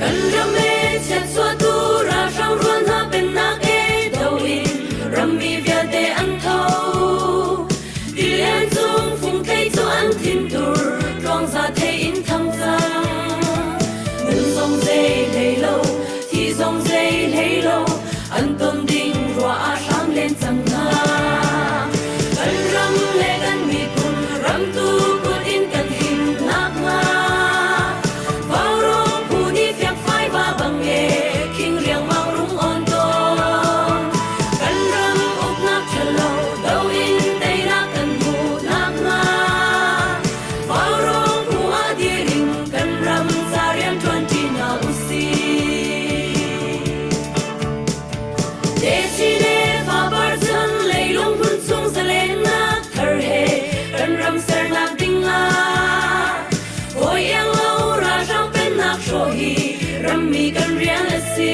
Kan ram e chiatchuahtu ralhrang rual hna pennak e do in rammi vialte an tho. Tilian cung fungthei cu an thintur tluangza thei in thang cang. Nun zong zei hlei lo, thi zong zei hlei lo, an ton ding ruah ah hram len cang hna. Kan ram le kan miphun ramtu kut in kan him nakhnga Vaurawng phu nih fiakfai va bang e khing riangmang rung on tawn. Kan ram uknak ṭhalo do in teinak kan hmuh nakhnga Vaurawng phu ah dir in kan ram ca rian ṭuanṭi hna usih. Techi le fapar chan leilung hmun chung zalennak thar he kan ram sernak ding ah hawi iang lo ralhrang pennak hrawh hi rammi kan rian a si.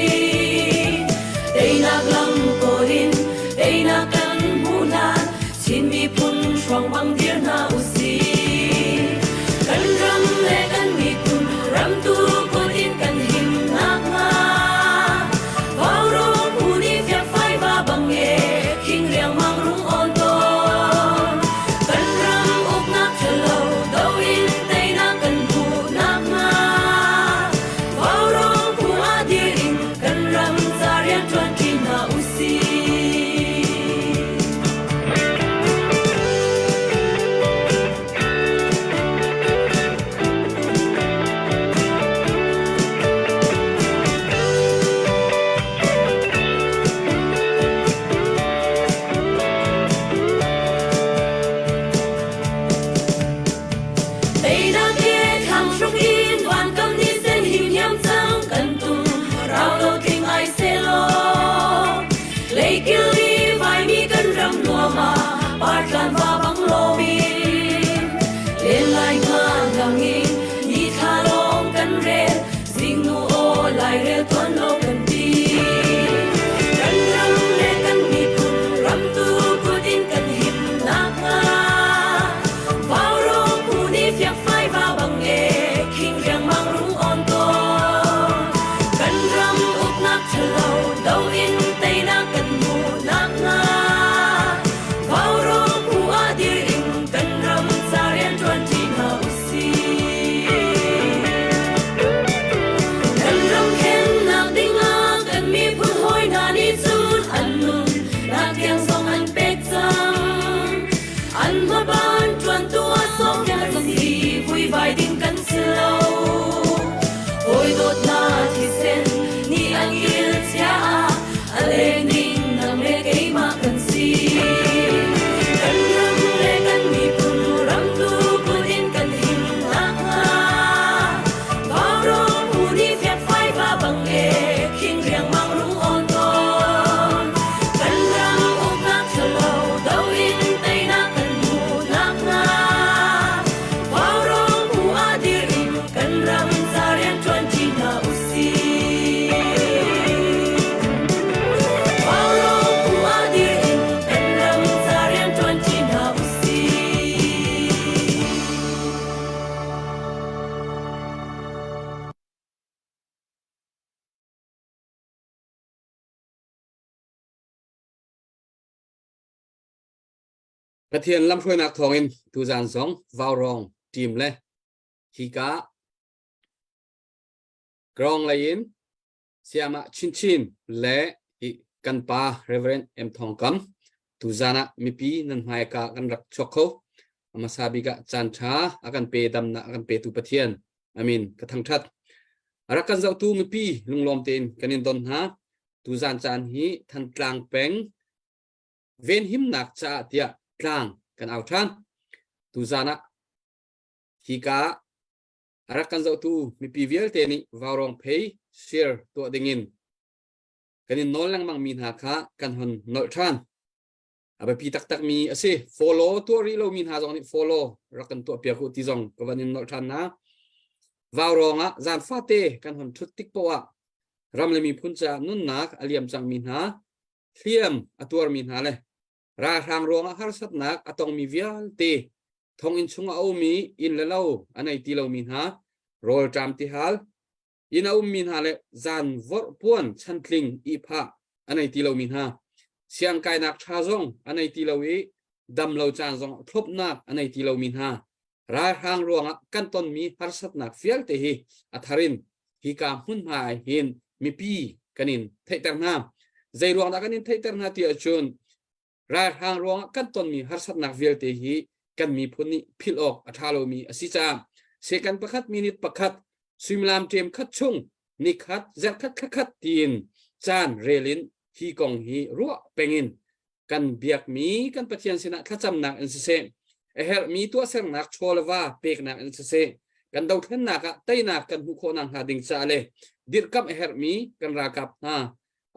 Teinak lam kawl in teinak kan hmuh hlan Chin miphun hruang bang dir hna usih. Kan ram le kan miphun ramtu kut in kan him nakhnga Vaurawng phu nih fiakfai va bang e khing riangmang rung awn tawn. Kan ram uknak ṭhalo do in teinak kan hmuh nakhnga Vaurawng phu ah dir in kan ram ca rian ṭuanṭi hna usih. Teinak he thlang hruk in vankam ni sen him hiam cang kan tum rau lo tling ai selaw Leikil i vaimi kan ram nuam ah partlan va bang lomin len lai ngan langin ni thla lawng kan rel zingnu aw lairel tuan lo kan ti kan ram le kan miphun ramtu kut in kan him nakhnga Vaurawng phu nih fiakfai va bang e khing riangmang rung on tawn kan ram uknak ṭhalo do in teinak kan hmuh nakhnga Vaurawng phu ah dir in kan ram ca rian ṭuan ṭi hna usih. Kan ram khennak dingah kan miphun hawi hna nih cun an nun nak tiang zong an pek cang. An hmaban ṭuantu ah sawmnak si vuivai ding kan si lo. Hawi dawtnak thisen nih an kil chia ah a leng ding nang le keimah kan si. Kan ram le kan miphun ramtu kut in kan him nakhnga Vaurawng phu nih fiakfai va bang e khing riangmang rung awn tawn. Kan ram uknak ṭhalo do in teinak kan hmuh nakhnga Vaurawng phu ah dir in kan ram ca rian ṭuan ṭi hna usih. Vaurawng phu ah dir in kan ram ca rian ṭuan ṭi hna usih. Pathian lamhruainak thawngin tuzan zong Vaurawng team le hika Grong lei in Siamah Chinchin le hi kan pa Reverend M Thong Kam tuzan ah mipi nan hmaika kan rak chuak kho hmasa bik ah caan ṭha a kan pe damnak a kan petu Pathian amin ka thangṭhat rak kan zohtu mipi lunglawm tein kan in don hna tuzan caan hi Thantlang peng venhimnak caah tiah tlang kan au ṭhan. Tuzan ah hika a rak kan zohtu mipi vialte nih vaurawng phei share tuah dingin Kan in nawl lengmang mi hna kha kan hon nolh ṭhan. A biapi taktakmi a si. Follow tuah rih lomi hna zong nih follow rak kan tuah piak u ti zong ka van in nolh ṭhan hna. Vaurawng ah zan fate kan hon ṭhut tik poah ah ram le miphun caah nunnak a liam cangmi hna, hliam a tuarmi hna le ralhrang ruangah harsatnak a tongmi vialte thonginn chungah a um i inn le lo a nei ti lomi hna, rawlṭam tihal inn a ummi hna le zan vorh puan chantling ihphah a nei ti lomi hna, siangkainak ṭha zong a nei ti lo i dam lo caan zong thlopnak a nei ti lomi hna, ralhrang ruangah kan tonmi harsatnak vialte hi a thar in hika hmunhma ah hin mipi kan in theihter hna. Zei ruang dah kan in theihter hna ti ahcun ralhrang ruangah kan tonmi harsatnak vialte hi kan miphun nih philh awk a ṭha lomi a si caah second pakhat minute pakhat suimilam ṭem khat chung nikhat zarhkhat thlakhat tiin caan rel in hi kong hi ruah pengin kan biakmi kan Pathian sinah thlacamnak in siseh a herhmi tuahsernak chaw le va peknak in siseh kan dothlennak ah teinak kan hmuh khawh nakhnga ding caah le dirhkamh a herhmi kan ralkap hna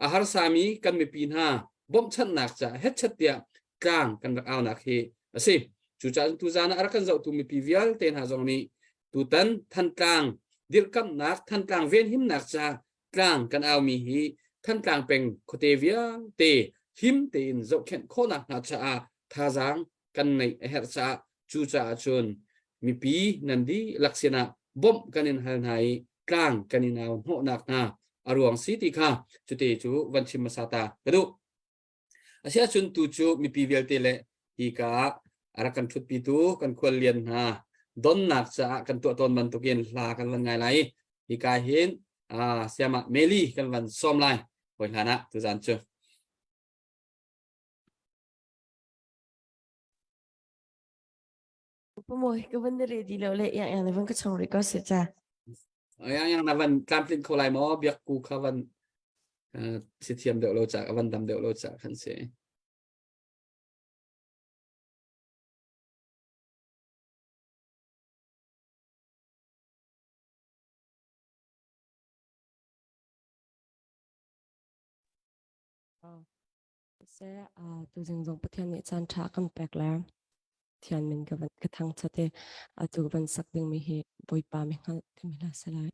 a harsami kan mipi hna bawmhchanhnak caah hetchet tiah tlang kan rak aunak hi a si. Cucaah tuzaan ah a rak kan zohtu mipi vialte hna zong nih tutan Thantlang dirhkamhnak Thantlang venhimnak caah tlang kan aumi hi Thantlang peng khuate vialte him tein zohkhenh khawhnak hna caah thazaang kan neih a herh caah cucaah cun mipi nan dihlak sinah bawmh kan in hal hna i tlang kan in au hnawhnak hna a ruang si ti kha cute cu van chim hmasa ta ka duh. Asiahcun tu cu mipi vialte le hika ah a rak kan ṭhutpitu kan khuallian hna donnak caah kan tuah tawn bantukin hla kan van ngai lai i hika hin siamah Meli kan van sawm lai hawi hlan ah tuzan cu. Pamoy ka van na ready lo le yang yang na van ka chong rih ko se cha. Yang yang na van tlamtlin kho lai maw biak ku kha van si thiam deuh lo ca ka van dam deuh lo ca khan si. Seh tuzing zong Pathian nih caan ṭha kan pek le Pathian min ka van ka thangṭhat i atu ka van sak dingmi hi Bawipa mi hngalh timi hla si lai.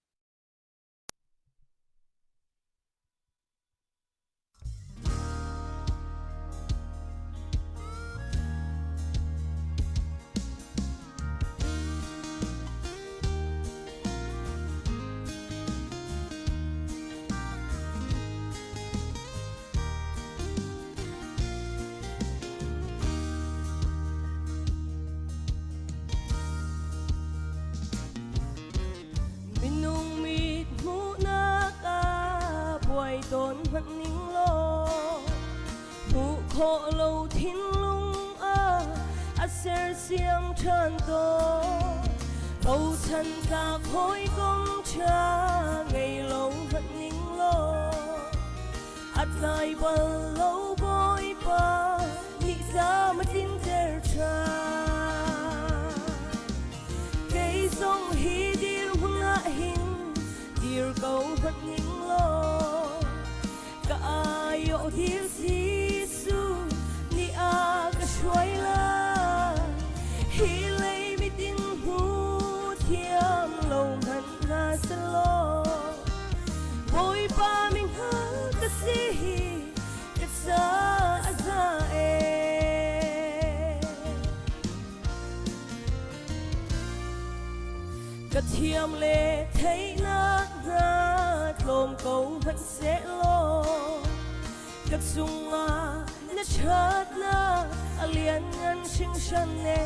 Minung mit hmuhnak ah buai tawn hmanh ning law hmuh khawh lo thinlung ah a sersiam ṭhan tawn bochan tlak hawikom ṭha ngei lo hmanh ning law A tlai bal lo Bawipa nih tlam a tlinter ṭhan. Kei zong hi dirhmun ah hin dir ko hmanh ning law ka aiawh dir Jesuh nih a ka hruai lai. Hi lei mit in hmu thiam lo hmanh hna selaw Bawipa mi hngal ka si hi ka ca a za e. Ka thiam le theihnak hna tlawm ko hmanh sehlaw ka cungah na ṭhatnak a lianngan hringhran e.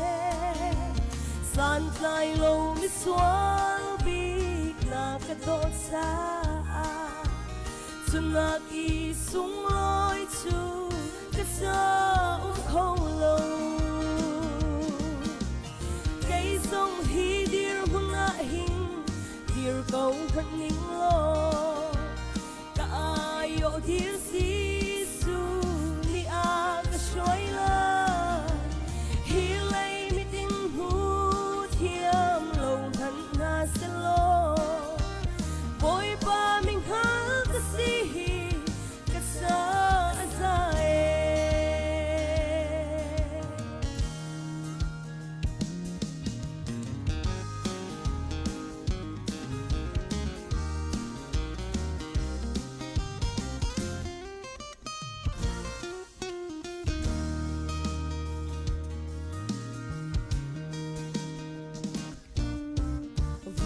Santlai lo misual bik na ka dawt caah cunak i sunglawi cu ka ca um kho lo. Kei zong hi dirhmun ah hin dir ko hmanh ning law Ka aiawh dir Jesuh nih a ka hruai lai. Hi lei mit in hmu thiam lo hmanh hna selaw Bawipa mi hngal ka si hi ka ca.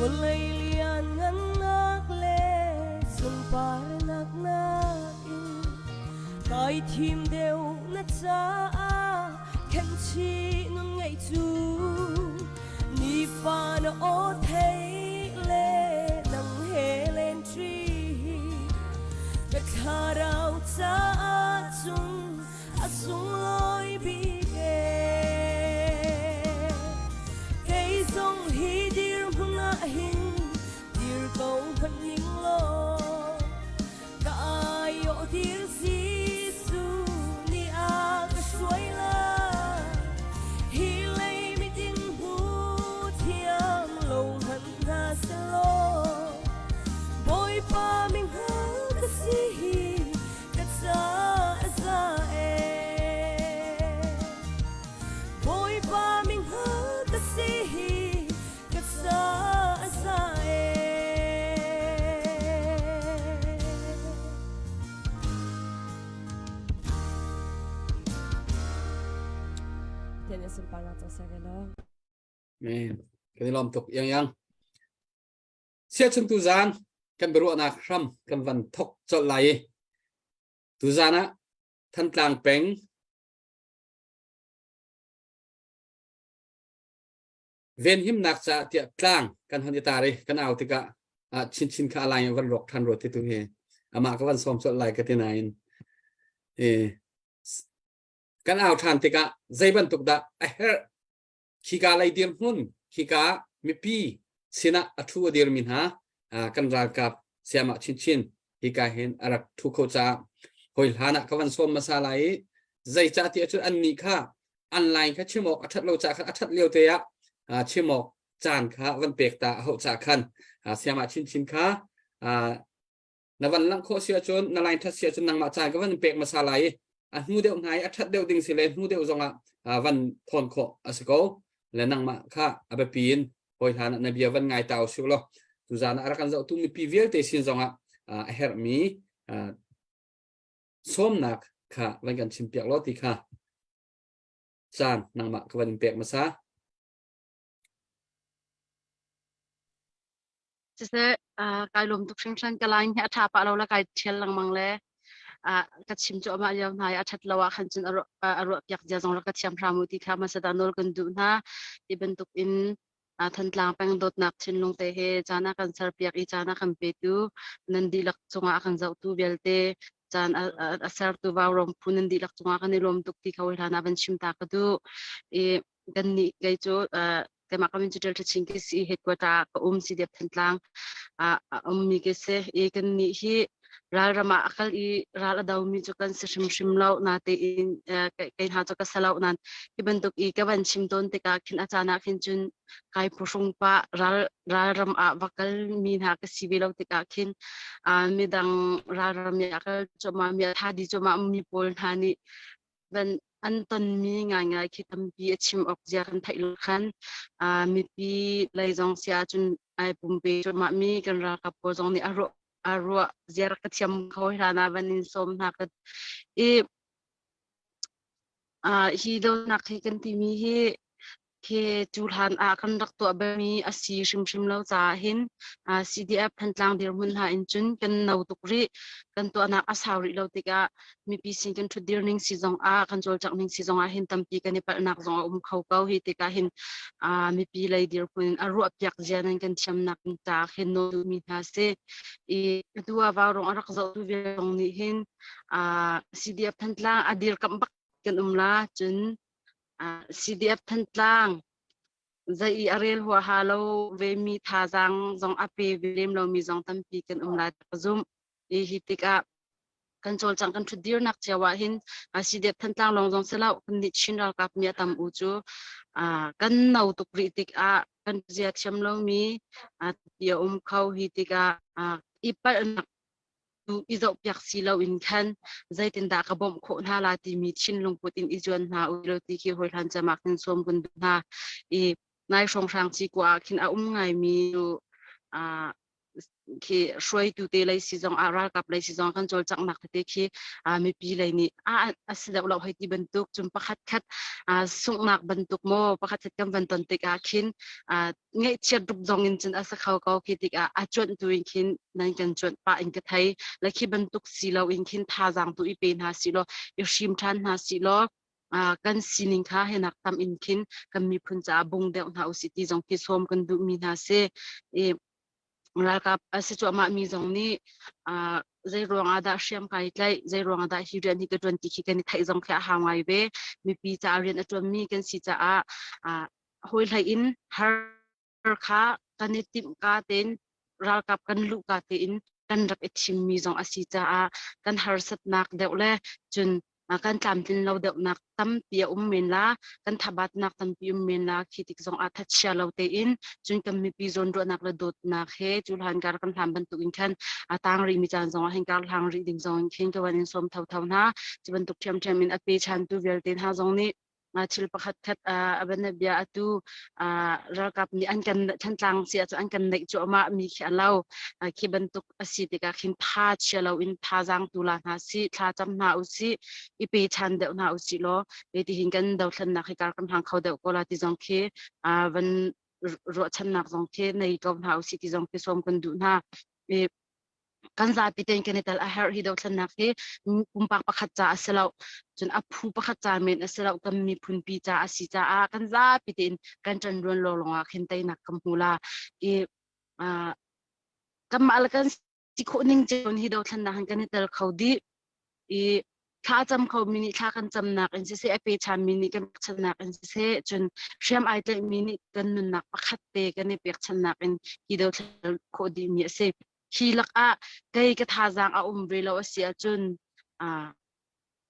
Vawlei lianngannak le sunparnak nakin kai thim deuh na caah khenhchih nun ngeih cu nifa na aw theih le nang he len ṭi ka thlarau caah cun a sunglawi bik ee. Kei zong hi dirhmun ah hin dir ko hmanh ning law ka aiawh dir Jesuh nih a ka hruai lai. Hi lei mit in hmu thiam lo hmanh hna selaw Bawipa minghngal ka si hi ka ca a za ee. Bawipa minghngal ka si hi ka ca a za ee. Tian in sunparnak cang ser law. Amen. Kan i lawm tuk yang yang. Siachun tuzan kan biaruahnak hram kan van thok colh lai i tuzan ah Thantlang peng venhimnak caah tiah tlang kan hon i tar i kan au tikah ah chinchin kha alai in van rawk than rua ti tu hi amah ka van sawm colh lai ka ti nain eh kan au than tikah zei bantuk dah a herh khika lei dirhmun khika mipi sinah a thu a dirmi hna kan ralkap siamah chinchin hika hin a rak thu kho caah hoi hlan ah ka van sawm hmasa lai i zeicah ti ahcun annih kha an line kha chim awk a ṭhat lo ca khan a ṭhat lio te ah chim awk caan kha van pek ta a hauh ca khan siamah chinchin kha na van langh khawh si ahcun na line ṭhat si ahcun nangmah caan ka van pek hmasa lai i a hnu deuh hna i a ṭhat deuh ding si le hnu deuh zongah van thawn khawh a si ko le nangmah kha a biapi in hawi hlan ah na bia van ngai ta usih law tuzaan ah a rak kan zohtu mipi vialte sin zongah a herhmi sawmnak kha van kan chimpiak law ti kha caan nangmah ka van in pek hmasa. Siseh, kai lawm tuk hringhran ka line hi a ṭha pah lo la kai ṭhial lengmang le ka chim cu amah lio hna i a ṭhat lo ah khan cun a ruah piak zia zong rak ka thiam hram u ti kha hmasa ta nawl kan duh hna. Ti bantuk in Thantlang peng dawtnak thinlung te he caan a kan serpiak i caan a kan petu nan dihlak cungah a kan zohtu vialte caan a sertu vaurawng phu nan dihlak cungah kan i lawm tuk ti kha hlan ah van chim ta ka duh. I kannih kei cu keimah ka min cu Ṭial Ṭha Chin ka si i headquarter ah ka um CDF Thantlang ah a ummi ka si i kannih hi ralram ah a kal i ral a domi cu kan si hrimhrim lo natein kei hna cu ka si lo nain hi bantuk i ka van chim tawn tikah khin a caan ah khin cun kai phuhrung pah ral ralram ah va kalmi hna ka si ve lo tikah khin midang ralram i a kal cuahmah mi a thadi cuahmah mi pawl hna nih van an tonmi ngaingai khi tampi a chim awk zia kan theih lo khan mipi lei zong si ahcun ai pumpe cuahmah mi kan ralkap pawl zong nih a ruah a ruah ziar ka thiam kho hlan ah van in sawm hna ka i hi dawtnak hi kan timi hi Khi cu hlan ah kan rak tuah balmi a si hrimhrim lo caah hin CDF Thantlang dirhmun hna in cun kan no tuk rih. Kan tuahnak a sau rih lo tikah mipi sin kan ṭhutdir ning si zong ah kan cawlcangh ning si zong ah hin tampi kan i palhnak zong a um kho ko. Hi tikah hin mipi lei dirhmun in a ruahpiak zia nan kan thiamnak caah khin nawl duhmi hna si. I atu ah vaurawng a rak zohtu vialte zong nih hin CDF Thantlang a dirkamh bak kan um la cun CDF Thantlang zei i a rel huaha lo vemi thazaang zong a pe ve lem lomi zong tampi kan um lai ka zumh. I hi tikah kan cawlcangh kan ṭhutdirnak cio ah hin CDF Thantlang lawng zong si lo kan nih Chin ralkap mi a tam u cu kan no tuk rih tikah kan zia thiam lomi ti a um kho hi tikah i palhnak tu i zohpiak si loin khan zeitindah ka bawmh khawh hna la timi thinlung put in i zuan hna u lo ti khi hawihlan cem ah khin sawm kun duh hna i nai hrawnghrang ci kua ah khin a um ngaimi cu. Khi hruaitu te lei si zong ah ralkap lei si zong kan cawlcanghnak tete khi mipi lei nih a a si deuh lo hei ti bantuk cun pakhat khat sunghnak bantuk maw pakhat khat kan van ton tikah khin ngaihchiat rup zong in cun a sa kho ko. Khi tikah a cuanh tu in khin nan kan cuanh pah in ka thei le khi bantuk si lo in khin thazaang tu i pe hna si law, i hrim ṭhan hna si law, kan sining kha hinak tam in khin kan miphun caah bung deuh hna usih ti zong khi sawm kan duhmi hna si. I ralkap a si cuahmah mi zong nih zei ruang ah dah hriam kai tlaih, zei ruang ah dah hi rian hi ka ṭuan ti khi kan i theih zong khi a hau ngai ve. Mipi caah rian a ṭuanmi kan si caah hawi hlei in har kha kan i timh ka tein, ralkap kan luh ka tein kan rak i thimmi zong a si caah kan harsatnak deuh le cun kan tlamtlin lo deuhnak tampi a um men la, kan thabatnak tampi um men la. Khi tik zong ah thachia lo tein cun kan mipi zawnruahnak le dawtnak he cu hlan kar kan hlan bantuk in khan a tang rih mi caan zong ah hin kar hlang rih ding zong in khin ka van in sawm thotho hna. Cu bantuk ṭhiamṭhiam in a pe chantu vialte hna zong nih thil pakhat khat a bia atu ralkap nih an kan Thantlang si ahcun an kan neih cuahmah mi khi a lo. Khi bantuk a si tikah khin tha chia lo in thazaang tu la hna si, thla cam hna u si, i pe chan deuh hna u si law ti hin kan dothlennak hi kar kan hlang kho deuh ko la ti zong khi van ruahchannak zong khi nei ko hna u si ti zong khi sawm kan duh hna. Kan zapi tein kan i tel a herh. Hi dothlennak hi pumpak pakhat ca a si lo, cun a phu pakhat ca men a si lo, kan miphunpi ca a si caah kan zapi tein kan ṭanruan lawnglawng ah khin teinak kan hmu la. I kanmah le kan si khawh ning cio hi dothlennak hin kan i tel kho dih i thla cam kho mi nih thla kan camnak in siseh, a pe mi nih kan pekchannak in siseh, cun hriam ai tlaih mi nih kan nunnak pakhat te kan i pekchannak in hi dothlen khawh dih mi a si. Hi lakah kei ka thazaang a um ve lo a si ahcun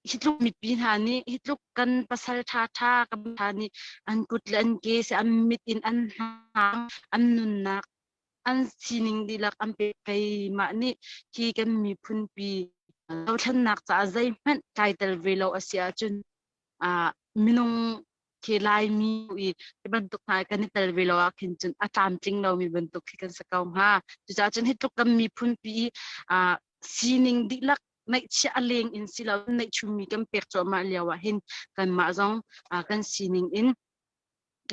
hi tluk mipi hna nih, hi tluk kan pasal ṭha ṭha kan ṭha nih an kut le an ke si, an mit in an hna, an nunnak, an sining dihlak an pek, keimah nih hi kan miphunpi dothlennak caah zeihmanh kai tel ve lo a si ahcun minung khi Laimi i hi bantuk hna kan i tel ve lo ah khin cun a tlamtling lomi bantuk khi kan si ko hnga. Cucaah cun hi tluk kan miphunpi sining dihlak neihchiah a leng in si lo neihchunmi kan pek cuahmah lio ah hin kanmah zong kan sining in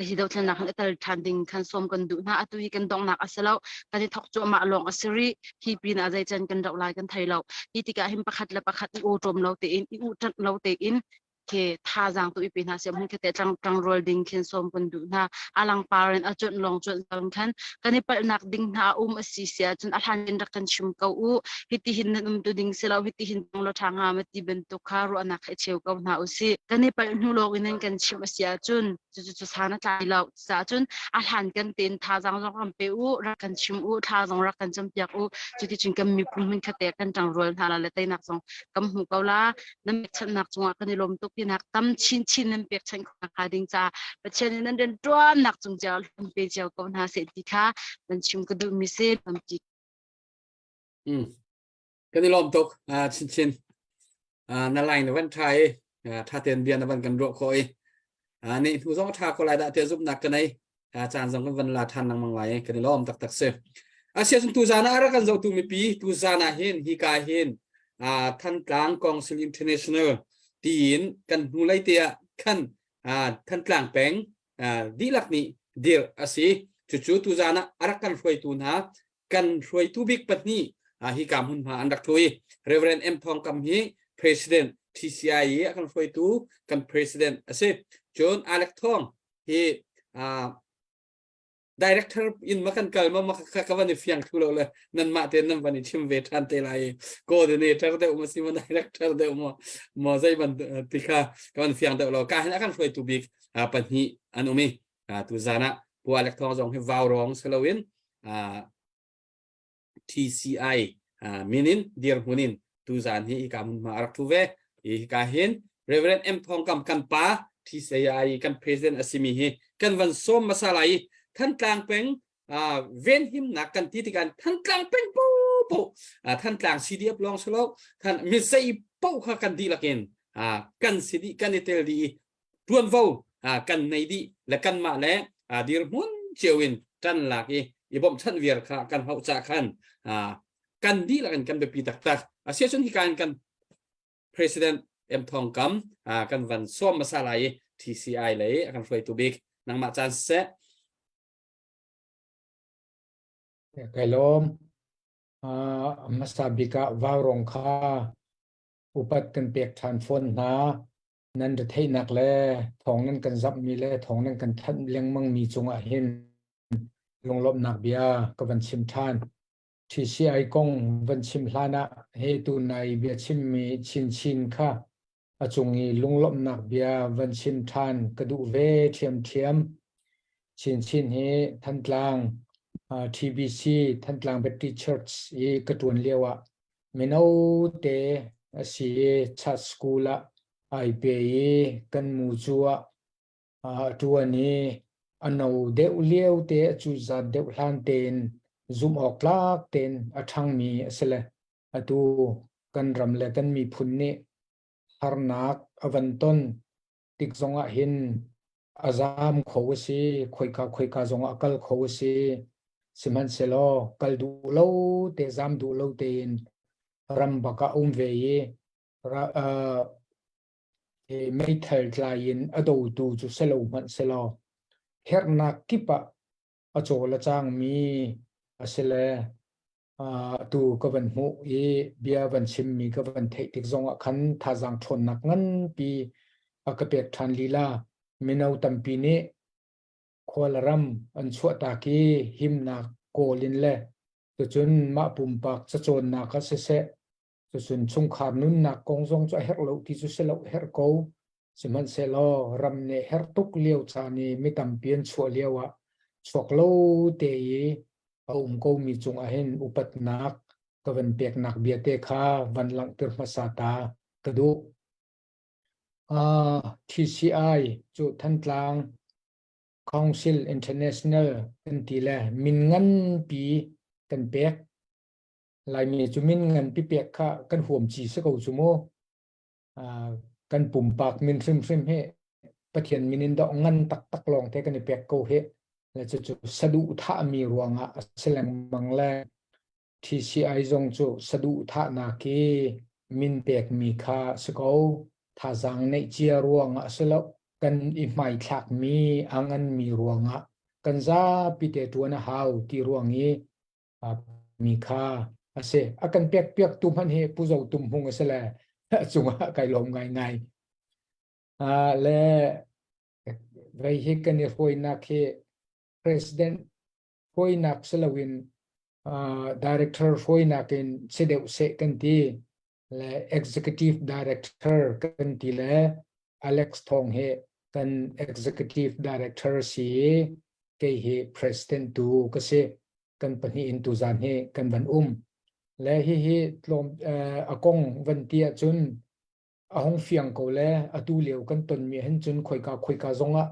hi dothlennak hin a tel ṭhan ding khan sawm kan duh hna. Atu hi kan donghnak a si lo, kan i thok cuahmah lawng a si rih. Hi pin ah zeican kan doh lai kan thei lo. Hi tikah hin pakhat le pakhat i awṭawm lo tein, i uhṭanh lo tein khi thazaang tu i pe hna siam hun khi te tlang tang rual ding khin sawm kan duh hna. Alang par in a chuan long chuan zong khan kan i palhnak ding hna um a si sia cun a hlan in rak kan chim ko u, hiti hin nan um tu ding si lo, hiti hin lo tha nga ma ti bantuk kha ruahnak he cheu ko hna u si. Kan i palh hnu lawng in nan kan chim a si ahcun cu cu san a tlai lo ca cun a hlan kan ten thazaang zong ram pe u, rak kan chim u, thla zong rak kan campiak u. Cuti cun kan miphun hmun khate kan ṭang rual hna la le teinak zong kan hmu ko la. Nan pekchanhnak cungah kan i lawm tuk. Tinak tam chinchin nan pekchanh khawh hnga ding caah Pathian in nan rian ṭuannak cung cio hlum pe cio ko hna seh ti kha nan chim ka duhmi si tampi. Kan i lawm tuk chinchin. Na line na van ṭha i ṭha tein bia na van kan ruah khawh i ni hnu zong a ṭha ko lai dah tiah zumhnak ka nei. Caan zong kan van la ṭhan lengmang lai i kan i lawm taktak si. Asia cun tuzan ah rak kan zohtu mipi, tuzan ah hin hika hin Thantlang Council International tiin kan hnulei te ah khan Thantlang peng dihlak nih dirh a si. Cucu tuzan ah a rak kan hruaitu hna, kan hruaitu bik pahnih hika hmunhma an rak ṭhu i Reverend M Thawng Kam hi President TCI i a kan hruaitu kan President a si. Cun Alec Thawng hi director in ma kan kal ma ma ka ka van i fiang thu lo le nan mah te nan van i chim ve than te lai. Coordinator deuh ma si ma, director deuh ma ma zei ban ti kha ka van fiang deuh lo. Ka hin a kan hruaitu bik pahnih an um i tu zan ah Pu Alec Thawng zong hi vau rong si loin TCI min in dirhmun in tuzan hi hika hmunhma a rak thu ve. Hika hin Reverend M Thawng Kam kan pa, TCI kan president a simi hi kan van sawm hmasa lai i Thantlang peng venhimnak kan ti tikah Thantlang peng po po, Thantlang CDF lawng si lo, than mi zei po kha kan dihlak in kan si dih, kan i tel dih i tuanvo kan nei dih le kanmah le dirhmun cio in ṭan lak i. I bawmhchanh viar kha kan hauh ca khan kan dihlak in kan biapi taktak. Asiahcun hika in kan President M Thawng Kam kan van sawm hmasa lai i TCI lei a kan hruaitu bik nangmah caan siseh. Kai lawm. Hmasa bik ah vaurong kha upat kan pek ṭhan fawn hna. Nan retheihnak le thawng nan kan zamhmi le thawng nan kan thanh lengmangmi cungah hin lunglawmhnak bia ka van chim ṭhan. TCI kong van chim hlan ah he tunai bia chimmi chinchin kha a cung i lunglawmhnak bia van chim ṭhan ka duh ve ṭhiamṭhiam. Chinchin hi Thantlang TBC Thantlang Baptist Church i ka ṭuan lio ah mino te a si i church school ah ai pe i kan mucu ah a ṭuan i a no deuh lio te a cuzat deuh hlan tein zumh awk tlak tein a ṭhangmi a si le atu kan ram le kan miphun nih harnak a van ton tik zongah hin a zaam kho a si, khoika khoika zongah a kal kho a si. Sihmanhsehlaw kal duh lo te, zaam duh lo tein ram bak ah um ve i meithal tlai in a dotu cu si lo hmanh selaw herhnak kip ah a cawl a cangmi a si le tu ka van hmuh i bia van chimmi ka van theih tik zongah khan thazaang ṭhawnnak nganpi a ka pek ṭhan lila. Mino tampi nih khual ram an chuahtak i himnak kawl in le tucun mah pumpak cacawnnak ah siseh cucun chungkhar nunnak kong zong cu a herh lo ti cu si lo herh ko. Sihmanhsehlaw ram nih herh tuk lio caan i mi tampi an chuah lio ah chuak lo te i a um ko mi cungah hin upatnak ka van peknak bia te kha van langhter hmasa ta ka duh. TCI cu Thantlang Council International kan ti le min nganpi kan pek. Laimi cu min nganpi pek kha kan huam ci si ko cu mu. Kan pumpak min hrimhrim hi Pathian min in dawh ngan taktak lawng te kan i pek ko hi. Le cucu saduhthahmi ruangah a si lengmang le TCI zong cu saduhthahnak i min pekmi kha si ko. Thazaang neih cia ruangah a si lo. Kan i hmaithlakmi a nganmi ruangah kan zapi te ṭuan a hau ti ruang i mi kha a si. A kan pek piaktu hmanh hi Pu Zo Tum Hmung a si le a cungah kai lawm ngaingai. Le vei hi kan i hruainak hi president hruainak si loin director hruainak in si deuh seh kan ti le executive director kan ti le Alex Thong hi kan executive director si i kei hi president tu ka si. Kan pahnih in tuzan hi kan van um. Le hihi tlawm a kong van ti ahcun a hung fiang ko le atu lio kan tonmi hin cun khoika khoika zongah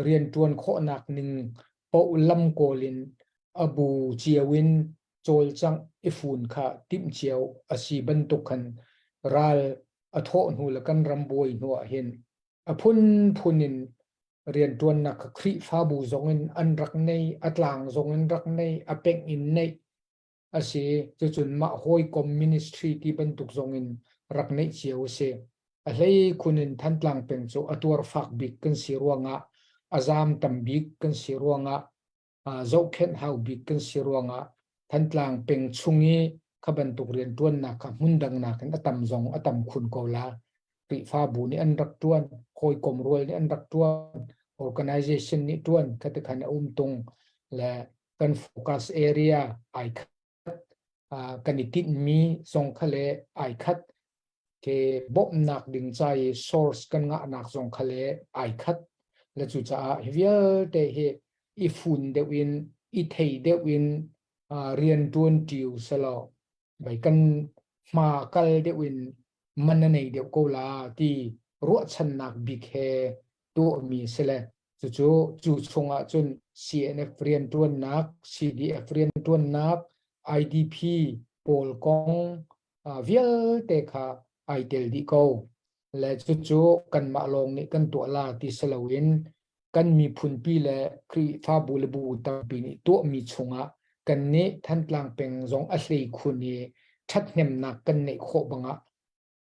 rianṭuan khawhnak ning paoh lam kawl in a bu cio in cawlcangh i fun kha timh cio a si bantuk khan ral a thawh hnu le kan ram buai hnu ah hin a phunphun in rianṭuannak kha Khrihfabu zong in an rak nei, a tlang zong in rak nei, a pengh in neih a si. Cucun mah hawikom ministry ti bantuk zong in rak neih cio a si. A hlei khun in Thantlang peng cu a tuar fak bik kan si ruangah, a zaam tam bik kan si ruangah, zohkhenh hau bik kan si ruangah Thantlang peng chung i kha bantuk rianṭuannak kha hmun dang nakin a tam zong a tam khun ko la. Khrihfabu nih an rak ṭuan, hawikom rual nih an rak ṭuan, organization nih ṭuan kha ti khan a um tung le kan focus area ai khat kan i tinhmi zong kha le ai khat ke bawmhnak ding ca i source kan ngahnak zong kha le ai khat le cucaah hi vialte hi i fun deuh in i thei deuh in rian ṭuan ṭi uselaw bai kan hma kal deuh in man a nei deuh ko la ti ruahchannak bik he tuahmi si le cucu cu chungah cun CNF rianṭuannak, CDF rianṭuannak, IDP pawl kong vialte kha ai tel dih ko. Le cucu kanmah lawng nih kan tuah la ti si loin kan miphunpi le Khrihfabu le bu tampi nih tuahmi chungah. Kannih Thantlang peng zong a hlei khun i ṭhathnemnak kan neih khawh bangah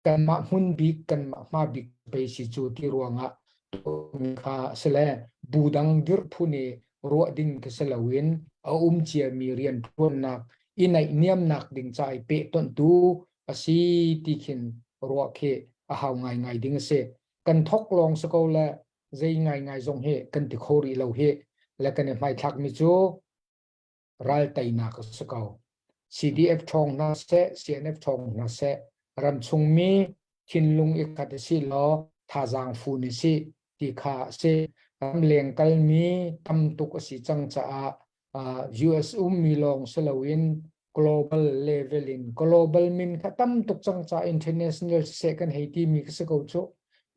kanmah hmun bik kanmah hma bik pei si cu ti ruangah tuahmi kha a si le bu dang dirh phun i ruah ding khi si loin a um ciami rianṭuannak i naihniamnak ding ca i pehtonhtu a si ti khin ruah khi a hau ngaingai ding a si. Kan thok lawng si ko le zei ngaingai zong hi kan ti kho rih lo hi le kan i hmaithlakmi cu ral teinak a si ko. CDF ṭhawng hna seh, CNF ṭhawng hna seh, ramchungmi thinlung i khat a si law thazaang fun i si ti kha a si. Ramleng kalmi tam tuk a si cang caah US ummi lawng si loin global level in global min kha tam tuk cang caah international siseh kan hei timi kha si ko cu.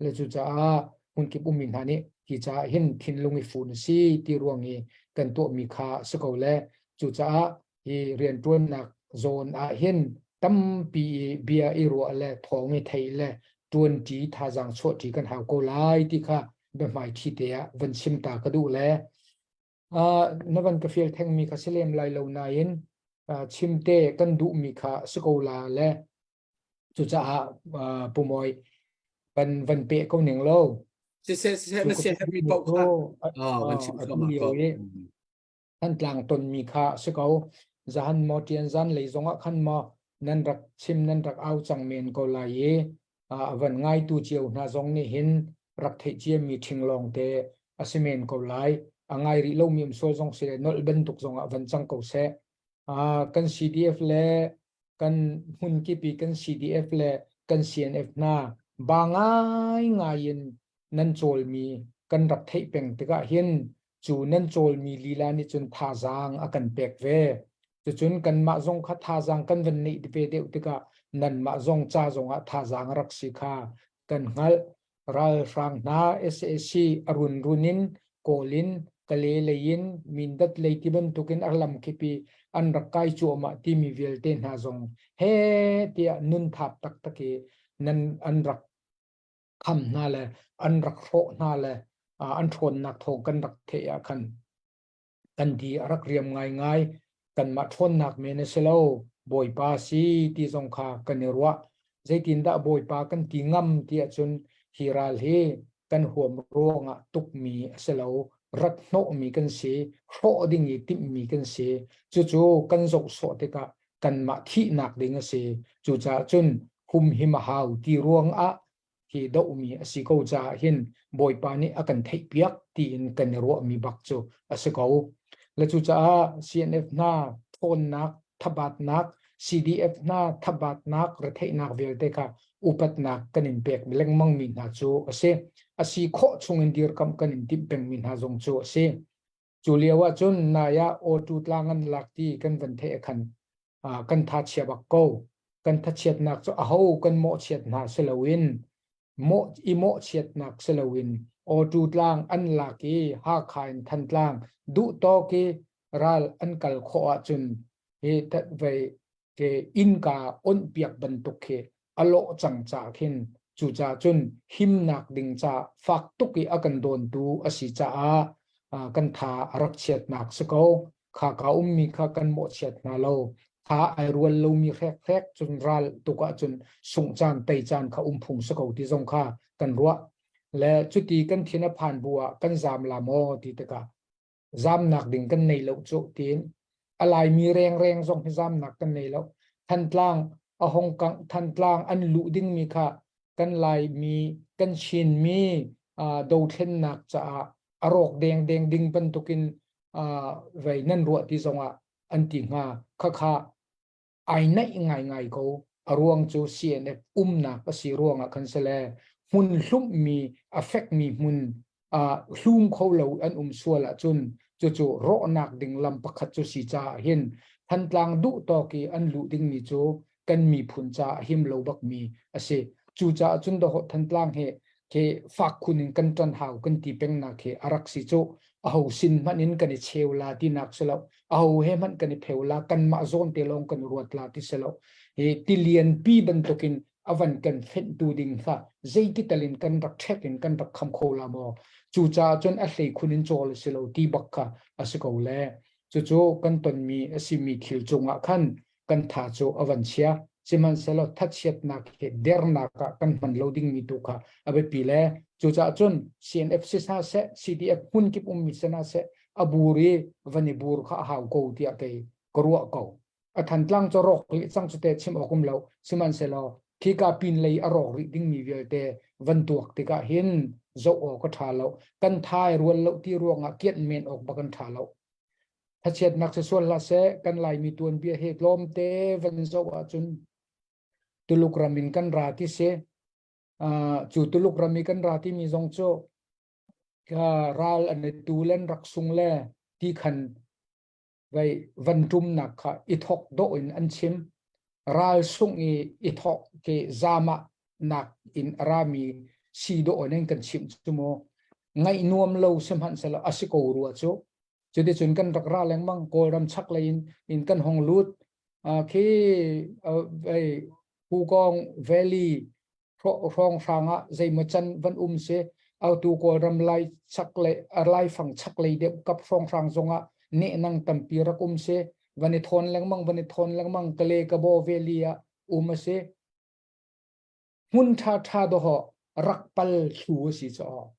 Le cucaah hmunkip ummi hna nih hi caah hin thinlung i fun a si ti ruang i kan tuahmi kha a si ko le cucaah hi rianṭuannak zawn ah hin tampi i bia i ruah le thawng i theih le ṭuanṭi thazaang chuahṭi kan hau ko lai ti kha biahmaiṭhi te ah van chim ta ka duh le na van ka fial thengmi kha si lem lai lo nain chimte kan duhmi kha si ko la le Cucaah Pu Mawi van van peh ko ning lo. Siseh siseh na sia herhmi paoh kha van chim thluahmah ko. Thantlang tonmi kha si ko. Zahan maw ṭian zan lei zongah khan maw nan rak chim nan rak au cang men ko lai i a van ngaitu cio hna zong nih hin rak theih ciami ṭhing lawng te a si men ko lai. A ngai rih lomi um sual zong si le nolh bantuk zongah van cang ko seh. Kan CDF le kan hmunkip i kan CDF le kan CNF hna ba ngaingai in nan cawlmi kan rak theih peng tikah hin cu nan cawlmi lila nih cun thazaang a kan pek ve. Cucun kanmah zong kha thazaang kan van neih ve deuh tikah nanmah zong ca zongah thazaang a rak si kha kan hngalh. Ralhrang hna sac a runrun in Kawl in Kale lei in Mindat lei ti bantukin a lamkip i an rak kai cuahmah timi vialte hna zong he tiah nunthap taktak i nan an rak kham hna le an rak hrawh hna le an ṭhawnnak thawng kan rak theih ah khan kan di a rak riam ngaingai. Kanmah ṭhawnnak men a si lo, Bawipa si ti zong kha kan i ruah. Zeitindah Bawipa kan ti ngam ti ahcun hi ral hi kan huam ruangah tukmi a si lo, rat hnawhmi kan si, hrawh ding i timhmi kan si. Cucu kan zoh sawh tikah kanmah thihnak ding a si. Cucaah cun humhim a hau ti ruangah hi dohmi a si ko caah hin Bawipa nih a kan theihpiak tiin kan i ruahmi bak cu a si ko. Le cucaah CNF hna ṭhawnnak, thabatnak, CDF hna thabatnak, retheihnak vialte kha upatnak kan in pek lengmangmi hna cu a si. A si khawh chungin dirkamh kan in timh pengmi hna zong cu a si. Cu lio ah cun nai ah awtu tlang an lak ti kan van theih khan kan tha chia bak ko. Kan thachiatnak cu aho kan mawhchiat hna si loin mawh i mawhchiatnak si loin awtu tlang an lak i Hakha in Thantlang duh tawk i ral an kal khawh ahcun hi vei ke innka onhpiak bantuk khi a lawh cang caah khin cucaah cun himnak ding ca fak tuk i a kan dawntu a si caah kan tha a rak chiatnak si ko. Kha ka ummi kha kan mawhchiat hna lo. Tha ai rual lomi hrek cun ral tuk ahcun sungh caan tei caan kha um phung si ko ti zong kha kan ruah. Le cuti kan thin a phan bu ah kan zaam la maw ti tikah zamnak ding kan nei lo cu tiin a laimi rengreng zong hi zamnak kan nei lo. Thantlang a hong kang Thantlang an luh dingmi kha kan Laimi kan Chinmi dothlennak caah a rawk dengdeng ding bantukin vei nan ruah ti zongah an ti hnga. Khakha ai naih ngaingai ko. A ruang cu CNF umnak a si ruangah khan si le hmun hlumhmi a fekmi hmun hlum kho lo an um sual ahcun cucu rawhnak ding lam pakhat cu si caah hin Thantlang duh tawk i an luh dingmi cu kan miphun caah him lo bakmi a si. Cucaah cun dawhawh Thantlang hi khi fak khun in kan ṭan hau kan ti pengnak hi a rak si cu. Aho sin hmanh in kan i cheu la tinak si lo. Aho he hmanh kan i pheu la kanmah zawn te lawng kan ruat la ti si lo. Hi tilian pi bantukin a van kan fenhtu ding kha zeiti tal in kan rak ṭhek in kan rak kham kho la maw? Cucaah cun a hlei khun in cawl a si lo ti bak kha a si ko le. Cucu kan tonmi a simi thil cungah khan kan tha cu a van chia. Sihmanhsehlaw thachiatnak he dernak ah kan hman lo dingmi tu kha a biapi le cucaah cun CNF si hna seh, CDF hmun kip ummi si hna seh, a bur i van i bur kha a hau ko tiah kei ka ruah ko. A Thantlang cu rawk rih cang cu te chim awk um lo. Sihmanhsehlaw khika pin lei a rawk rih dingmi vialte van tuak tikah hin zoh awk a ṭha lo. Kan thai rual lo ti ruangah kianh men awk bak an ṭha lo. Thachiatnak si sual hlah seh, kan Laimi tuanbia hi tlawmte van zoh ahcun Tuluk ram in kan ra ti si. Uh, cu Tuluk ram i kan ra timi zong cu ral an i tu len rak sung le ti khan vai van ṭumnak kha i thok dawh in an chim. Ral sungh i i thok ke zama nak in a rami si dawh in an kan chimh cu mu. Ngaih nuam lo sihmanhsehlaw a si ko rua cu. Cuticun kan rak ra lengmang Kawlram chaklei in in kan hong lut. Uh, khi uh, vai Hukawng Valley hrawnghrang ah zeimaw can van um si autu Kawlram lai chaklei laifang chaklei deuh kap hrawnghrang zongah nehnang tampi rak um si van i thawn lengmang van i thawn lengmang Kale Kabo Valley ah um a si hmun ṭha ṭha dawh rak pal thlu a si caw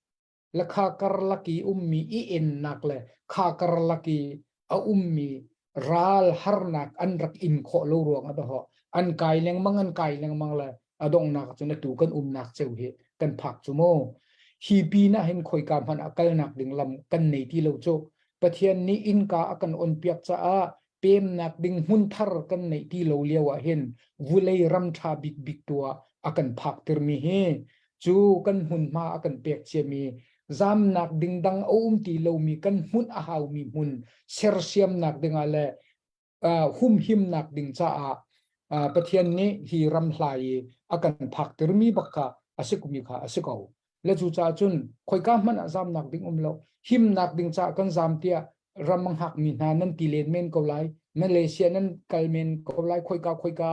le kha karlak i ummi i ennak le kha karlak i a ummi ral harnak an rak in khawh lo ruang ah dawh an kai lengmang an kai lengmang le a donghnak cun atu kan umnak ceu hi kan phak cu mu hi pin ah hin khoika hmanh ah kalnak ding lam kan nei ti lo cu Pathian nih innka a kan on piak caah pemnak ding hmun thar kan neih ti lo lio ah hin vulei ram ṭha bikbik tu ah a kan phak tirmi hi cu kan hmunhma a kan pek ciami zamnak ding dang a um ti lomi kan hmun a haumi hmun sersiamnak dingah le uh, humhimnak ding caah uh, Pathian nih hi ram hlai i a kan phak tirmi bak kha a si kumi kha a si ko le cu caah cun khoika hmanh ah zamnak ding um lo himnak ding caah kan zam tiah ram hngak mi hna nan ti len men ko lai Malaysia nan kal men ko lai khoika khoika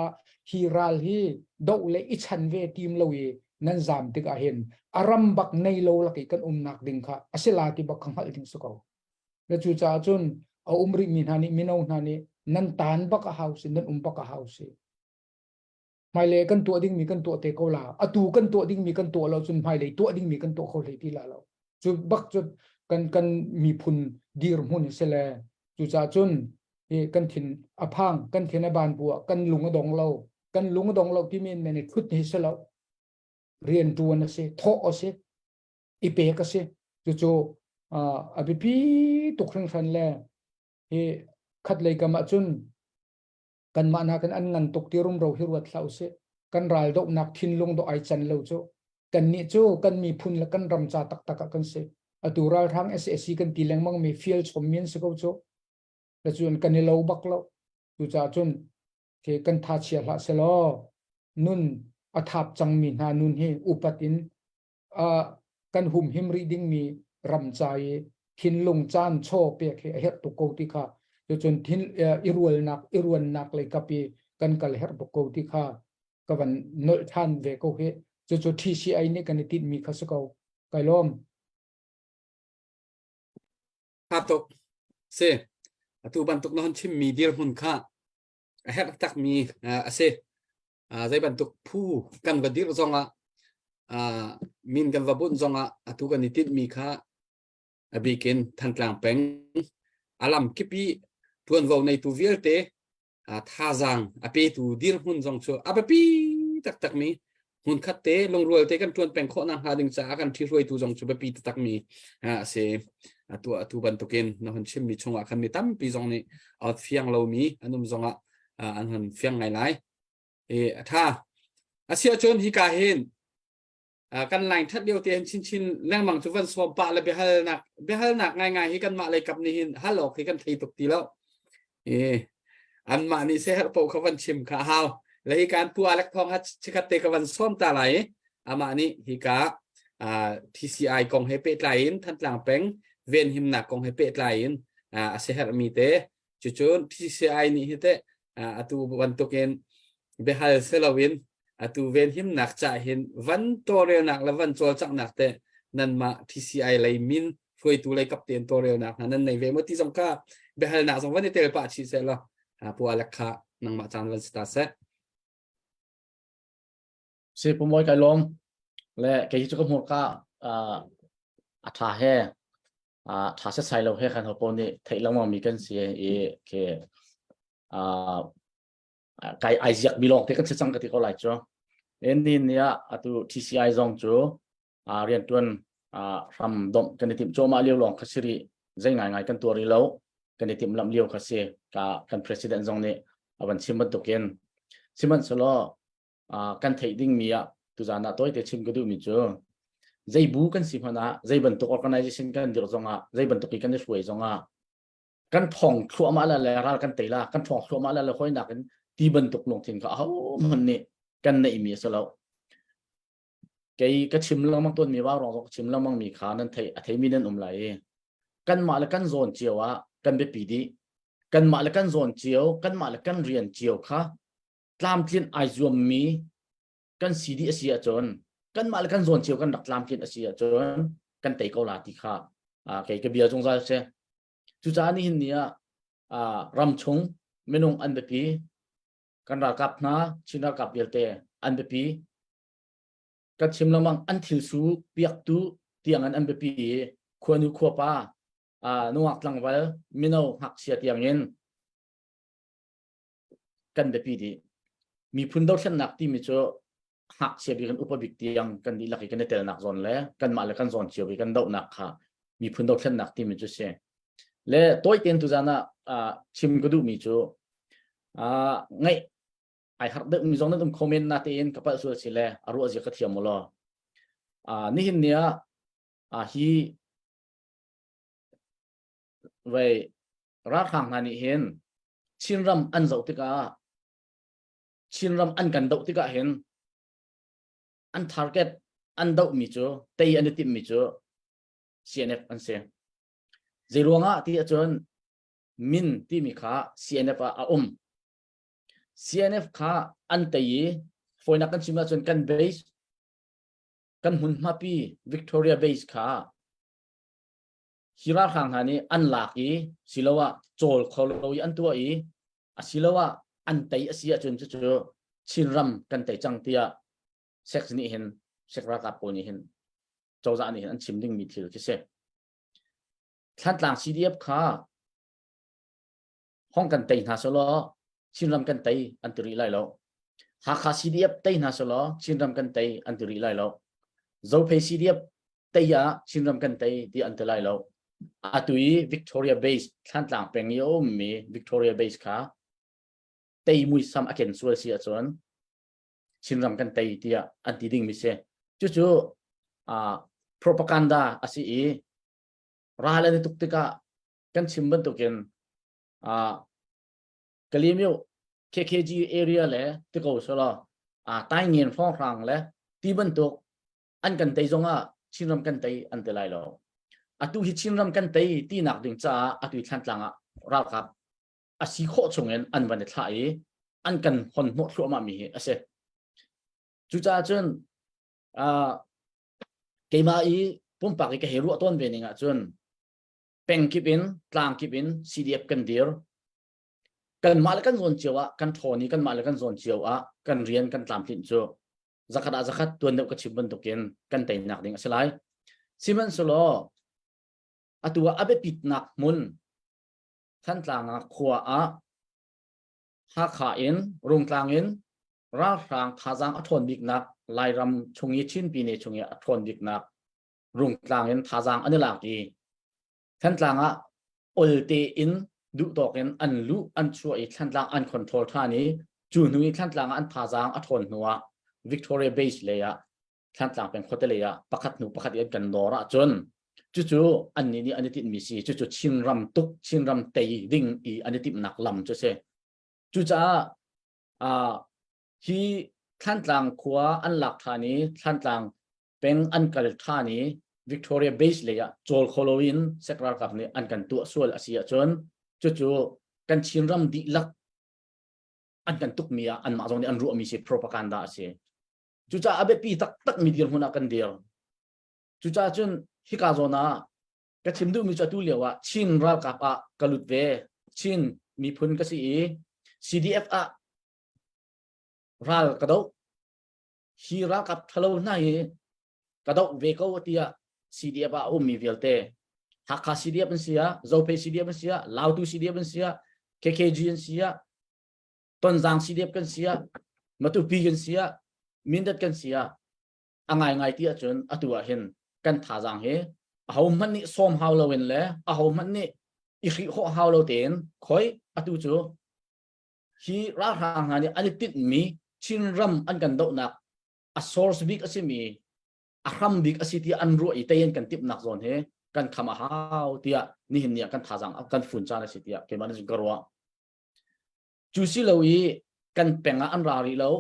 hi ral hi doh le i chan ve tim lo i nan zam tik ah hin a ram bak nei lo lak i kan umnak ding kha asila ti bak kha hngalh ding si ko le cu caah cun a um rih mi hna nih mino hna nih nan tan bak a hau si nan um bak a hau si hmailei kan tuah dingmi kan tuah te ko la atu kan tuah dingmi kan tuah lo cun hmailei tuah dingmi kan tuah kho hlei ti la lo cu bak cu kan kan miphun dirhmun si le cucaah cun hi kan thin a phang kan thin a ban bu ah kan lung a dong lo kan lung a dong lo ti men men i thut hi si lo rian tuan a si thawh a si i pek a si cucu a biapi tuk hringhran le hi khat lei kam ah cun kanmah nakin an ngan tuk ti rumro hi ruat hlah usih kan ral dohnak thinlung dawh ai can lo cu kannih cu kan miphun le kan ram ca taktak ah kan si atu ralhrang SAC kan ti lengmang mi fial chom mi an si ko cu le cun kan i lo bak lo cucaah cun ke kan tha chia hlah selaw nun a thap cangmi hna nun hi upat in kan humhim rih dingmi ram ca i thinlung caan chaw pek hi a herh tuk ko ti kha cucun thin i rualnak i ruannak lei kap i kan kal herh tuk ko ti kha ka van nolh than ve ko hi cucu TCI nih kan i tinhmi kha si ko kai lawm Tha tuk si atu bantuk na hon chimmi dirhmun kha a herh takmi a si zei bantuk phu kan va dirh zongah min kan va bunh zongah atu kan i tinhmi kha a bikin Thantlang peng a lam kipi tuanvo neitu vialte thazaang a petu dirhmun zong cu a biapi taktakmi hmunkhat te lungrual te kan ṭuan peng khawh nak hnga ding caah kan ṭhihruaitu zong cu biapi taktakmi a si atu atu bantukin na hun chimmi chungah khan mi tampi zong nih a fiang lomi an um zongah an hun fiang ngai lai i a ṭha a si ahcun hika hin kan line that lio te hin chinchin lengmang cu van sawm pah le biahalnak biahalnak ngaingai hi kanmah lei kap nih hin hal awk hi kan thei tuk ti lo i anmah nih seherh paoh kha van chim kha a hau le hi kan pu Alec Thawng ha chikhat te ka van sawm ta lai i amah nih hika TCI kong he pehtlai in Thantlang peng venhimnak kong he pehtlai in a siaherhmi te cucun TCI nih hi teh atu bantukin biahal siloin atu venhimnak ca hin van tawlrelnak le van cawlcanghnak te nanmah TCI lei min hruaitu lei kapten tawlrelnak hna nan nei ve maw ti zong kha. Biahalnak zong van i tel pah chih seh law pu Alek kha nangmah caan van si ta seh. Si pu Mawi kai lawm le kei hi cu ka hmurka a tha he tha se sai lo he khan ho nih theih lengmang mi kan si i ke kai ai ziak mi lawng te kan si cang ka ti ko lai cu. En ni ni ah atu TCI zong cu riantuan hram domh kan i timh cuahmah lio lawng kha si rih zei ngaingai kan tuar rih lo kan i timhlamh lio kha si ka kan president zong nih a van chim bantukin sihmanhsehlaw kan theih dingmi ah tuzan ah tawite chim ka duhmi cu zei bu kan si hmanh ah zei bantuk organization kan dirh zongah zei bantuk i kan i hruai zongah kan thong thluahmah la le ral kan tei la kan thong thluahmah la le hoinak in ti bantuk lungthin kha ahohmanh nih kan neihmi a si lo Kei ka chim lengmang tawnmi vaurawng zong ka chim lengmang mi kha nan thei a theimi nan um lai i kanmah le kan zawn cio ah kan biapi dih. Kanmah le kan zawn cio, kanmah le kan rian cio kha tlamtlinh ai zuammi kan si dih a si ahcun kanmah le kan zawn cio kan rak tlamtlinh a si ahcun kan tei ko la ti kha kei ka bia zungzal si. Cucaah nihin ni ah ram chung minung an biapi, kan ralkap hna, Chin ralkap vialte an biapi. Kan chim lengmang an thil su piaktu tiang in an biapi i khuanu khuapa nungak tlangval mino ngakchia tiang in kan biapi dih. Miphun dothlennak timi cu ngakchia bik in upa bik tiang kan dihlak i kan i telnak zawn le kanmah le kan zawn cio i kan dohnak kha miphun dothlennak timi cu si. Le tawi tein tuzan ah chim ka duhmi cu ngaih ai harh deuh mi zong nan um kho men na tein ka palh sual si le a ruah zia ka thiam mu law nihin ni ah hi vei ralhrang hna nih hin Chinram an zoh tikah Chinram an kan doh tikah hin an target an doh mi cu tei an i timh mi cu CNF an si. Zei ruangah ti ahcun min timi kha CNF ah a um. CNF kha an tei i fawinak kan chim ahcun kan base kan hmunhmapi Victoria base kha hi ralhrang hna nih an lak i siloah cawl kho lo i an tuah i asiloah an tei a si ahcun cucu Chinram kan tei cang tiah sex nih hin sek ralkap pawl nih hin cozah nih hin an chim dingmi thil khi si. Thlantlang CDF kha hong kan tei hna selaw Chinram kan tei an ti rih lai lo. Hakha CDF tei hna selaw Chinram kan tei an ti rih lai lo. Zophei CDF tei ah Chinram kan tei ti an ti lai lo. Atu i Victoria Base Thlantlang peng i a ummi Victoria Base kha tei muisam a ken sual si ahcun Chinram kan tei tiah an ti dingmi si. Cucu uh, propaganda a si i ral an i tuk tikah kan chim bantukin uh, Kalemyo KKG area le tiko solo uh, Taingen hrawnghrang le ti bantuk an kan tei zongah Chinram kan tei an ti lai lo. Atu hi Chinram kan tei tinak ding caah atu Thlantlang ah ralkap a si khawh chungin an van i thlah i an kan hon hnawh thluahmah mi hi a si. Cucaah cun uh, keimah i pumpak i ka hei ruah tawn ve ning ahcun peng kip in tlang kip in CDF kan dir kanmah le kan zawn cio ah kan ṭhawn i kanmah le kan zawn cio ah kan rian kan tlamtlinh cu zakhat ah zakhat tuan deuh ka chim bantukin kan teinak ding a si lai sihmanhsehlaw atu ah a biapitnak hmun Thantlang ah khua ah Hakha in Rungtlang in ralhrang thazaang a ṭhawn biknak Lairam chung i Chin Pyine chung i a ṭhawn biknak Rungtlang in thazaang an i lak i Thantlang ah olte in duhtawk in an luh an chuah i Thantlang an control ṭhan i cu hnu i Thantlang ah an thazaang a ṭhawn hnu ah Victoria Base lei ah Thantlang peng khuate lei ah pakhat hnu pakhat in an kan nawr ahcun cucu annih nih an i tinhmi si cucu Chinram tuk Chinram tei ding i an i timhnak lam cu si. Cucaah uh, hi Thantlang khua an lak ṭhan i Thantlang peng an kal ṭhan i Victoria Base lei ah cawl kho loin sek ralkap nih an kan tuah sual a si ahcun cucu kan Chinram dihlak an kan tukmi ah anmah zong nih an ruahmi si propaganda a si. Cucaah a biapi taktak mi dirhmun ah kan dir. Cucaah cun hika zawn ah Ka chim duhmi cu atu lio ah Chin ralkap ah ka lut ve. Chin miphun ka si i CDF ah ral ka doh. Hi ralkap ṭhalo hna hi ka doh ve ko tiah CDF ah a ummi vialte Hakha CDF an si ah, Zophei CDF an si ah, Lautu CDF an si ah, KKG an si ah, Tonzang CDF kan si ah, Matupi kan si ah, Mindat kan si ah, a ngaingai ti ahcun atu ah hin kan thazaang hi ahohmanh nih sawm hau loin le ahohmanh nih i hrih hawh hau lo tein khoi atu cu hi ralhrang hna nih an i tinhmi Chinram an kan dohnak a source bik a simi a hram bik a si tiah an ruah i tei an kan timhnak zawn hi kan kham a hau tiah nihin ni ah kan thazaang kan fun caan a si tiah keimah nih ka ruah. Cu si lo i kan peng ah an ra rih lo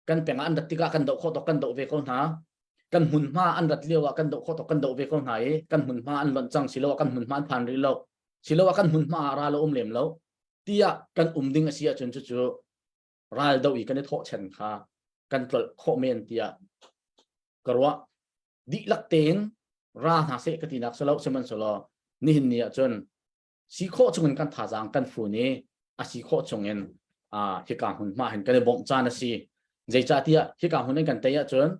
kan peng ah an rat tikah kan doh khawh tawk kan doh ve ko hna kan hmunhma an rat lio ah kan doh khawh tawk kan doh ve ko hna i kan hmunhma an lonh cang silo ah kan hmunhma an phan rih lo silo ah kan hmunhma ah ral a um lem lo tiah kan um ding a si ahcun cucu ral do i kan i thawh chen kha kan tlolh khawh men tiah ka ruah dihlak tein ra hna seh ka tinak si lo sihmanhsehlaw nihin ni ah cun si khawh chungin kan thazaang kan fun i a si khawh chungin hika hmunhma hin kan i bawmh caan a si zeicahtiah hika hmun in kan tei ahcun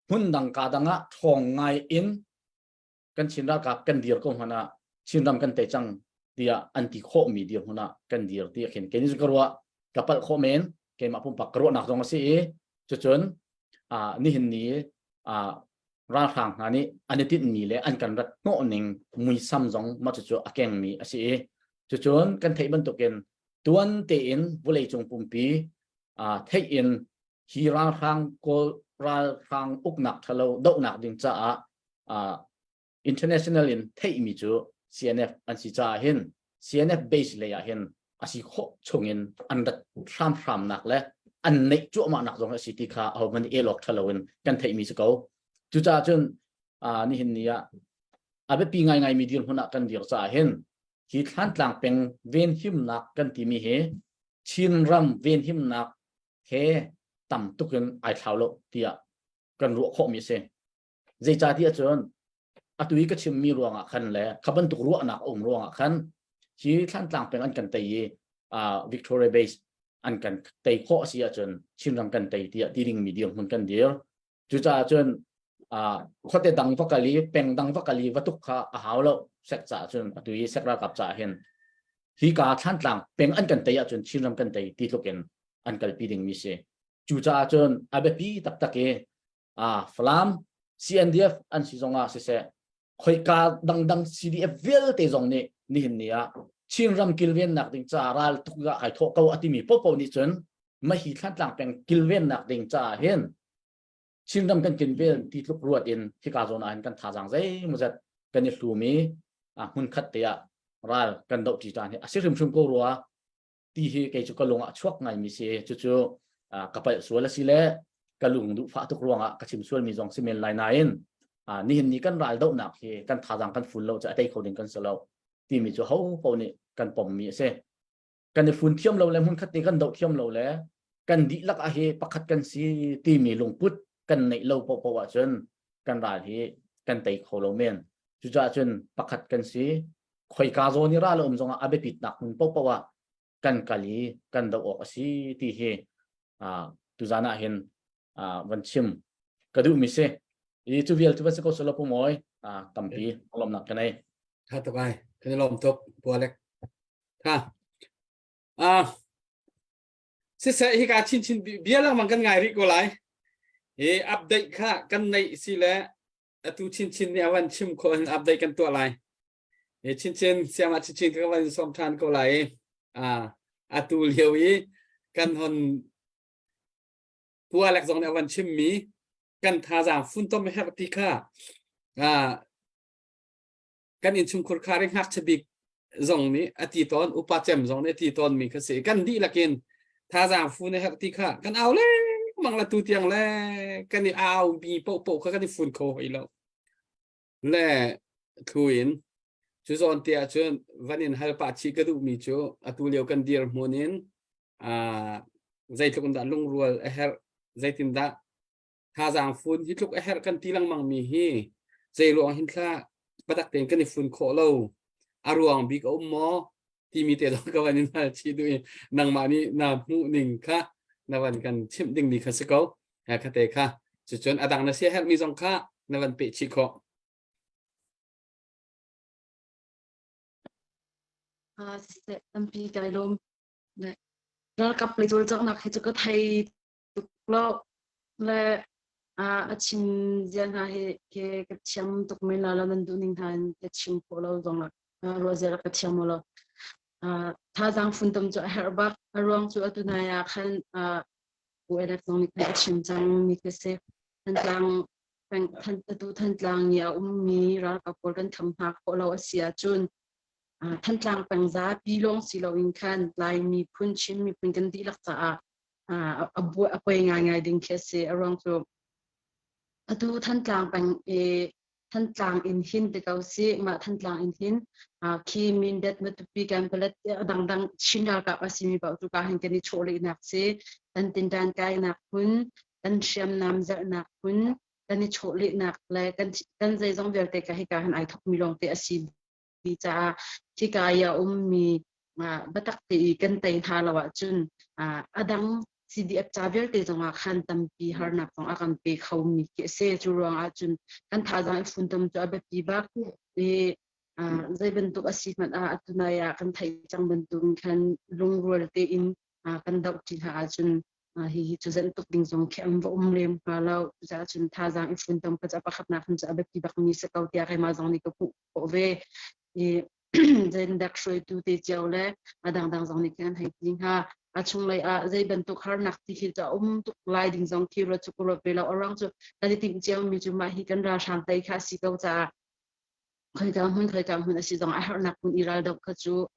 hmun dang ka dang ah ṭhawng ngai in kan Chin ralkap kan dir ko hmanh ah Chinram kan tei cang tiah an ti khawhmi dirhmun ah kan dir ti khin kei nih ka ruah ka palh khawh men keimah pumpak ka ruahnak zong a si i cucun nihin ni ralhrang hna nih an i tinhmi le an kan rat hnawh ning muisam zong mah cucu a kengmi a si i cucun kan theih bantukin tuan tein vawleicung pumpi theih in hi ralhrang kawl ralhrang uknak ṭhalo dohnak ding caah international in theihmi cu CNF an si caah hin CNF base lei ah hin a si khawh chungin an rat hramhramnak le an neih cuahmahnak zong a si ti kha ahohmanh nih el awk ṭha loin kan theihmi si ko. Cucaah cun nihin ni ah a biapi ngaingaimi dirhmun ah kan dir caah hin hi Thlantlang peng venhimnak kan timi hi Chinram venhimnak he tam tuk in ai thlau lo tiah kan ruah khawhmi a si. Zeicahtiah cun atu i ka chimmi ruangah khan le kha bantuk ruahnak a um ruangah khan hi Thlantlang peng an kan tei i Victoria Base an kan tei khawh a si ahcun Chinram kan tei tiah ti dingmi dirhmun kan dir. Cucaah cun khuate dang va kal i peng dang va kal i va tuk kha a hau lo sek caah cun atu i sek ralkap caah hin hi ka Thlantlang peng an kan tei ahcun Chinram kan tei ti tluk in an kalpi dingmi si. Cucaah cun a biapi taktak i Falam CNDF an si zongah siseh khoika dangdang CDF vialte zong nih nihin ni ah Chinram kilvennak ding ca ral tuk ah kai thawh ko a timi popo nih cun mahi Thlantlang peng kilvennak ding caah hin Chinram kan kilven ti tluk ruat in hika zawn ah hin kan thazaang zeimawzat kan i hlum i hmun khat te ah ral kan doh ṭi ṭan hi a si hrimhrim ko rua ti hi kei cu ka lung ah chuak ngaimi si cucu ka palh sual a si le ka lung duh fah tuk ruangah ka chim sualmi zong si men lai nain nihin ni kan ral dohnak hi kan thazaang kan fun lo cu a tei kho ding kan si lo timi cu ho paoh nih kan pommi a si kan i fun thiam lo le hmun khat te kan doh thiam lo le kan dihlak ah hi pakhat kan si timi lungput kan neih lo paohpaoh ahcun kan ral hi kan tei kho lo men cucaah cun pakhat kan si khoika zawn i ral a um zongah a biapitnak hmun paohpaoh ah kan kal i kan doh awk a si ti hi tuzan ah hin van chim ka duhmi si i cu vial cu va si ko selaw pu mawi tampi lawmnak ka nei Tha tuk ai kan i lawm tuk pualek tha ah siseh hika chinchin bia lengmang kan ngai rih ko lai i update kha kan neih si le atu chinchin nih a van chim khawh in update kan tuah lai E chinchin siangah chinchin ka van som than ko lai a atu lio i kan hon pualek zong nih a van chimmi kan thazaang funtom herh ti kha a kan innchungkhur khar i ngakchia bik zong nih a ti tawn upa cem zong nih a ti tawn mi kha si kan dihlak in thazaang fun a herh ti kha kan au lengmang la tu tiang le kan i au mi paohpaoh kha kan i fun kho hoi lo le thlu in cu zawn te ah cun van in hal pah chih ka duhmi cu atu lio kan dir hmun in zeitluk in dah lungrual a herh zeitin dah thazaang fun hi tluk a herh kan ti lengmang mi hi zei ruang hin thla. Biatak tein kan i fun khawh lo a ruang bik a um maw timi te zong ka van in hal chih duh i nangmah nih na hmuh ning kha na van kan chimh dingmi kha si ko. Kha te kha cucun a dang na sia herhmi zong kha na van peh chih khawh. Siseh tampi kai lawm. Ralkap lei cawlcanghnak hi cu ka thei tuk lo le a chim zia hna hi ke ka thiam tuk men la lo nan duh ning hna in ka chim khawh lo zong ah ruah zia ka thiam lo. Thazaang funtom cu a herh bak. A ruang cu atu nai ah khan UNF zong nih khan a chim cang mi khi si. Thantlang peng atu Thantlang i a ummi ralkap pawl kan kham hna khawh lo a si ahcun Thantlang peng zapi lawng si loin khan Lai miphun Chin miphun kan dihlak caah a a poi ngaingai ding khi a si. A ruang cu atu Thantlang peng i Thantlang in hin ti ko si mah Thantlang in hin khi Mindat Matupi Kanpalet a dangdang Chin ralkap a simi paoh cu ka hin kan i chawhlehnak si kan tinṭan kainak hmun kan hriamnam zalhnak hmun kan i chawhlehnak le kan kan zeizong vialte ka hika hin ai thokmi lawngte a si ti caah hika i a ummi biatak te i kan tei hna lo ahcun a dang CDF ca vialte zongah khan tampi harnak zong a kan pe khomi khi a si. Cu ruangah cun kan thazaang i funtom cu a biapi bak i zei bantuk a si hmanh ah atu nai ah kan theih cang bantuk khan lungrual tein kan doh ṭi hna ahcun hihi cu zenh tuk ding zong khi an va um lem hnga lo. Cucaah cun thazaang i funtom kha cu a pakhatnak hin cu a biapi bakmi si ko tiah keimah zong nih ka hmuh khawh ve. I zendak hruaitu te cio le a dangdang zong nih khin an hei ti hnga. A chunglei ah zei bantuk harnak ti khi cu a um tuk lai ding zong khi ruat cu ka ruat ve lo. A ruang cu kan i timh cio mi cu mah hi kan ralhrang tei kha a si ko caah khoika hmun khoika hmun a si zong a herhnak hmun i raldoh kha cu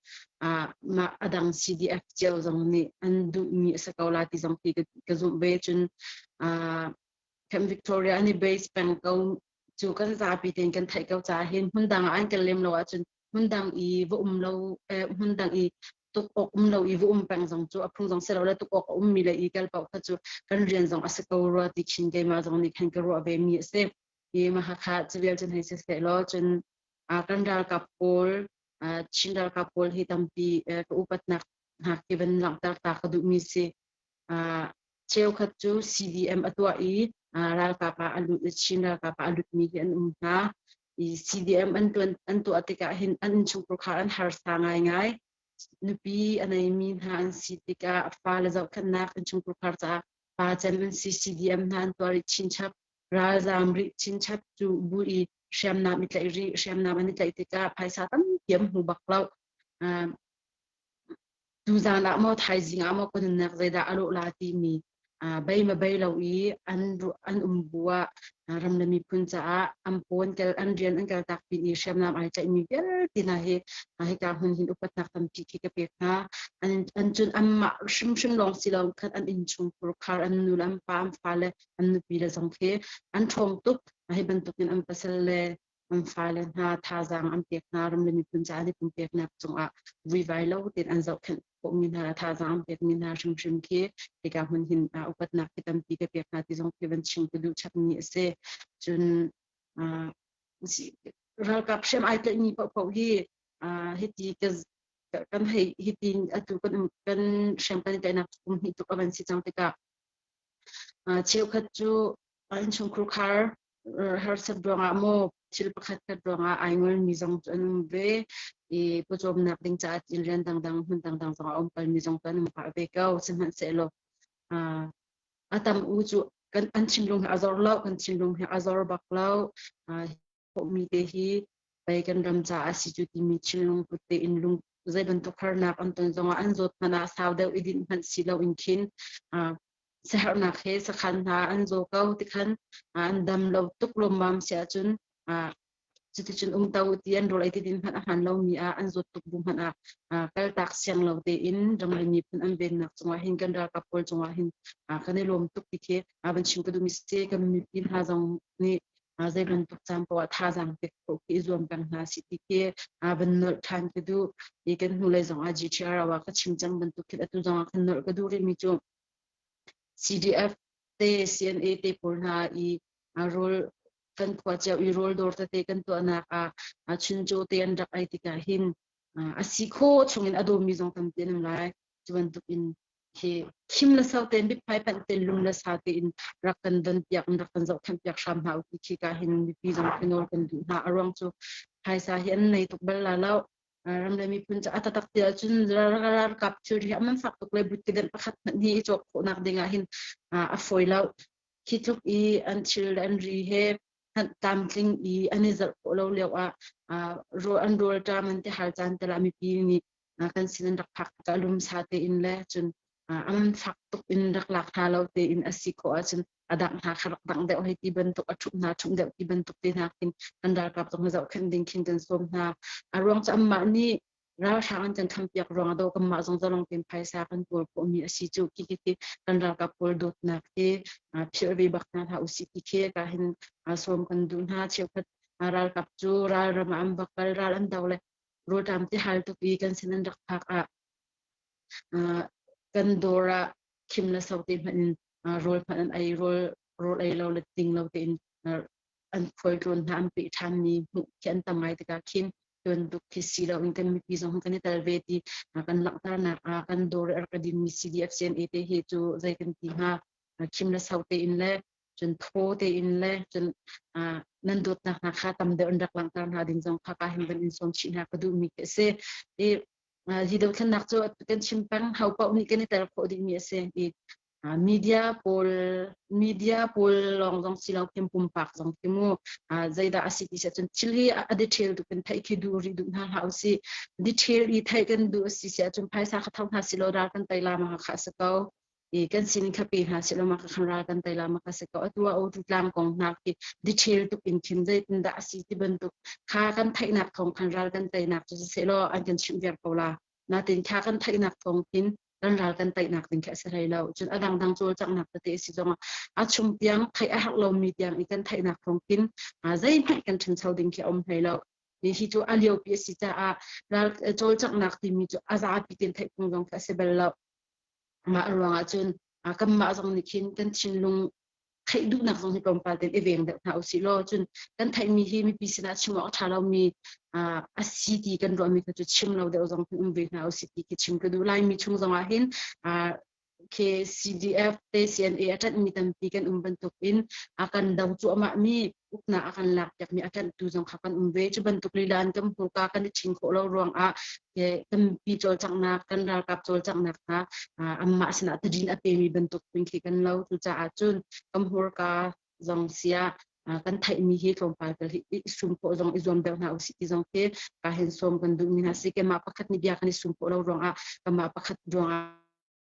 mah a dang CDF cio zong nih an duhmi a si ko la ti zong ti ka zumh ve cun Camp Victoria an i base peng ko cu kan zapi tein kan theih ko caah hin hmun dang ah an kal lem lo ahcun hmun dang i va um lo hmun dang i tuk awk um lo i va um peng zong cu a phung zong si lo le tuk awk a ummi le i kal paoh kha cu kan rian zong a si ko rua ti khin keimah zong nih khan ka ruah ve mi a si. Hi Hakha civil cun hei siseh law cun kan ralkap pawl Chin ralkap pawl hi tampi ka upatnak hna khi van langhter ta ka duhmi si. Cheukhat cu CDM a tuah i ralkap ah a lut i Chin ralkap ah a lutmi hi an um hna. I CDM an tuan an tuah tikah hin an innchungkhar kha an harsa ngaingai. Nupi a neimi hna an si tikah fale zohkhenhnak innchungkhar caah pa cem an si CDM hna an tuah rih chinchap ralzaam rih chinchap cu bu i hriamnam i tlaih rih hriamnam an i tlaih tikah phaisa tampi an hmu bak lo tuzaan ah maw thaizing ah maw ka nunnak zeidah a lawh la timi bei ma bei lo i an an um bu ah ram le miphun caah an pawn kel an rian an kal tak pin i hriamnam ai tlaihmi vialte hna hi hika hmun hin upatnak tampi khi ka pek hna an an cun anmah hrimhrim lawng si lo khan an innchungkhur khar an nu le an pa an fale an nupi le zong khi an ṭhawng tuk hi bantukin an pasal le an fale hna thazaang an pek hna ram le miphun caah an i pumpeknak cungah vuivai lo tein an zohkhenh khawhmi hna le thazaang an pekmi hna hrimhrim khi hika hmun hin upatnak khi tampi ka pek hna ti zong khi van chim ka duh chapmi a si. Cun ralkap hriam ai tlaihmi paohpaoh hi hiti kan hei hiti atu kan kan hriam kan i tlaihnak kum hnih tuk a van si cang tikah Cheukhat cu innchungkhar khar harsat ruangah maw thil pakhat khat ruangah ai ngolmi zong cu an um ve i pawcawmnak ding caah tiin rian dangdang hmun dangdang zong a um kalmi zong cu an um pah ve ko. Sihmanhsehlaw a tam u cu kan an thinlung hi a zor lo, kan thinlung hi a zor bak lo. Khawhmi te hi pei kan ram caah a si cu timi thinlung put tein lung zei bantuk harnak an ton zongah an zawt hmanh ah sau deuh i dinh hmanh si loin khin siaherhnak he sakhan hna an zaw ko tikhan an dam lo tuk lawmmam si ahcun cuticun um to ti an rawl ei ti din hmanh a hman lomi ah an zawt tuk bu hmanh ah kaltak siang lo tein ram le miphun an vennak cungah hin kan ralkap pawl cungah hin kan i lawm tuk ti khi van chim ka duhmi si kan mipi hna zong nih zei bantuk caan poah thazaang pek khawh khi i zuam peng hna si ti khi van nolh ṭhan ka duh i kan hnulei zong ah GTR ah ka chim cang bantuk khin atu zong ah khan nolh ka duh rihmi cu CDF te CNA te pawl hna i rawl Kan khua cio i rawl dawr tete kan tuahnak ah chuncaw te an rak ei tikah hin a si khawh chungin a dawmi zong tampi an um lai. Cu bantukin hi khim le sau tein biphai panh tein lung le sa tein rak kan don piak in rak kan zohkhenh piak hram hna u ti khi ka hin mipi zong khi nawl kan duh hna. A ruang cu phaisa hi an nei tuk bal la lo. Ram le miphun cu a taktak ti ahcun ralkap thilri hi a man fak tuk le but-kedenh pakhat hmanh hi i cawk khawhnak ding ah hin a fawi lo. Khi tluk i an thil le an ri he tlamtling i an i zalh khawh lo lio ah an rawlṭam an ti hal caan te lah mipi nih kan sin an rak phak tikah lumsa tein le cun a man fak tuk in rak lak hna lo tein a si khawh ahcun a dangh hna kha rak dangh deuh hei ti bantuk a ṭhumh hna ṭhumh deuh ti bantuk te hna khin kan ralkap zong zohkhenh ding khin kan sawm hna. A ruang cu anmah nih ralhrang an kan khampiak ruang ah dawh kanmah zong zalong tein phaisa kan kawl khawhmi a si cu khi khi khi kan ralkap pawl dawtnak hi philh ve bak hna hlah usih ti khi ka hin sawm kan duh hna. Cheukhat ralkap cu ralram ah an va kal ral an do le rawlṭam ti hal tuk i kan sin an rak phak ah kan dawr ah khim le so te hmanh in rawl hmanh an ei rawl rawl ei lo le ting lo tein an khualtlawn hna an peh ṭhanmi hmuh khi an tam ngai tikah khin bantuk khi si lo in kan mipi zong kan i tel ve ti kan langhternak ah kan dawr a rak dinmi CDF CNA te hi cu zei kan ti hnga khim le so tein le cun thaw tein le cun nan dawtnak hna kha tam deuh in rak langhter hna ding zong kha ka hin van in sawm chih hna ka duhmi khi a si. I hi dothlennak cu kan chim peng ho paoh nih kan i tel khawh dihmi a si. I media pawl media pawl lawng zong si lo khin pumpak zong khi mu zeidah a si ti si ahcun thil hi a detail tuk in theih khi duh rih duh hna hlah usih. Detail i theih kan duh a si si ahcun phaisa kha tho hna silo ral kan tei la ma kha a si ko. I kan sining kha pe hna seh law mah kha ral kan tei la ma kha si ko atu ah autu tlang kong hna khi detail tuk in khin zeitin dah a si ti bantuk kha kan theihnak thawng khan ral kan teinak cu seh law an kan chimh viar ko la natin kha kan theihnak thawng khin kan ral kan teinak ding khi a si hlei lo cun a dangdang cawlcanghnak tete si zongah a chung tiang theih a herh lomi tiang i kan theihnak thawng khin zeihmanh kan ṭhancho ding khi a um hlei lo hi cu a liopi a si caah ral cawlcanghnak timi cu a zapi tin theih phung zong khi a si bal lo Mah ruangah cun kanmah zong nih khin kan thinlung theih duhnak zong hi tlawmpal tein i veng deuh hna usih law cun kan theihmi hi mipi sinah chim awk a ṭha lomi a si ti kan ruahmi kha cu chim lo deuh zong hin um ve hna usih ti khi chim ka duh. Laimi chung zongah hin khi CDF te CNA a ṭanhmi tampi kan um bantukin a kan do cuahmahmi uknak a kan lakpiakmi a ṭanhtu zong kha kan um ve. Cu bantuk lila in kan hmurka kan i ṭhing khawh lo ruangah tampi cawlcanghnak kan ralkap cawlcanghnak hna anmah sinah tadin a pemi bantuk phun khi kan lo. Cucaah cun kan hmurka zong siah kan theihmi hi tlawmpal tal hi i sum khawh zong i zuam deuh hna usih ti zong khi ka hin sawm kan duhmi hna si. Keimah pakhat nih bia kan i sum khawh lo ruangah kanmah pakhat ruangah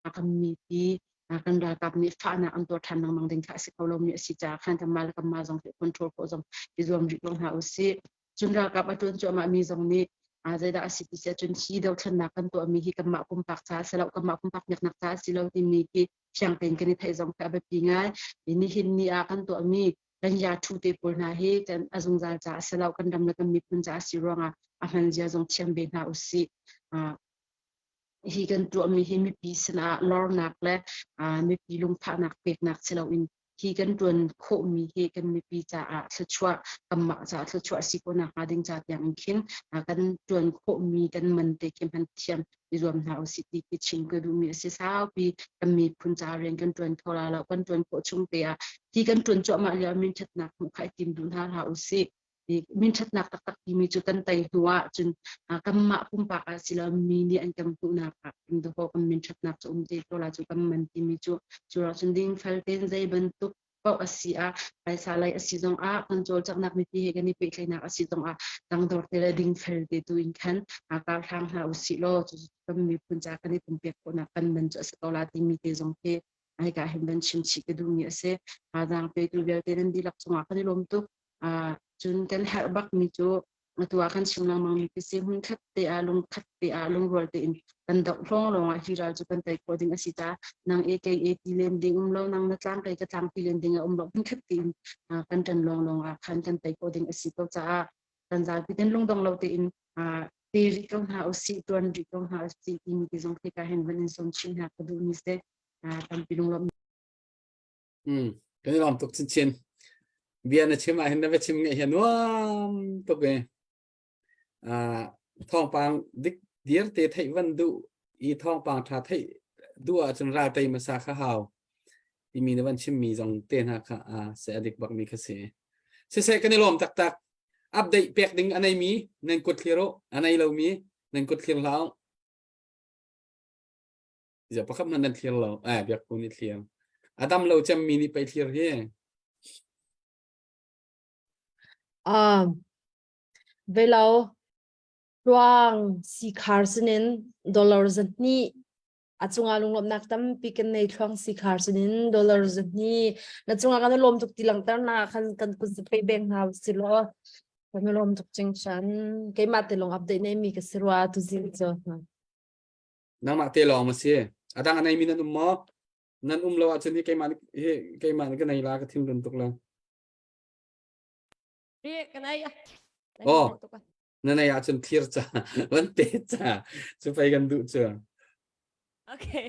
kan mipi kan ralkap nih fahnak an tuar ṭhan lengmang ding kha a si kho lomi a si caah khan kanmah le kanmah zong hi control khawh zong i zuam rih ko hna usih. Cun ralkap a ṭuan cuahmah mi zong nih zeidah a si ti si ahcun hi dothlennak kan tuahmi hi kanmah pumpak caah si lo, kanmah pumpak miaknak caah si lo timi khi fiang tein kan i theih zong khi a biapi ngai. Nihin ni ah kan tuahmi kan ya ṭhu te pawl hna hi kan a zungzal caah a si lo, kan ram le kan miphun caah a si ruangah a hman zia zong thiam ve hna usih. Hi kan tuahmi hi mipi sinah lornak le mipi lungfahnak peknak si loin hi kan ṭuan khawhmi hi kan mipi caah thluachuah kanmah caah thluachuah si ko nakhnga ding ca tiang in khin kan ṭuan khawhmi kan man te khi hman thiam i zuam hna usih ti khi chim ka duhmi a si saupi kan miphun caah rian kan ṭuan kho la lo kan ṭuan khawh chung te ah hi kan ṭuan cuahmah lio min ṭhatnak hmuh kha i tim duh hna hlah usih Minṭhatnak taktak timi cu kan tei hnu ah cun kanmah pumpak ah si lo mi nih an kan hmuhnak ah kan dawh kan minṭhatnak cu um te ko la cu kan man timi cu cu ah cun dingfel tein zei bantuk paoh a si ah phaisa lei a si zong ah kan cawlcanghnak mipi he kan i pehtlaihnak a si zong ah tangdor te le dingfel te tu in khan kar hlang hna usih law cu kan miphun ca kan i pumpek khawhnak kan man cu a si ko la timi te zong khi hika hin van chim chih ka duhmi a si. Thazaang petu vialte nan dihlak cungah kan i lawm tuk. Cun kan herh bakmi cu atu ah kan chim lengmangmi khi si hmunkhat te ah lungkhat te ah lungrual tein kan doh hlawng lawng ah hi ral cu kan tei khawh ding a si caah nang e kei e ti len ding um lo nang na tlang kei ka tlang ti len ding a um lo hmunkhat tein kan ṭan lawng lawng ah khan kan tei khawh ding a si ko caah kan zapi ten lungdong lo tein pe rih ko hna usih tuan rih ko hna usih timi ti zong khi ka hin van in sawm chin hna ka duhmi si tampi lunglawmh Mm, kan i lawm tuk chinchin. Bia na chim ah hin na va chim ngeih hi a nuam tuk e. Uh, thawngpang dik dir te theih van duh i thawngpang tha theih duh ahcun ral tei hmasa kha hau timi na van chimmi zong te hna kha uh, se a dik bakmi kha si. Siseh kan i lawm taktak. Update pek ding a neimi nan kut thlir u, a nei lomi nan kut thlir hlah u. Zia pakhat hmanh nan thlir lo. Eh, biak ku nih thlir. A dam lo cemmi nih pei thlir hi. Um, velo ruang sikhar sinin dollar zahnih a cungah lunglawmhnak tampi kan nei thluang sikhar sinin dollar zahnih na cungah kan i lawm tuk ti langhter na khan kan kun pe beng hna si law kan i lawm tuk ching chan keimah te lawng update nei mi ka si rua tu zing cu Nangmah te lawng ma si. A dang a nei mi nan um maw? Nan um lo ahcun hi keimah hi keimah nih ka nei la ka thinlun tuk la. Oh, na nei ahcun thlir ca van pe ca cu pei kan duh cu. Okay.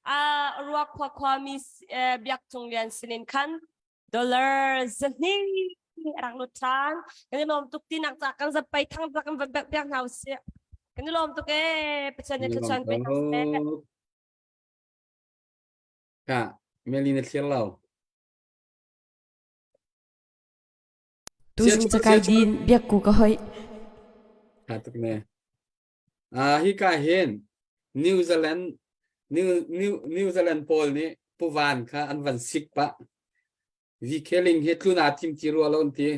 Uh, ruak khua khua mi uh, biak cung lian sinin khan dollar zahni rak lut than kan i lawm tuk tinak ca kan zapai thang ta kan van pek piak hna usih kan i lawm tuk e Pathian nih thluachuan pe hna seh Ka Meli na thlir lo. Tuzing cakai din biakku ka hoih. Tha tuk ne. Ah hi ka hin New Zealand New New New Zealand pawl nih puvan kha an van sik pah. VK Ling hi tlun aa tim ti rua lo an ti.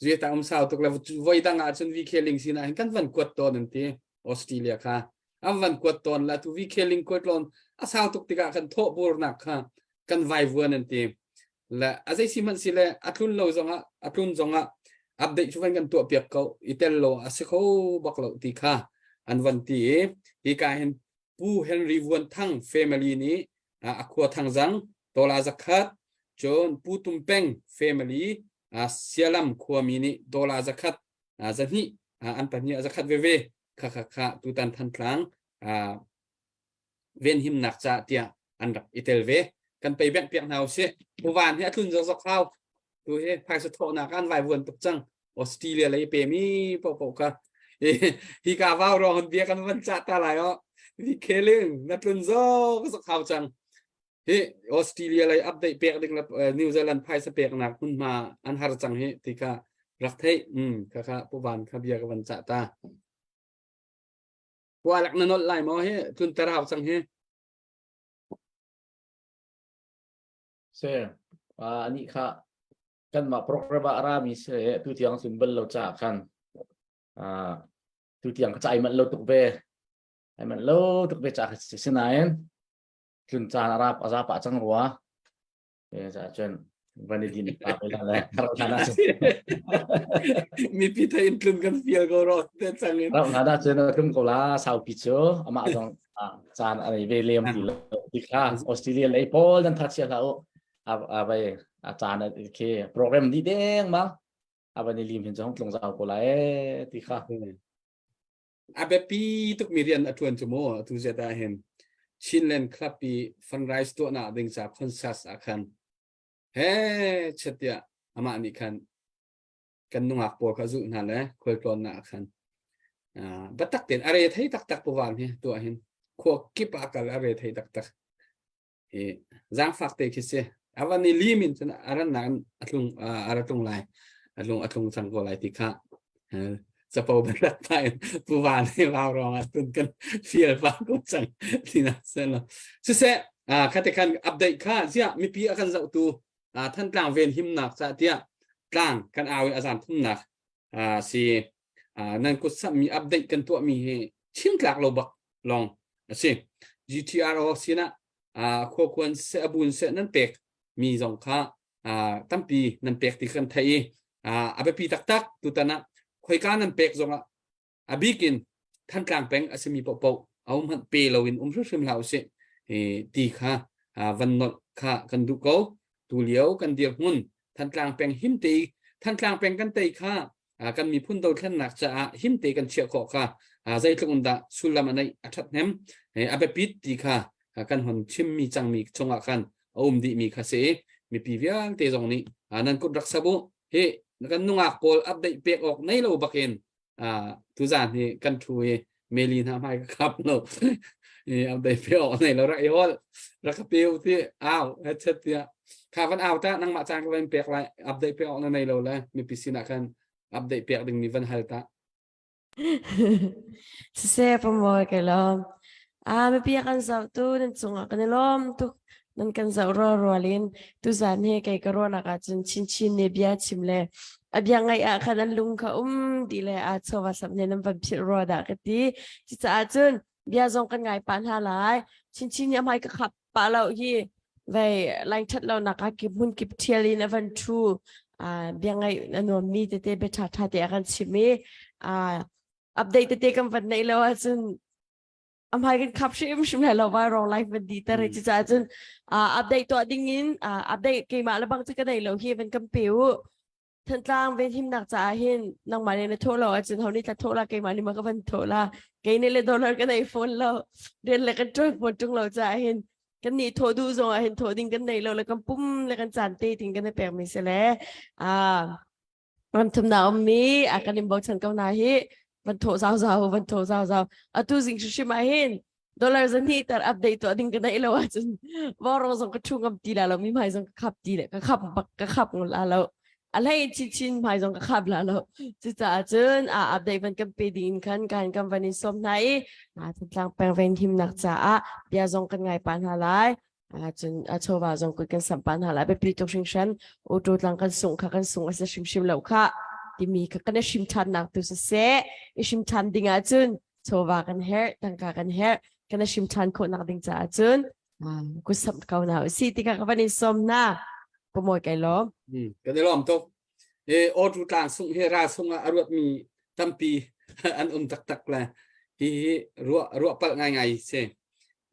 Zui ta um sau tuk le voi dang ah cun VK Ling sinah hin kan van kuat tawn an ti. Australia kha an van kuat tawn la tu VK Ling kuat lawn a sau tuk tikah kan thawh burnak kha kan vaivuan an ti. Le a zei si hmanh si le a tlun lo zongah a tlun zongah update cu van kan tuah piak ko i tel lo a si kho bak lo ti kha an van ti i hi ka hin Pu Henry Vuan Thang family nih a khua Thangzang Tola zakhat cun Pu Tum Peng family Sialam khuami nih Tola zakhat zahnih an pahnih zakhat veve kha kha kha tutan Thantlang venhimnak ca tiah an rak i tel ve kan pei bek piak hna usih Puvan hi a tlun zokzok hau tu hi phaisa thawhnak an vai vuan tuk cang Australia lei pe mi popo ka hi ka vau ro hon bia kan van cha ta lai o vi kheling na tlun zok zok hau cang hi Australia lei update pek ding la New Zealand phaisa pek nak hun ma an har cang hi ti ka rak thei um kha kha puvan kha bia ka van cha ta Kualak na nolh lai maw hi tlun ter hau cang hi. Se ani kha kanmah program ah rami se tu tiang tlun bal lo ca khan tu tiang ka cai manh lo tuk ve ai manh lo tuk ve ca kha si sinain tlun caan a rap a za pah cang rua cun van i din pa ve la Mipi thei in tlun kan fial ko ro te cang in. Rau na da cun a tlung ko la saupi cu amah zong caan a nei ve lem ti lo ti kha Australia lei pawl nan tha chia hlah u a vai a caan khi program di deng ma a van i lim hin cu hong tlung zau ko la e ti kha A biapi tukmi rian a ṭuan cu mu atu zet ah hin Chinland Club i fundraise tuahnak ding ca concert ah khan he chet tiah amah nih khan kan nungak pawl kha zulh hna le khualtlawnnak ah khan biatak tein a re thei taktak puvan hi tuah hin khua kip ah kal a re thei taktak i zaangfak te khi si a van i lim in cun a rannak in a tlung a ra tlung lai a tlung a tlung cang ko lai ti kha capo bantak pa in puva ne vau rong ah tun kan fial pa ko cang tina selo siseh khate khan update kha zia mipi a kan zoh tu Thantlang ven himnak ca tiah tlang kan au i a zan thumnak si nan kut sammi update kan tuahmi hi chim tlak lo bak long a si GTRO sinah khuakhuan seh abun seh nan pek mi zong kha tampi nan pek ti kan theih i a biapi taktak tutan ah khoika nan pek zongah a bik in Thantlang peng a simi paohpaoh a um hmanh pe loin um hrimhrim hlah usih ti kha van nolh kha kan duh ko tu lio kan dirhmun Thantlang peng him te Thantlang peng kan tei kha kan miphun dothlennak caah him te kan chiah khawh kha zeitluk in dah sullam a neih a ṭhathnem a biapit ti kha kan hon chimmi cangmi chungah khan a um dihmi kha si. Mipi vialte zong nih nan kut rak sap u. Hi kan nungak pawl update pek awk nei lo bakin tuzan hi kan thu i meli hna hmai ka kap lo. I update pe awk nei lo rak i hol rak ka peu ti au headset tiah kha van au ta nangmah caan ka van pek lai update pek awk na nei lo le mipi sinah khan update pek ding mi van hal ta. Siseh pamawi ka lawm. Ah mipi a kan zohtu nan cungah kan i lawm tuk. Nan kan zoh rualrual in tuzan hi kei ka ruahnak ahcun chinchin nih bia chim le a bia ngaih ah khan an lung kha um ti le aa chawva sam nih nan van philh rua dah ka ti. Cucaah cun bia zong kan ngai pah hna lai. Chinchin nih a hmai ka khap pah lo hi vei laing ṭhat lonak ah kip hmun kip ṭhial in a van ṭhu. Ah bia ngaih a nuammi tete bia ṭhaṭha te a kan chim i ah update tete kan van neih lo ahcun a hmai kan khap hrim hrim lai lo vai rong life van di ter hi cucaah cun update tuah ding in update keimah le bang cu ka nei lo hi van kan pe u Thantlang venhimnak caah hin nangmah nih na thawh lo ahcun ho nih tla thawh la keimah nih ma ka van thawh la kei nih le dollar ka nei fawn lo rian le kan ṭuan fawn ṭung lo caah hin kan nih thawh duh zong ah hin thawh ding kan nei lo le kan pum le kan caan te ting kan i pek mi si le ah ram thumnak ummi a kan in bochan ko na hi van thawh zau zau van thawh zau zau atu zing hrim ah hin dollar zan hi tar update tuah ding ka nei lo ahcun voro zong ka thu ngam ti la lo mi hmai zong ka khap ti le ka khap bak ka khap ngol la lo a hlei chin chin hmai zong ka khap la lo cucaah cun a update van kan pe ding in khan kan kan van in sawm hna i a Thantlang peng ven himnak caah bia zong kan ngai pa hna lai cun a chawva zong kut kan samh pa hna lai biapi tuk hringhran auto tlang kan sung kha kan sung a si hrimhrim lo kha timi kha kan i hrim ṭhannak tu siseh i hrim ṭhan ding ahcun chawva kan herh tangka kan herh kan i hrim ṭhan khawhnak ding caah cun kut samh ko hna usih ti kha ka van in sawm hna pamawi kai lawm kan i lawm tuk e auto tlang sung hi ra sung ah a ruatmi tampi an um taktak le hi ruah ruah palh ngaingai si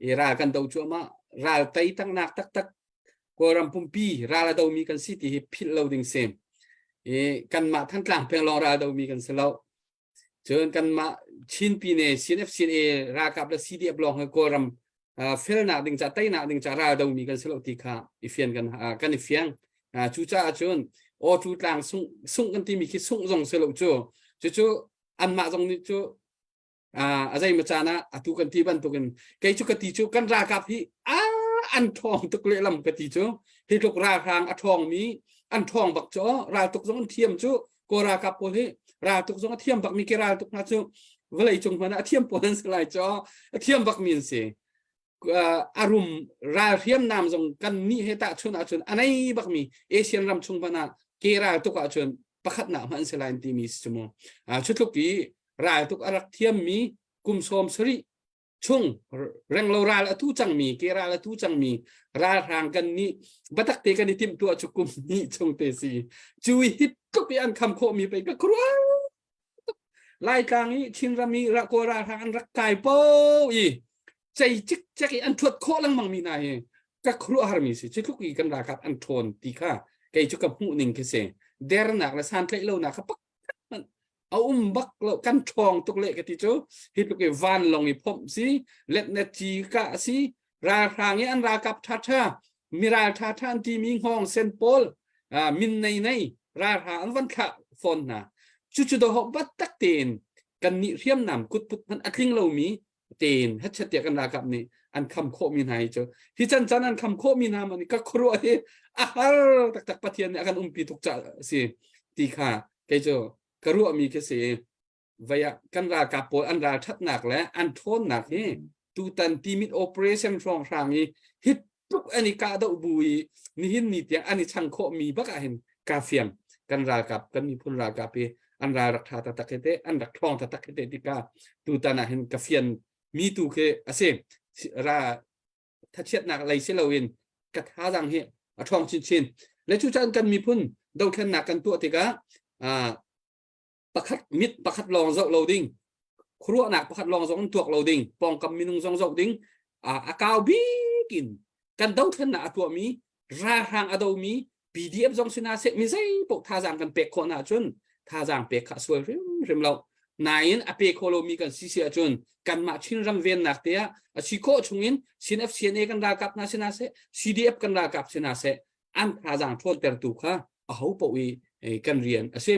i ral kan do cuahmah ral tei taknak taktak Kawlram pumpi ral a domi kan si ti hi philh lo ding si i kanmah Thantlang peng lawng ral domi kan si lo cun kanmah Chin pine CNF CNA ralkap le CDF lawng hi Kawlram felnak ding ca teinak ding ca ral domi kan si lo ti kha i fian kan kan i fiang cucaah cun awtu tlang sung sung kan timi khi sungh zong si lo cu cucu anmah zong nih cu a zei ma caan ah atu kan ti bantukin kei cu ka ti cu kan ralkap hi a an ṭhawng tuk lehlam ka ti cu hi tluk ralhrang a ṭhawng mi an ṭhawng bak cu raltuk zong an thiam cu kawl ralkap pawl hi raltuk zong a thiam bak mi ke raltuk hna cu vawlei cung hmanh ah a thiam pawl an si lai cu a thiam bak mi an si a rum ral hriamnam zong kan nih he tahchun ahcun a nei bakmi Asian ram chung hmanh ah ke ral tuk ahcun pakhatnak hmanh si lai timi si mu cutluk i ral tuk a rak thiammi kum 70 chung renglo ral a tu cangmi ke ral a tu cangmi ralhrang kan nih batak te kan i timh tuah cu kum hnih chung te si cu hi tluk i an kham khawhmi pei ka khuaruah Laitlang i Chinram i Kawl ralhrang an rak kai po i cei cikcek i an ṭhuat khawh lengmang mi hna hi ka khuaruahhar mi si cu tluk i kan ralkap an ṭhawn ti kha kei cu ka hmuh ning khi si dernak le santlaih lonak kha pakhat hmanh a um bak lo kan ṭhawng tuk le ka ti cu hi tluk i vanlawng i phomh si letnet ci kah si ralhrang i an ralkap ṭhaṭha miral ṭhaṭha an timi hngawng sen pawl min nei nei ralhrang an van thlah fawn hna cucu doho bat tak tein kan nih hriamnam kutput hmanh a tling lomi tein hetchet tiah kan ralkap nih an kham khawhmi hna hi cu hi can can an kham khawhmi hna man ka khuaruah hi a har taktak Pathian nih a kan umpi tuk ca si ti kha kei cu ka ruahmi khi si vei ah kan ralkap pawl an ral ṭhatnak le an ṭhawnnak hi tutan timit operation hrawnghrang i hi tluk an i kahdoh bu i nihin ni tiang an i chang khawhmi bak ah hin ka fiang kan ralkap kan miphun ralkap hi an ral rak ṭha taktak hi te an rak ṭhawng taktak hi te tika tutan ah hin ka fian mi tu khi a si ra thachiatnak lei si loin ka thazaang hi a ṭhawng chinchin le cucaah kan miphun dothlennak kan tuah tikah pakhat mit pakhat lawng zoh lo ding khuaruahnak pakhat lawng zong tuak lo ding pawngkam minung zong zoh ding a kau bik in kan dothlennak a tuahmi ralhrang a domi PDF zong sina seh mi zei paoh thazaang kan pek khawh na cun thazaang pek kha sual hrimhrim lo nain a pe kho lomi kan si si ahcun kanmah Chinram vennak te ah a si khawh chungin CNF CNA kan ralkap hna sina seh CDF kan ralkap sina seh. An thazaang ṭhawntertu kha aho paoh i kan rian a si.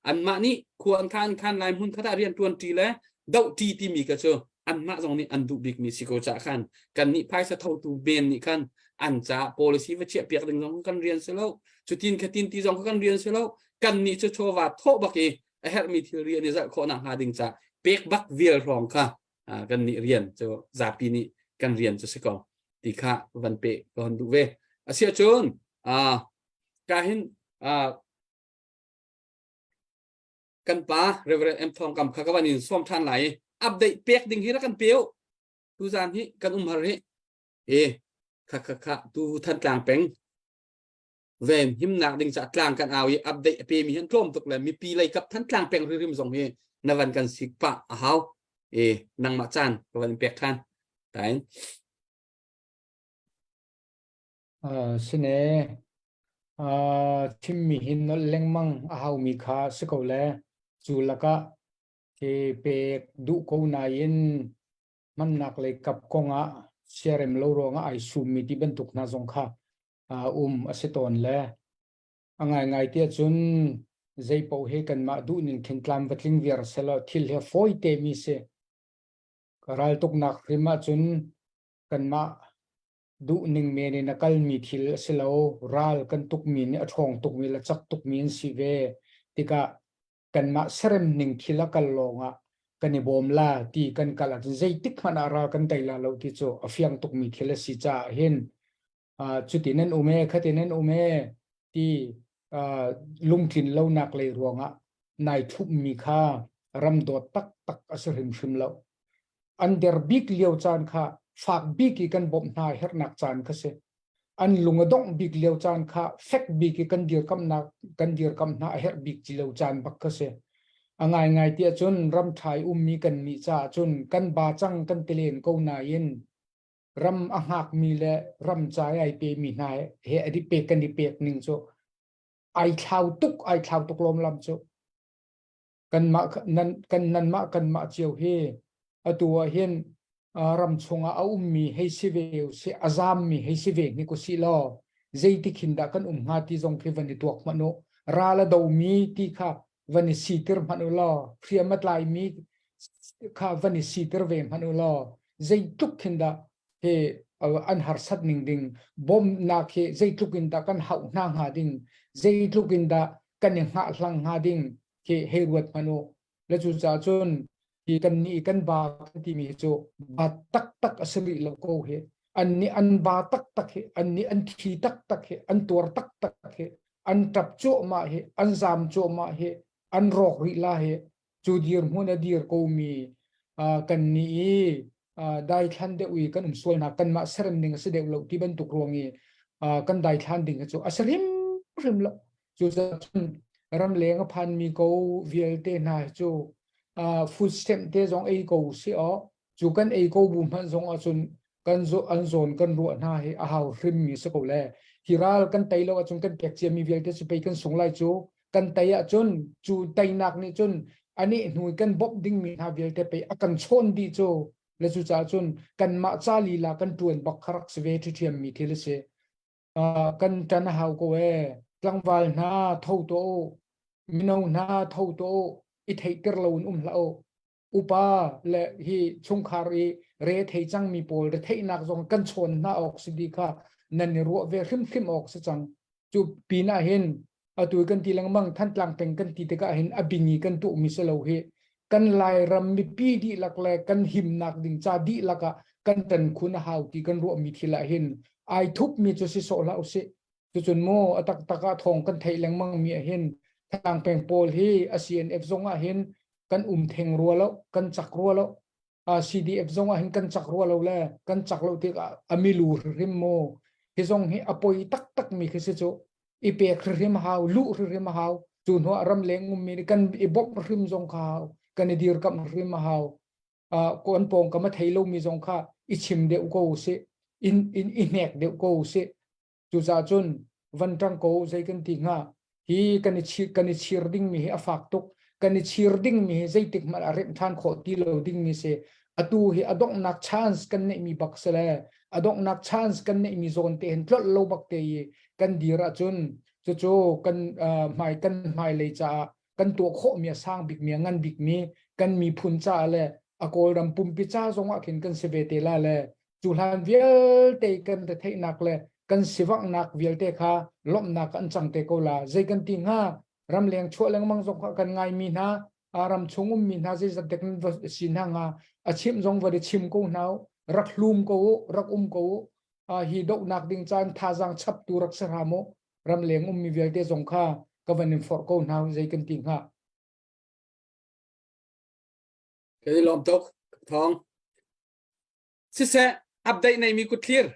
Anmah nih khua an khan khan lai hmun khat ah rian ṭuan ṭi le doh ṭi timi kha cu anmah zong nih an duh bikmi si ko caah khan kannih phaisa thotu men nih khan an caah policy va chiah piak ding zong kan rian si lo. Cutin khatin ti zong kan rian si lo. Kannih cu chawva thawh bak i a herhmi thilri an i zalh khawh nakhnga ding caah pek bak vial hrawng kha kan nih rian cu zapi nih kan rian cu si ko ti kha van pe ka hon duh ve. Asiahcun ka hin kan pa Reverend M Thawng Kam kha ka van in sawm ṭhan lai i update pek ding hi rak kan pe u. Tuzaan hi kan um har hi. E kha kha kha tu Thantlang peng ven himnak ding ca tlang kan au i update a pe mi han tlawm tuk le mipi lei kap Thantlang peng ririm zong hi na van kan sik pah a hau. E nangmah caan ka van pek ṭhan. Tain. Sine chimmi hi nolh lengmang a haumi kha si ko le cu lakah hi pek duh ko nain hmannak lei kap kongah siarem lo ruangah ai summi ti bantuk hna zong kha um a si tawn le a ngaingai tiah cun zei paoh hi kanmah duhning khin tlam va tling viar selaw thil hi fawi te mi si. Raltuknak hrim ahcun kanmah duhning men in a kalmi thil a si lo. Ral kan tukmi nih a ṭhawng tukmi le cak tukmi an si ve tikah kanmah serem ning thil a kal lawngah kan i bawm la ti kan kal ahcun zeitik hmanh ah ral kan tei la lo ti cu a fiang tukmi thil a si caah hin cuti nan um e khati nan um e ti lungtlin lonak lei ruangah nai thupmi kha ram dawt taktak a si hrimhrim lo. An der bik lio caan kha fak bik i kan bawmh hna herhnak caan kha si. An lung a dongh bik lio caan kha fek bik i kan dirkamnak kan dirkam hna a herh bik ci lo caan bak kha si. A ngaingai tiah cun ram ṭha i ummi kan nih caah cun kan ba cang kan ti len ko nain ram a hngakmi le ram ca i ai pemi hna he a pek kan i pek ning cu ai thlau tuk ai thlau tuk lawmlam cu kanmah nan kan nanmah kanmah cio hi atu ah hin ram chungah a ummi hei si ve si a zammi hei si ve ni ku si law zeitik hin dah kan um hnga ti zong khi van i tuak hmanh u ral a domi ti kha van i sitir hmanh u law hriam a tlaimi kha van i sitir ve hmanh u law zeitluk khin dah hi an harsat ning ding bawmhnak hi zeitluk in dah kan hauh hna hnga ding zeitluk in dah kan i hngah hlang hnga ding khi hei ruat hmanh u le cu caah cun hi kan nih kan ba kan timi hi cu ba taktak a si rih lo ko hi an nih an ba taktak hi an nih an thi taktak hi an tuar taktak hi an ṭap cuahmah hi an zam cuahmah hi an rawk rih la hi cu dirhmun a dir komi kan nih i daithlan deuh i kan um sual hna kanmah serem ning a si deuh lo ti bantuk ruang i kan daithlan ding cu a si hrimhrim lo cucaah cun ramleng a phanmi ko vialte hna cu food stamp te zong ei ko si aw cu kan ei ko bu hmanh zong ahcun kan an zawn kan ruah hna hi a hau hrim mi si ko le hi ral kan tei lo ahcun kan pek cia mi vialte cu pei kan sung lai cu kan tei ahcun cu teinak nih cun ani hnu kan bawmh ding mi hna vialte pei a kan chawn dih cu le cu caah cun kanmah ca lila kan tuan bak kha rak si ve ṭhiṭhiam mi thil a si kan ṭan a hau ko ee tlangval hna tho tuah u mino hna tho tuah u i theihter lo in um hlah u upa le hi chungkhar i re thei cangmi pawl retheihnak zong kan chawn hna awk si ti kha nan i ruah ve hrimhrim awk si cang cu pin ah hin atu kan ti lengmang Thantlang peng kan ti tikah hin a bingi kan tuh mi si lo hi kan Lairam mipi dihlak le kan himnak ding ca dihlak ah kan tan khun a hau ti kan ruah mi thil ah hin ai thup mi cu si sawh hlah usih Cucun maw a taktak ah thawng kan theih lengmang mi ah hin Thantlang peng pawl hi a CNF zong ah hin kan um theng rua lo, kan cak rua lo. CDF zong ah hin kan cak rua lo le kan cak lo tikah a milu hrim maw hi zong hi a poi taktak mi khi si cu i pek hrim hau luh hrim hau cu hnu ah ramleng ummi nih kan i bawmh hrim zong kha hau kan i dirkamh hrim a hau kan pawngkam a thei lomi zong kha i chim deuh ko usih in in i hnek deuh ko usih Cucaah cun van ṭang ko zei kan ti hnga hi kan i chir kan i chir dingmi hi a fak tuk kan i chir dingmi hi zeitik hmanh ah remh ṭhan khawh ti lo dingmi si. Atu hi a donghnak chance kan neihmi bak si le a donghnak chance kan neihmi zawn te hin tlolh lo bak te i kan dir ahcun cucu kan hmai kan hmailei caah kan tuah khawhmi a sang bikmi a ngan bikmi kan miphun caah le a Kawlram pumpi ca zong ah khin kan si ve te la le cu hlan vialte kan retheihnak le kan sivanghnak vialte kha lawmhnak an cang te ko la. Zei kan ti hnga? Ramleng chuah lengmang zong kha kan ngaimi hna, ram chung ummi hna zeizat dek nan va si hna nga a chimh zong va chim ko hna rak hlum ko u, rak um ko u. Hi dohnak ding caan thazaang chaptu rak si hram u. Ramleng ummi vialte zong kha ka van in forh ko hna. Zei kan ti hnga? Kan i lawm tuk thong. Siseh, update nei mi kut thlir.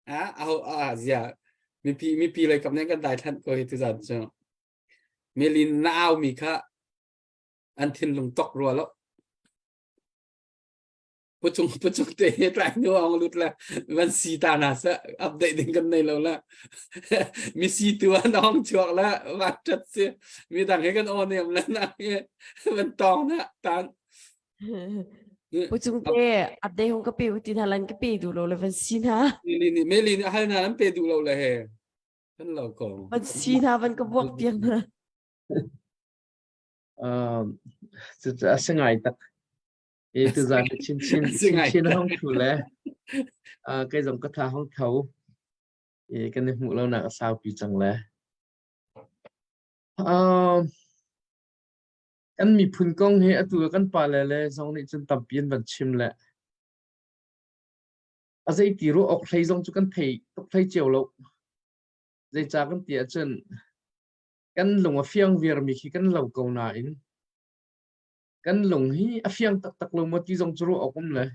Ah, aho ah zia mipi mipi lei kap nih kan dai thlanh ko hi tuzan cu. Melin na au mi kha an thinlung tok rua lo. Puchung puchung te he tlai nu ong lut la van si ta na sa update ding kan nei lo la. Mi si tu an ong chuak la va tat si mi dang he kan on em la na van tong na tan. Pu Cung te update hung ka pe u ti hna lan ka pe duh lo le van si hna. Meli nih Meli nih hal hna an pe duh lo le he. Kan lo ko. Van si hna van ka buak piak hna. Um, cucu a si ngai tak. E tu zan chin chin chin chin hong thu le kei zong ka tha hong tho. E kan i hmuh lo nak a saupi cang le. Um, Kan miphun kong hi atu kan pale le zong nih cun tampi an van chim le a zeiti ruah awk hlei zong cu kan thei tuk hlei cio lo. Zeicah kan ti ahcun kan lung a fiang viarmi khi kan lo ko nain kan lung hi a fiang taktak lo maw ti zong cu ruah awk um le.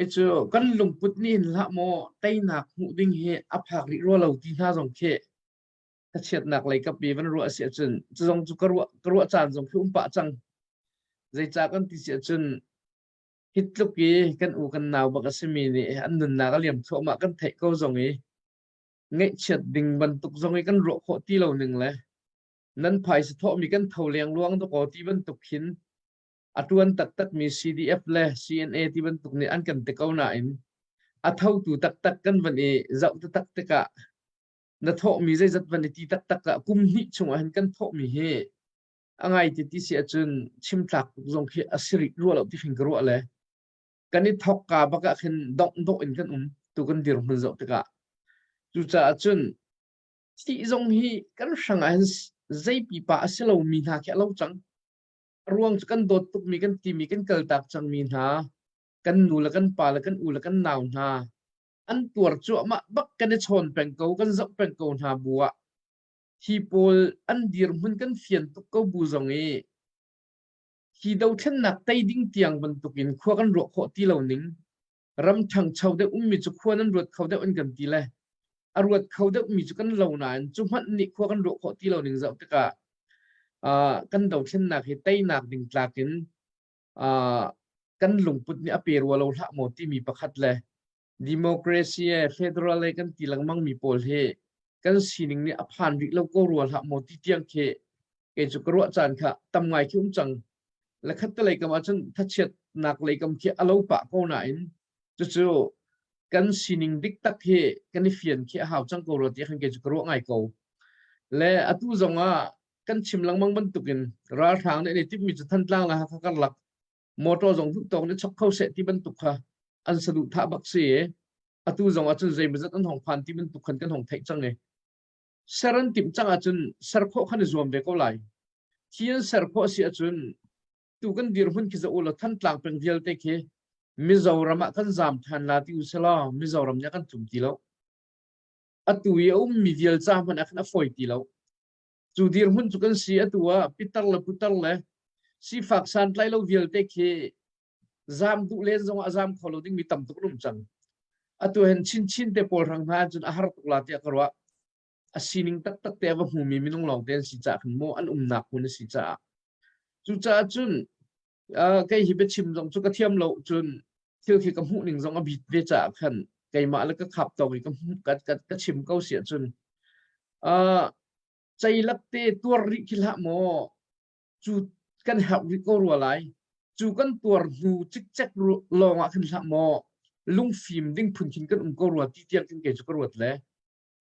I cu kan lungput nih hin hlah maw teinak hmuh ding hi a phak rih rua lo ti hna zong khi thlachiatnak lei kap i van ruah si ahcun cu zong cu ka ruah ka ruah caan zong khi um pah cang. Zeicah kan ti si ahcun hi tluk i kan u kan nau bak a simi nih an nunnak a liam thluahmah kan theih ko zong i ngaihchiat ding bantuk zong i kan ruah khawh ti lo ning le nan phaisa thawhmi kan tho lengluang dakaw ti bantuk khin a ṭuan taktakmi CDF le CNA ti bantuk nih an kan ti ko nain a thotu taktak kan van i zoh taktak tikah na thawhmi zeizat van i ti taktak ah kum hnih chungah hin kan thawhmi hi a ngai ti ti si ahcun chim tlak tuk zong khi a si rih rua lo ti khin ka ruah le kan i thawk ka bak ah khin dongh dawh in kan um tu kan dirhmun zoh tikah. Cucaah cun thih zong hi kan hrang ah hin zei pipa a si lomi hna khi a lo cang. A ruang cu kan dawt tukmi kan timi kan kaltak cangmi hna kan nu le kan pa le kan u le kan nau hna an tuar cuahmah bak kan i chawn peng ko kan zoh peng ko hna bu ah hi pawl an dirhmun kan fian tuk ko bu zong i hi dothlennak tei ding tiang bantukin khua kan ruah khawh ti lo ning ram ṭhangcho deuh ummi cu khua nan ruat kho deuh an kan ti le a ruat kho deuh mi cu kan lo nain cu hmanh nih khua kan ruah khawh ti lo ning zoh tikah uh, kan dothlennak hi teinak ding tlak in uh, kan lungput nih a pe rua lo hlah maw timi pakhat le democracy e federal e kan ti lengmang mi pawl hi kan sining nih a phan rih lo ko rua hlah maw ti tiang khi kei cu ka ruah caan kha tam ngai khi um cang. Le khat te lei kam ahcun thachiatnak lei kam khi a lo pah ko nain cucu kan sining dik tak hi kan i fian khi a hau cang ko rua ti khan kei cu ka ruah ngai ko. Le atu zong ah kan chim lengmang bantukin ralhrang nih an i timhmi cu Thantlang le Hakha karlak motor zong duh tawk nih chok kho seh ti bantuk kha an saduhthah bak si i atu zong ahcun zeimawzat an hong phan ti bantuk khan kan hong theih cang i ser an timh cang ahcun ser khawh khan i zuam ve ko lai. Thi an ser khawh si ahcun tu kan dirhmun khi za u law Thantlang peng vialte khi Mizoram ah kan zaam than la ti u selaw Mizoram nih a kan tlum ti lo. Atu i a ummi vial ca hmanh ah khan a fawi ti lo. Cu dirhmun cu kan si. Atu ah pitar le putar le sifak santlai lo vialte khi zaam duh len zongah a zaam kho lo dingmi tam tuk an um cang. Atu hen chinchin te pawl hrang hna cun a har tuk la tiah ka ruah. A sining taktak te a va hmumi minung lawng te an si caah khan maw an umnak hmun a si caah. Cucaah cun kei hi biachim zong cu ka thiam lo cun thil khi ka hmuh ning zong a bit ve caah khan keimah le ka khap tawk i ka ka, ka, ka chim ko si ahcun uh, ceilak te tuar rih khi hlah maw cu. kan herh rih ko rua lai. Cu kan tuar hnu cikcek lawng ah khin hlah maw lungfim ding phun khin kan um ko rua ti tiang khin kei cu ka ruat le.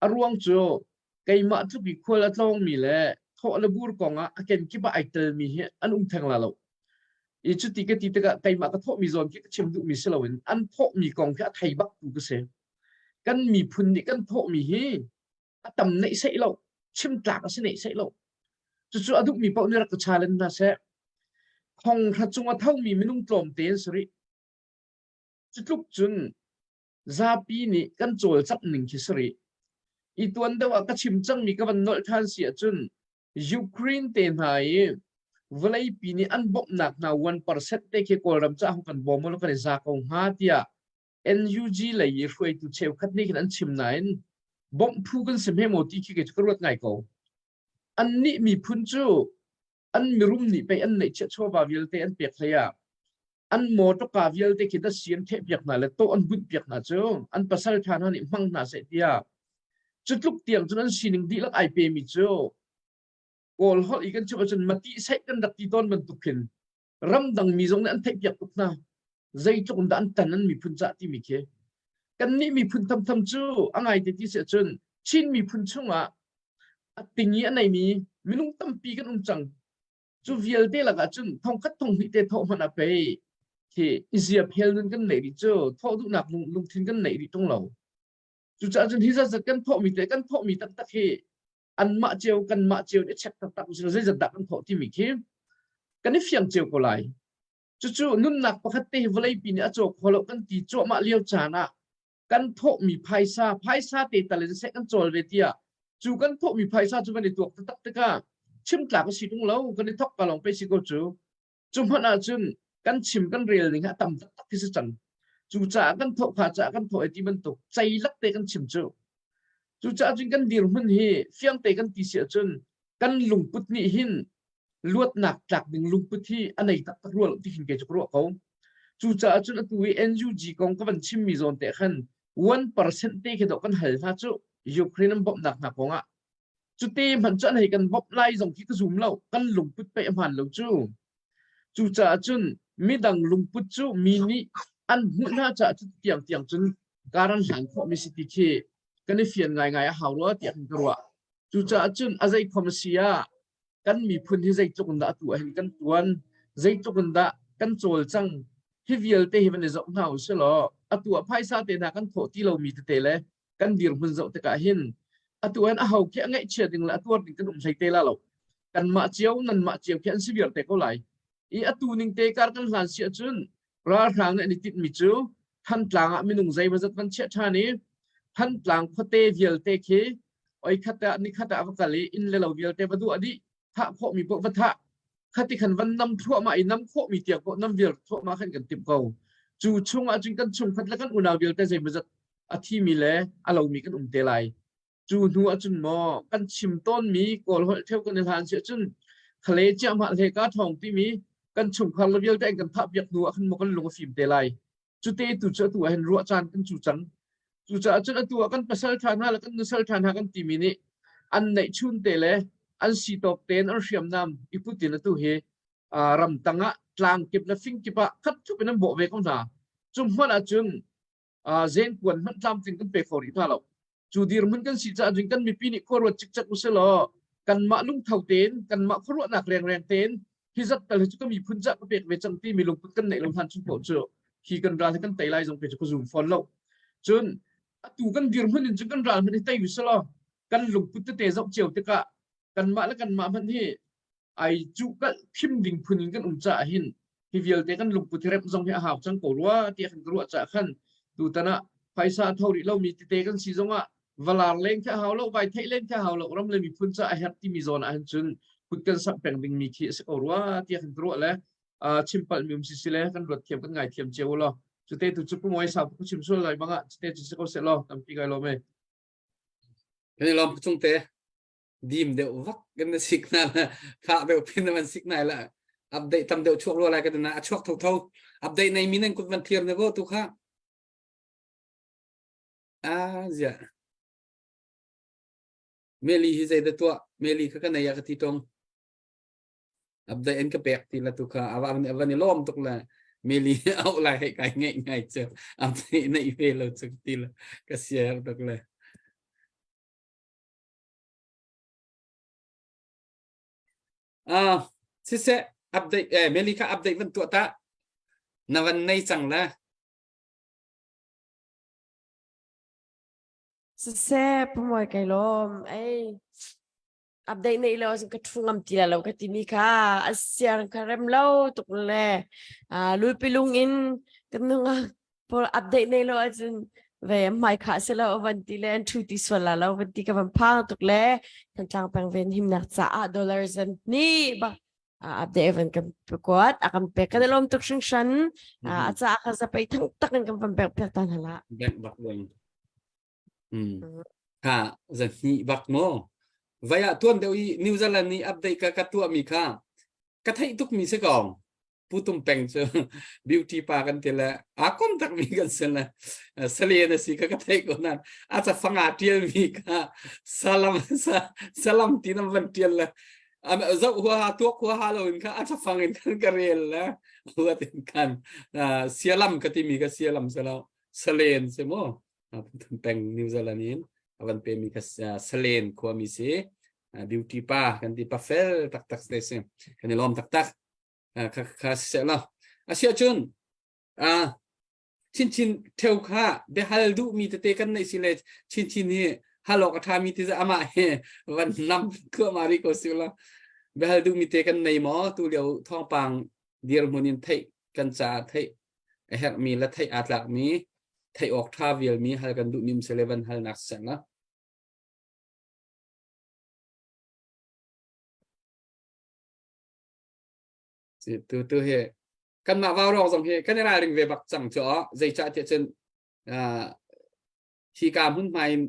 A ruang cu keimah tluk i khual a tlawngmi le thawh le bur kong ah a kenkip ah ai telmi hi an um theng la lo. I cuti ka ti tikah keimah ka thawhmi zawn khi ka chim duhmi si loin an thawhmi kong khi a thei bak tu ka si. Kan miphun nih kan thawhmi hi a tam neih seih lo, chim tlak a si neih seih lo. Cucu a duhmi paoh nih rak ka challenge hna seh. Thong hra cung a thomi minung tlawmte an si rih. Cu tluk cun zapi nih kan cawlcangh ning khi si rih. I tuan deuh ah ka chim cangmi ka van nolh ṭhan si ahcun Ukraine te hna i vawleipi nih an bawmhnak hna 1% te khi Kawlram caah kan bawm u kan i za ko hnga tiah NUG lei i hruaitu cheukhat nih khin an chim nain bawmh phu kan si hme maw ti khi kei cu ka ruat ngai ko. Annih miphun cu an mirum nih pei an neihchiah chawva vialte an pek hlei ah an mawṭawka vialte khi dasi an thehpiak hna le tawh an bunhpiak hna cu an pasal ṭha hna nih hmang hna seh tiah cu tluk tiang cun an sining dihlak ai pemi cu Kawl holh i kan chim ahcun mati seih kan rak ti tawn bantuk khin ramdang mi zong nih an theihpiak tuk hna zeitluk in dah an tan an miphun cah timi khi kannih miphun thamtham cu a ngai te ti si ahcun Chin miphun chungah a ting i a neimi minung tampi kan um cang cu vialte lakah cun thongkhat thonghnih te thawh hmanh ah pei khi i ziaphel nun kan neih rih cu thawh duhnak lungthin kan neih rih tung lo cucaah cun hi zat kan thawhmi te kan thawhmi taktak hi anmah cio kanmah cio nih check taktak usih zeizat dah kan thawh timi khi kan i fiang cio ko lai cucu nunnak pakhat te hi vawleipi nih a caw kho lo kan ti cuahmah lio caan ah kan thawhmi phaisa phaisa te tal in seh kan cawl ve tiah cu kan thawhmi phaisa cu kan i tuak taktak tikah chim tlak a si tung lo kan i thok ka lawng pe si ko cu cu hmanh ahcun kan chim kan rel ning a tam taktak khi si cang cucaah kan thawh kha caah kan thawh ai ti bantuk ceilak te kan chim cu cucaah cun kan dirhmun hi fiangte kan ti si ahcun kan lungput nih hin luatnak tlak ding lungput hi a nei taktak rua lo ti khin kei cu ka ruah ko cucaah cun atu i NUG kong ka van chimmi zawn te khan 1% te khi dawh kan hal hna cu Ukraine an bawmhnak hna kong ah Cute hmanh cu an hei kan bawmh lai zong khi ka zum lo. Kan lungput pei a hmaan lo cu. Cucaah cun midang lungput cu mi nih an hmuh hna caah cu tiang tiang cun kar an hlan khawhmi si ti khi kan i fian ngaingai a hau rua tiah kan ka ruah. Cucaah cun a zeikhom a si ah kan miphun hi zeitluk in dah atu ahhin kan tuan, zeitluk in dah kan cawlcang, hi vialte hi van i zoh hna u sih law atu ah phaisa te hna kan thawh ti lomi tete le kan dirhmun zoh tikah hin atu hin aho khi a ngaihchia ding le a tuar ding kan um hlei te la lo kanmah cio nanmah cio khi an si viar te ko lai i atu ning te kar kan hlan si ahcun ralhrang nih an i tinhmi cu Thantlang ah minung zeimawzat van chiah ṭhan i Thantlang khuate vialte khi oi khat ah nikhat ah va kal i inn le lo vialte va duah dih thah khawhmi paoh va thah khati khan van nam thluahmah i nam khawhmi tiang paoh nam vial thluahmah khan kan timh ko cu chung ah cun kan chungkhat le kan unau vialte zeimawzat a thimi le a lomi kan um te lai cu hnu ah cun maw kan chim tawnmi kawl holh theu kan i hlan si ahcun khale ciahmah hle ka thawng timi kan chungkhar le vialte an kan thah piak hnu ah khan maw kan lung a fim te lai cute tu cu atu ah hin ruah caan kan cu cang cucaah cun atu ah kan pasal ṭha hna le kan nusal ṭha hna kan timi nih an neih chun te le an si tawk tein an hriamnam i put in atu hi ramtang ah tlang kip le fing kip ah khat thup in an bawh ve ko hna cu hmanh ah cun zenkuan hmanh tlamtling kan pe kho rih hna lo cu dirhmun kan si caah cun kan mipi nih khua ruat cikcek usih law kanmah lungtho tein kanmah khuaruahnak rengreng tein hi zat tal hi cu ka miphun cah ka pek ve cang ti mi lungput kan neih lo hlan chung paoh cu hi kan ral hi kan tei lai zong pe cu ka zum fawn lo cun atu kan dirhmun in cun kan ral hmanh hi tei usih law kan lungput tete zoh cio tikah kanmah le kanmah hmanh hi ai cuhkalh khim ding phun in kan um caah hin hi vialte kan lungput hi remh zong hi a hau cang ko rua tiah kan ka ruah caah khan tutan ah phaisa a tho rih lomi tete kan si zongah valar leng khi a hau lo vai theih len khi a hau lo ram le miphun ca a herh timi zawn ah hin cun kut kan samh peng dingmi khi a si ko rua tiah kan ka ruah le chim palh mi um si si le kan ruat thiam kan ngai thiam cio law cute tu cu pu moi sau ku chim sual lai bangah cute cu si ko seh law tampi kai lawm e Kan i lawm chung te dim deuh vak kan na sik na fak deuh pin na van sik nai la update tam deuh chuak lo lai ka na a chuak tho tho update nei mi nan kut van clear ne go tu kha a zia meli hi zei da tua meli kha ka nei ya ka ti tong. Update in ka pek ti la tu kha ava avan i lawm tuk la meli au lai hei kai ngai ngai chu update nei ve lo chu ti la ka share tuk le. Ah siseh update eh meli kha update van tuah ta na van nei cang la. Siseh pumoi kai lawm ei update nei lo ka thu ngam ti la lo ka ti mi kha a siar ka rem lo tuk le lui pilung in kan nunga pawl update nei lo ahcun ve mai kha se lo van ti le an thu ti sual la lo van ti ka van phang tuk le Thantlang peng ven himnak caah dollar zan ni ba update van kan kuat a kan pek kan lom tuk hringhran a ca kha zapei thang tak in kan van pek piak tan hala bank bak weng Mm. Kha zan hnih bak maw vai ah tuan deuh i New Zealand nih update ka ka tuah mi kha ka theih tuk mi si ko putum peng cu beauty pa kan ti le a kom tak mi kan si le salen a si ka ka theih ko nan a ca fanga tial mi kha salam sa salam ti nam van tial le zoh hua ha tuak hua ha lo in kha a ca fang in kan ka rel le huat in kan sialam ka ti mi ka sialam selo salen si mu Thun peng New Zealand in a van pemi kha Salen khuami si beauty pa kan ti pa fel taktak te si kan i lawm taktak kha kha si lo asia cun chinchin theu kha biahal duh mi tete kan nei si le chinchin hi halok a tha mi ti ama he van nam khua mari ko si la biahal duh mi te kan nei maw tu lio thawngpang dirhmun in theih kan ca theih a herhmi le theih aa tlakmi theih awk ṭha vialmi hal kan duh nim sile van halnak seh na. Tu tu hi kanmah vaurawng zong hi kan i ralring ve bak cang cu zeicah tiah cun hi ka hmunhma in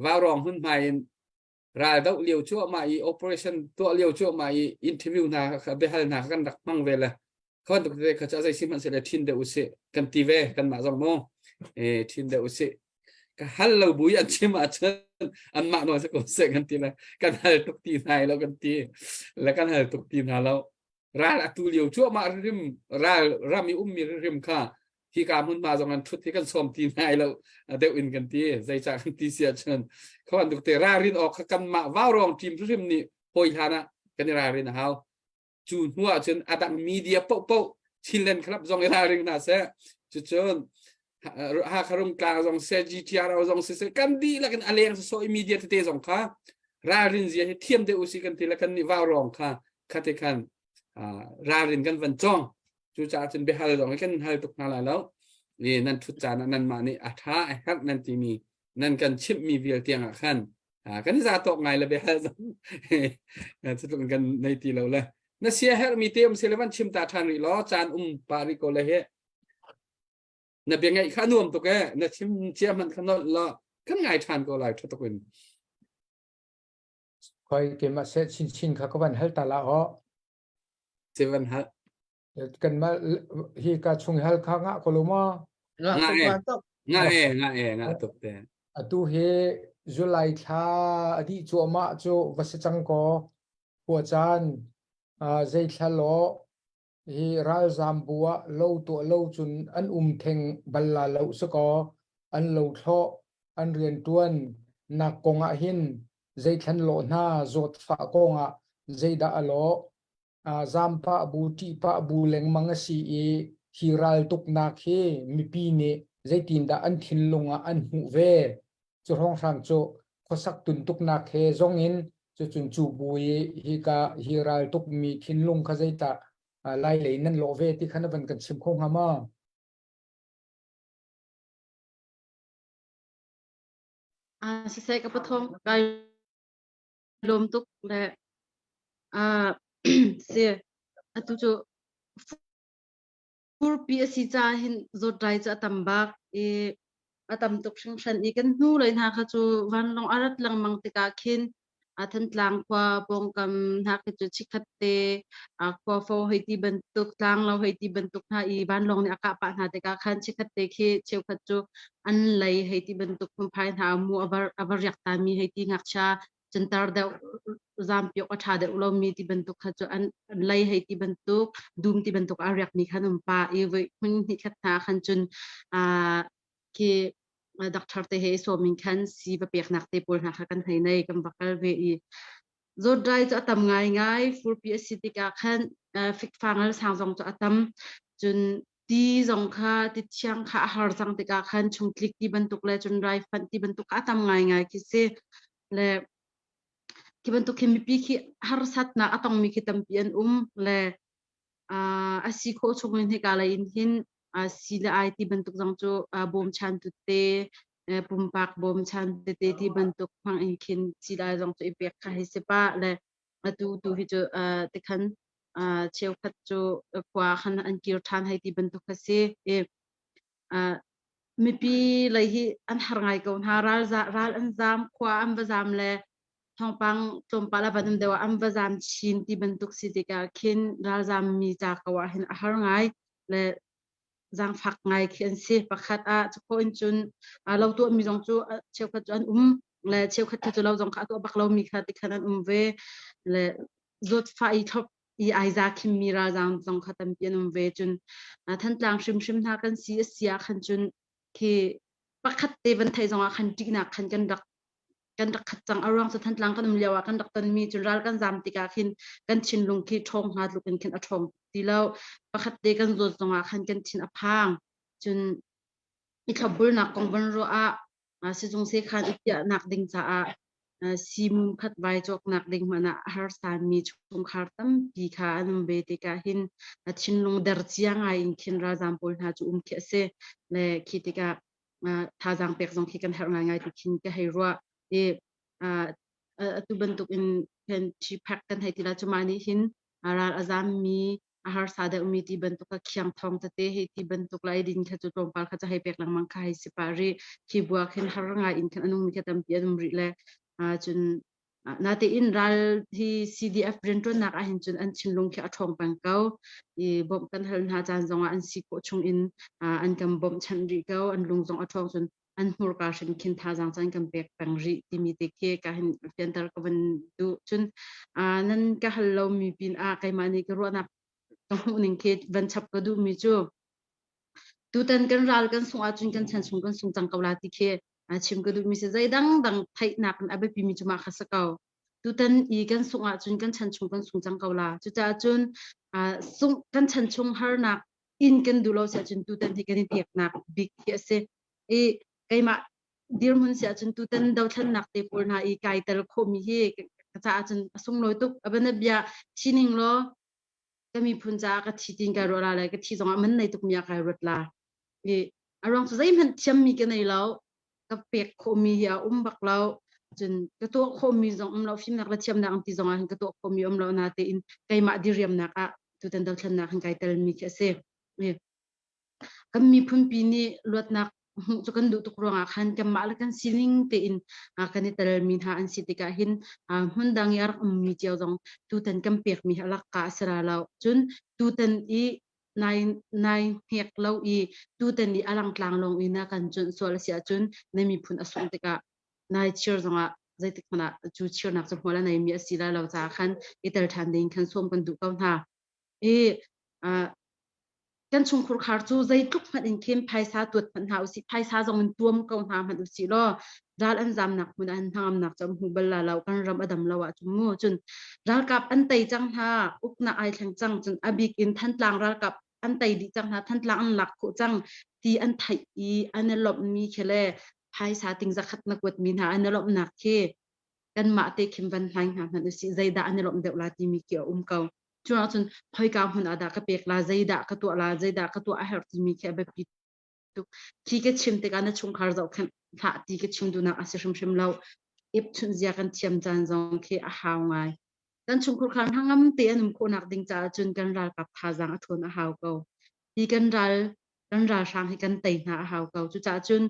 vaurawng hmunhma in ral doh lio cuahmah i operation tuah lio cuahmah i interview hna kha biahal hna kha kan rak hmang ve le kha bantuk tete kha cu a zei si hmanh sile ṭhin deuh usih kan ti ve kanmah zong mu e ṭhin deuh usih ka hal lo bu i an chim ahcun anmah nawl si ko seh kan ti le kan hal tuk ti hna lo kan ti le kan hal tuk ti hna lo ral atu lio cuahmah rim ral ram i ummi rim kha hika hmunhma zong an ṭhut hi kan sawm ti nai lo deuh in kan ti zeicah kan ti si ahcun khawan tuk te ralrin awk kha kanmah vaurawng team hrim nih hawi hlan ah kan i ralrin a hau cu hnu ah cun adang media paohpaoh Chinland Club zong i ralring hna seh cucun Hakha Rungtlang zong seh GTRO zong siseh kan dihlak in a leng sawsawh i media tete zong kha ralrin zia hi thiam deuh usih kan ti le kan nih vaurawng kha khate khan ralrin kan van cawng cucaah cun biahal zong hi kan hal tuk hna lai lo i nan ṭhut caan ah nanmah nih a ṭha a herh nan timi nan kan chimhmi vial tiang ah khan kan i za tawk ngai le biahal zong cutluk kan nei ti lo le na sia herhmi te um si le van chim ta ṭhan rih law caan um pah rih ko le hi na bia ngaih kha nuam tuk e na chim cia hmanh kha nolh law kan ngai ṭhan ko lai ṭha tuk in Khoi keimah seh chinchin kha ka van hal ta la ho. Si van hal. Kanmah hi ka chung hal kha ngah ko lo ma? Ngah e. Ngah e, ngah e, ngah tuk te. Atu hi July thla a dih cuahmah cu va si cang kaw khua caan zei thla law hi ralzam bu ah lo tuah lo cun an um theng bal la lo si kaw an lo thlawh an riantuan nak kong ah hin zeithlan lawh hna zawtfah kong ah zeidah a lawh zampah bu ṭihpah bu lengmang a si i hi raltuknak hi mipi nih zeitindah an thinlung ah an hmuh ve cu hrawnghrang cu khuasak tuntuknak he zong in cucun cu bu i hika hi raltukmi thinlung kha zeitah lai lei nan lawh ve ti kha na van kan chim kho hnga maw? Siseh ka pathawng kai lawm tuk le si atu cu furpi a si caah hin zawtrai cu a tam bak i a tam tuk hringhran i kan hnu lei hna kha cu vanlawng a rat lengmang tikah khin a Thantlang khua pawngkam hna khi cu chikkhat te khua fo hei ti bantuk tlanglo hei ti bantuk hna i vanlawng nih a kah pah hna tikah khan chikkhat te khi cheukhat cu an lei hei ti bantuk phunphai hna mu a va riak ta mi hei ti ngakchia cantar deuh. zampi awk a ṭha deuh lomi ti bantuk kha cu an lei hei ti bantuk dum ti bantuk a riakmi khan um pa i voi hmun hnih khat hna khan cun khi doctor te he sawm in khan si va peknak te pawl hna kha kan hei nei kan va kal ve i zawtrai cu a tam ngaingai furpi a si tikah khan fikfangal sang zong cu a tam cun ti zong kha ti thiang kha a har cang tikah khan chungtlik ti bantuk le cun raifanh ti bantuk kha a tam ngaingai khi si le khi bantuk khi mipi khi harsatnak a tongmi khi tampi an um le a si khawh chung in hika lei in hin si le ai ti bantuk zong cu bawmchantu te pumpak bawmchan tete ti bantuk hmang in khin si le ai zong cu i pek kha hei si pa le atu tu hi cu tikhan cheukhat cu khua khan an kir ṭhan hei ti bantuk kha si i mipi lei hi an har ngai ko hna. Ral ral an zam khua an va zam le thawngpang tlawmpal a van um deuh ah an va zam chin ti bantuk si tikah khin ralzam mi ca ko ah hin a har ngai le zaangfak ngai khi an si. Pakhat ah cu in cun lo tuah mi zong cu cheukhat cu an um le cheukhat cu lo zong kha a tuah bak lomi kha tikhan an um ve le zawtfah i thlop i ai za khimmi ralzaam zong kha tampi an um ve. Cun Thantlang hrimhrim hna kan si a si ah khan cun khi pakhat te van theih zong ah khan ṭihnak khan kan rak kan rak khat cang. A ruang cu Thantlang kan um lio ah kan rak tonmi cun ral kan zaam tikah khin kan thinlung khi ṭhawng hnga tluk in khin a ṭhawng ti lo. Pakhat te kan zawt zong ah khan kan thin a phang. Cun i thlopbulnak kong van ruah ah sizung sekhan i piahnak ding caah simum khat vai cawknak ding hmanh ah harsami chungkhar tampi kha an um ve tikah hin thinlung der cia ngai in khin ralzaam pawl hna cu um khi a si le khi tikah thazaang pek zong khi kan herh ngaingai ti khin ka hei ruah i atu bantuk in khin ṭhiphek kan hei ti la cu mah nih hin ral a zaammi a harsa deuhmi ti bantuk ka khiang thong tete hei ti bantuk lai din kha cu tlawmpal kha cu hei pek lengmang kha hei si pah rih. Khi bua khin har ngai in khin anung mi kha tampi an um rih le cun natein ral hi CDF rianṭuannak ah hin cun an thinlung khi a ṭhawng peng ko i bawmh kan hal hna caan zongah an si khawh chung in an kan bawmhchanh rih ko. An lung zong a ṭhawng, cun an hmurka hrim khin thazaang caan kan pek peng rih timi te khi ka hin fianter ka van duh. Cun nan ka hal lomi pin ah keimah nih ka ruahnak ka hmuh ning khi van chap ka duhmi cu tutan kan ral kan sung ahcun kan chan chung kan sung cang ko la ti khi chim ka duhmi si. Zeidang dang theihnak in a biapi mi cu mah kha si ko. Tutan i kan sung ahcun kan chan chung kan sung cang ko la. Cucaah cun sung kan chan chung harnak in kan duh lo si ahcun tutan hi kan i heknak bik hi a si. I keimah dirhmun si ahcun tutan dothlennak te pawl hna i kai tel khawhmi hi ka caah cun a sunglawi tuk. A bia thi ning law ka miphun caah ka thi tin kai ruah la le ka thi zongah man nei tukmi ah kai ruat la. I a ruang cu zeihmanh thiammi ka nei lo, ka pek khawhmi hi a um bak lo, cun ka tuah khawhmi zong um lo. Fimnak le thiamnak an ti zong ah hin ka tuah khawhmi um lo na tein keimah diriamnak ah tutan dothlennak hin kai telmi khi a si. Kan miphunpi nih luatnak hmuh cu kan duh tuk ruangah khan kanmah le kan sining tein kan i telmi hna an si tikah hin hmun dang i a rak ummi cio zong tutan kan pekmi hi a lakka a si ra lo. Cun tutan i nai nai hnek lo i tutan i a langtlang lawng i na kan cuanh sual a si ahcun na miphun a sungh tikah nai chir zongah zeitik hmanh ah cu chirnak cu hmual a neimi a si lai lo caah khan i tel ṭhan ding khan sawm kan duh ko hna. I kan chungkhur khar cu zeitluk hmanh in khin phaisa tuat hmanh hna usih, phaisa zong in tuam ko hna hmanh usih law ral an zamnak hmun ah hnangamnak cu an hmu bal la lo kan ram a dam lo ahcun mu. Cun ralkap an tei cang hna, uknak ai thleng cang, cun a bik in Thantlang ralkap an tei dih cang hna, Thantlang an lak khawh cang ti an theih i an i lawmhmi khi le phaisa ting zakhat na kuatmi hna an i lawmhnak khi kanmah te khin van hlai hna hmanh usih zeidah an i lawmh deuh la timi khi a um ko. Cu ahcun khoika hmun ah dah ka pek la, zeidah ka tuah la, zeidah ka tuah a herh timi khi a biapi tuk. Khi ka chim tikah na chungkhar zohkhenh hlah ti ka chim duhnak a si hrimhrim lo. Epchunh zia kan thiam caan zong khi a hau ngai. Kan chungkhur khar hnangam te an um khawhnak ding caah cun kan ralkap thazaang a ṭhawn a hau ko. Hi kan ral kan ralhrang hi kan tei hna a hau ko. Cucaah cun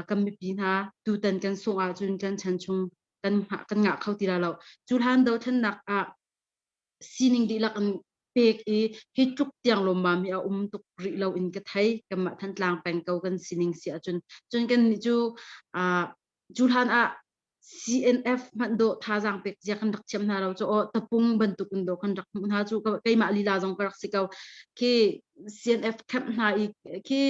kan mipi hna tutan kan sungh ahcun kan chan chung kan kan ngah kho ti la lo. Cu hlan dothlennak ah sining dihlak in pek i hi tluk tiang lawmmam hi a um tuk rih lo in ka thei. Kanmah Thantlang peng ko kan sining si ahcun cun kan nih cu cu hlan ah. CNF hmanh dawh thazaang pek zia kan rak thiam hna lo cu aw tapung bantuk in dawh kan rak hmuh hna cu keimah lila zong ka rak si ko khi CNF camp hna i khi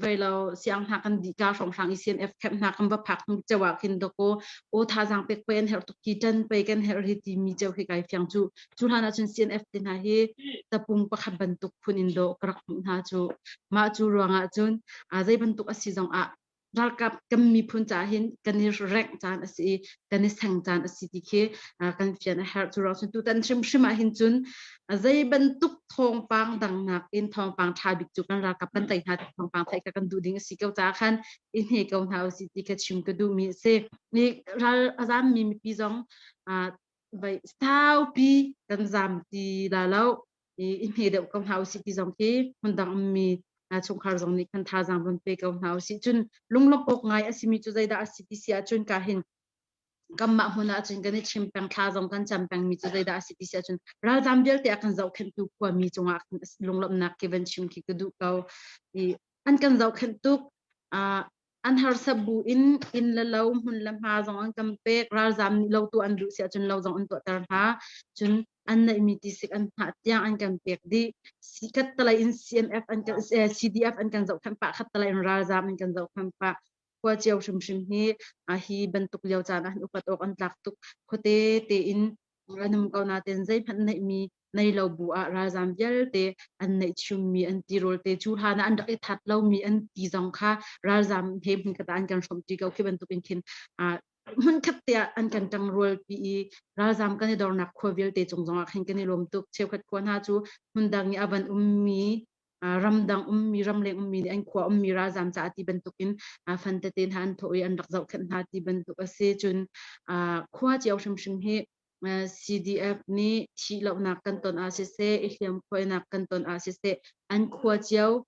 vei lo siang hna kan dih ka hrawnghrang i CNF camp hna kan va phak hnu ceu ah khin dawkaw aw thazaang pek pei an herh tuk ki tan pei kan herh hi timi ceu khi kai fiang cu cu hlan ah cun CNF te hna hi tapung pakhat bantuk phun in dawh ka rak hmuh hna cu mah cu ruangah cun a zei bantuk a si zong ah ralkap kan miphun caah hin kan i rengh caan a si i kan i seng caan a si ti khi kan fian a herh. Cu ruang cun tutan hrimhrim ah hin cun zei bantuk thawngpang dang nakin thawngpang ṭha bik cu kan ralkap kan tei hna ti thawngpang theih kha kan duh ding a si ko caah khan i hne ko hna usih ti kha chim ka duhmi a si. Ni ral a zammi mipi zong vai saupi kan zam ti la lo. I hme deuh ko hna usih ti zong khi hmundang ummi chungkhar zong nih khan thazaang von pe ko hna usih. Cun lunglawmh awk ngai a simi cu zeidah a si ti si ahcun ka hin kanmah hmun ahcun kan i chim peng thla zong kan cam pengmi cu zeidah a si ti si ahcun ralzam vialte a kan zohkhenhtu khuami cungah khan lunglawmhnak khi van chim khi ka duh ko. I an kan zohkhenh tuk. An harsa bu in inn le lo hmun le hma zong an kan pek ralzam nih lo tuah an duh si ahcun lo zong an tuahter hna cun an neihmi tisik an hnah tiang an kan pek dih khat talai in CNF an kan CDF an kan zohkhenh pah khat talai in ralzam an kan zohkhenh pah khua cio hrimhrim hi hi bantuk lio caan ah upat awk an tlak tuk khuate tein an um ko nain zeihmanh neihmi nei lo bu ah ralzam vialte an neih chimmi an tirawl te cu hlan ah an rak i that lomi an ti zong kha ralzam he hmunkhat ah an kan hrawmṭi ko khi bantuk in khin hmunkhat te ah an kan ṭangrualpi i ralzam kan i dornak khua vialte cung zong ah khin kan i lawm tuk. Cheukhat khua hna cu hmundang i a van ummi ramdang ummi ramleng ummi nih an khua ummi ralzam caah ti bantukin fan tete hna an thawh i an rak zohkhenh hna ti bantuk a si. Cun khua cio hrimhrim hi CDF nih thih lohnak kan ton ah siseh, i hliamkhuainak kan ton ah siseh, an khua cio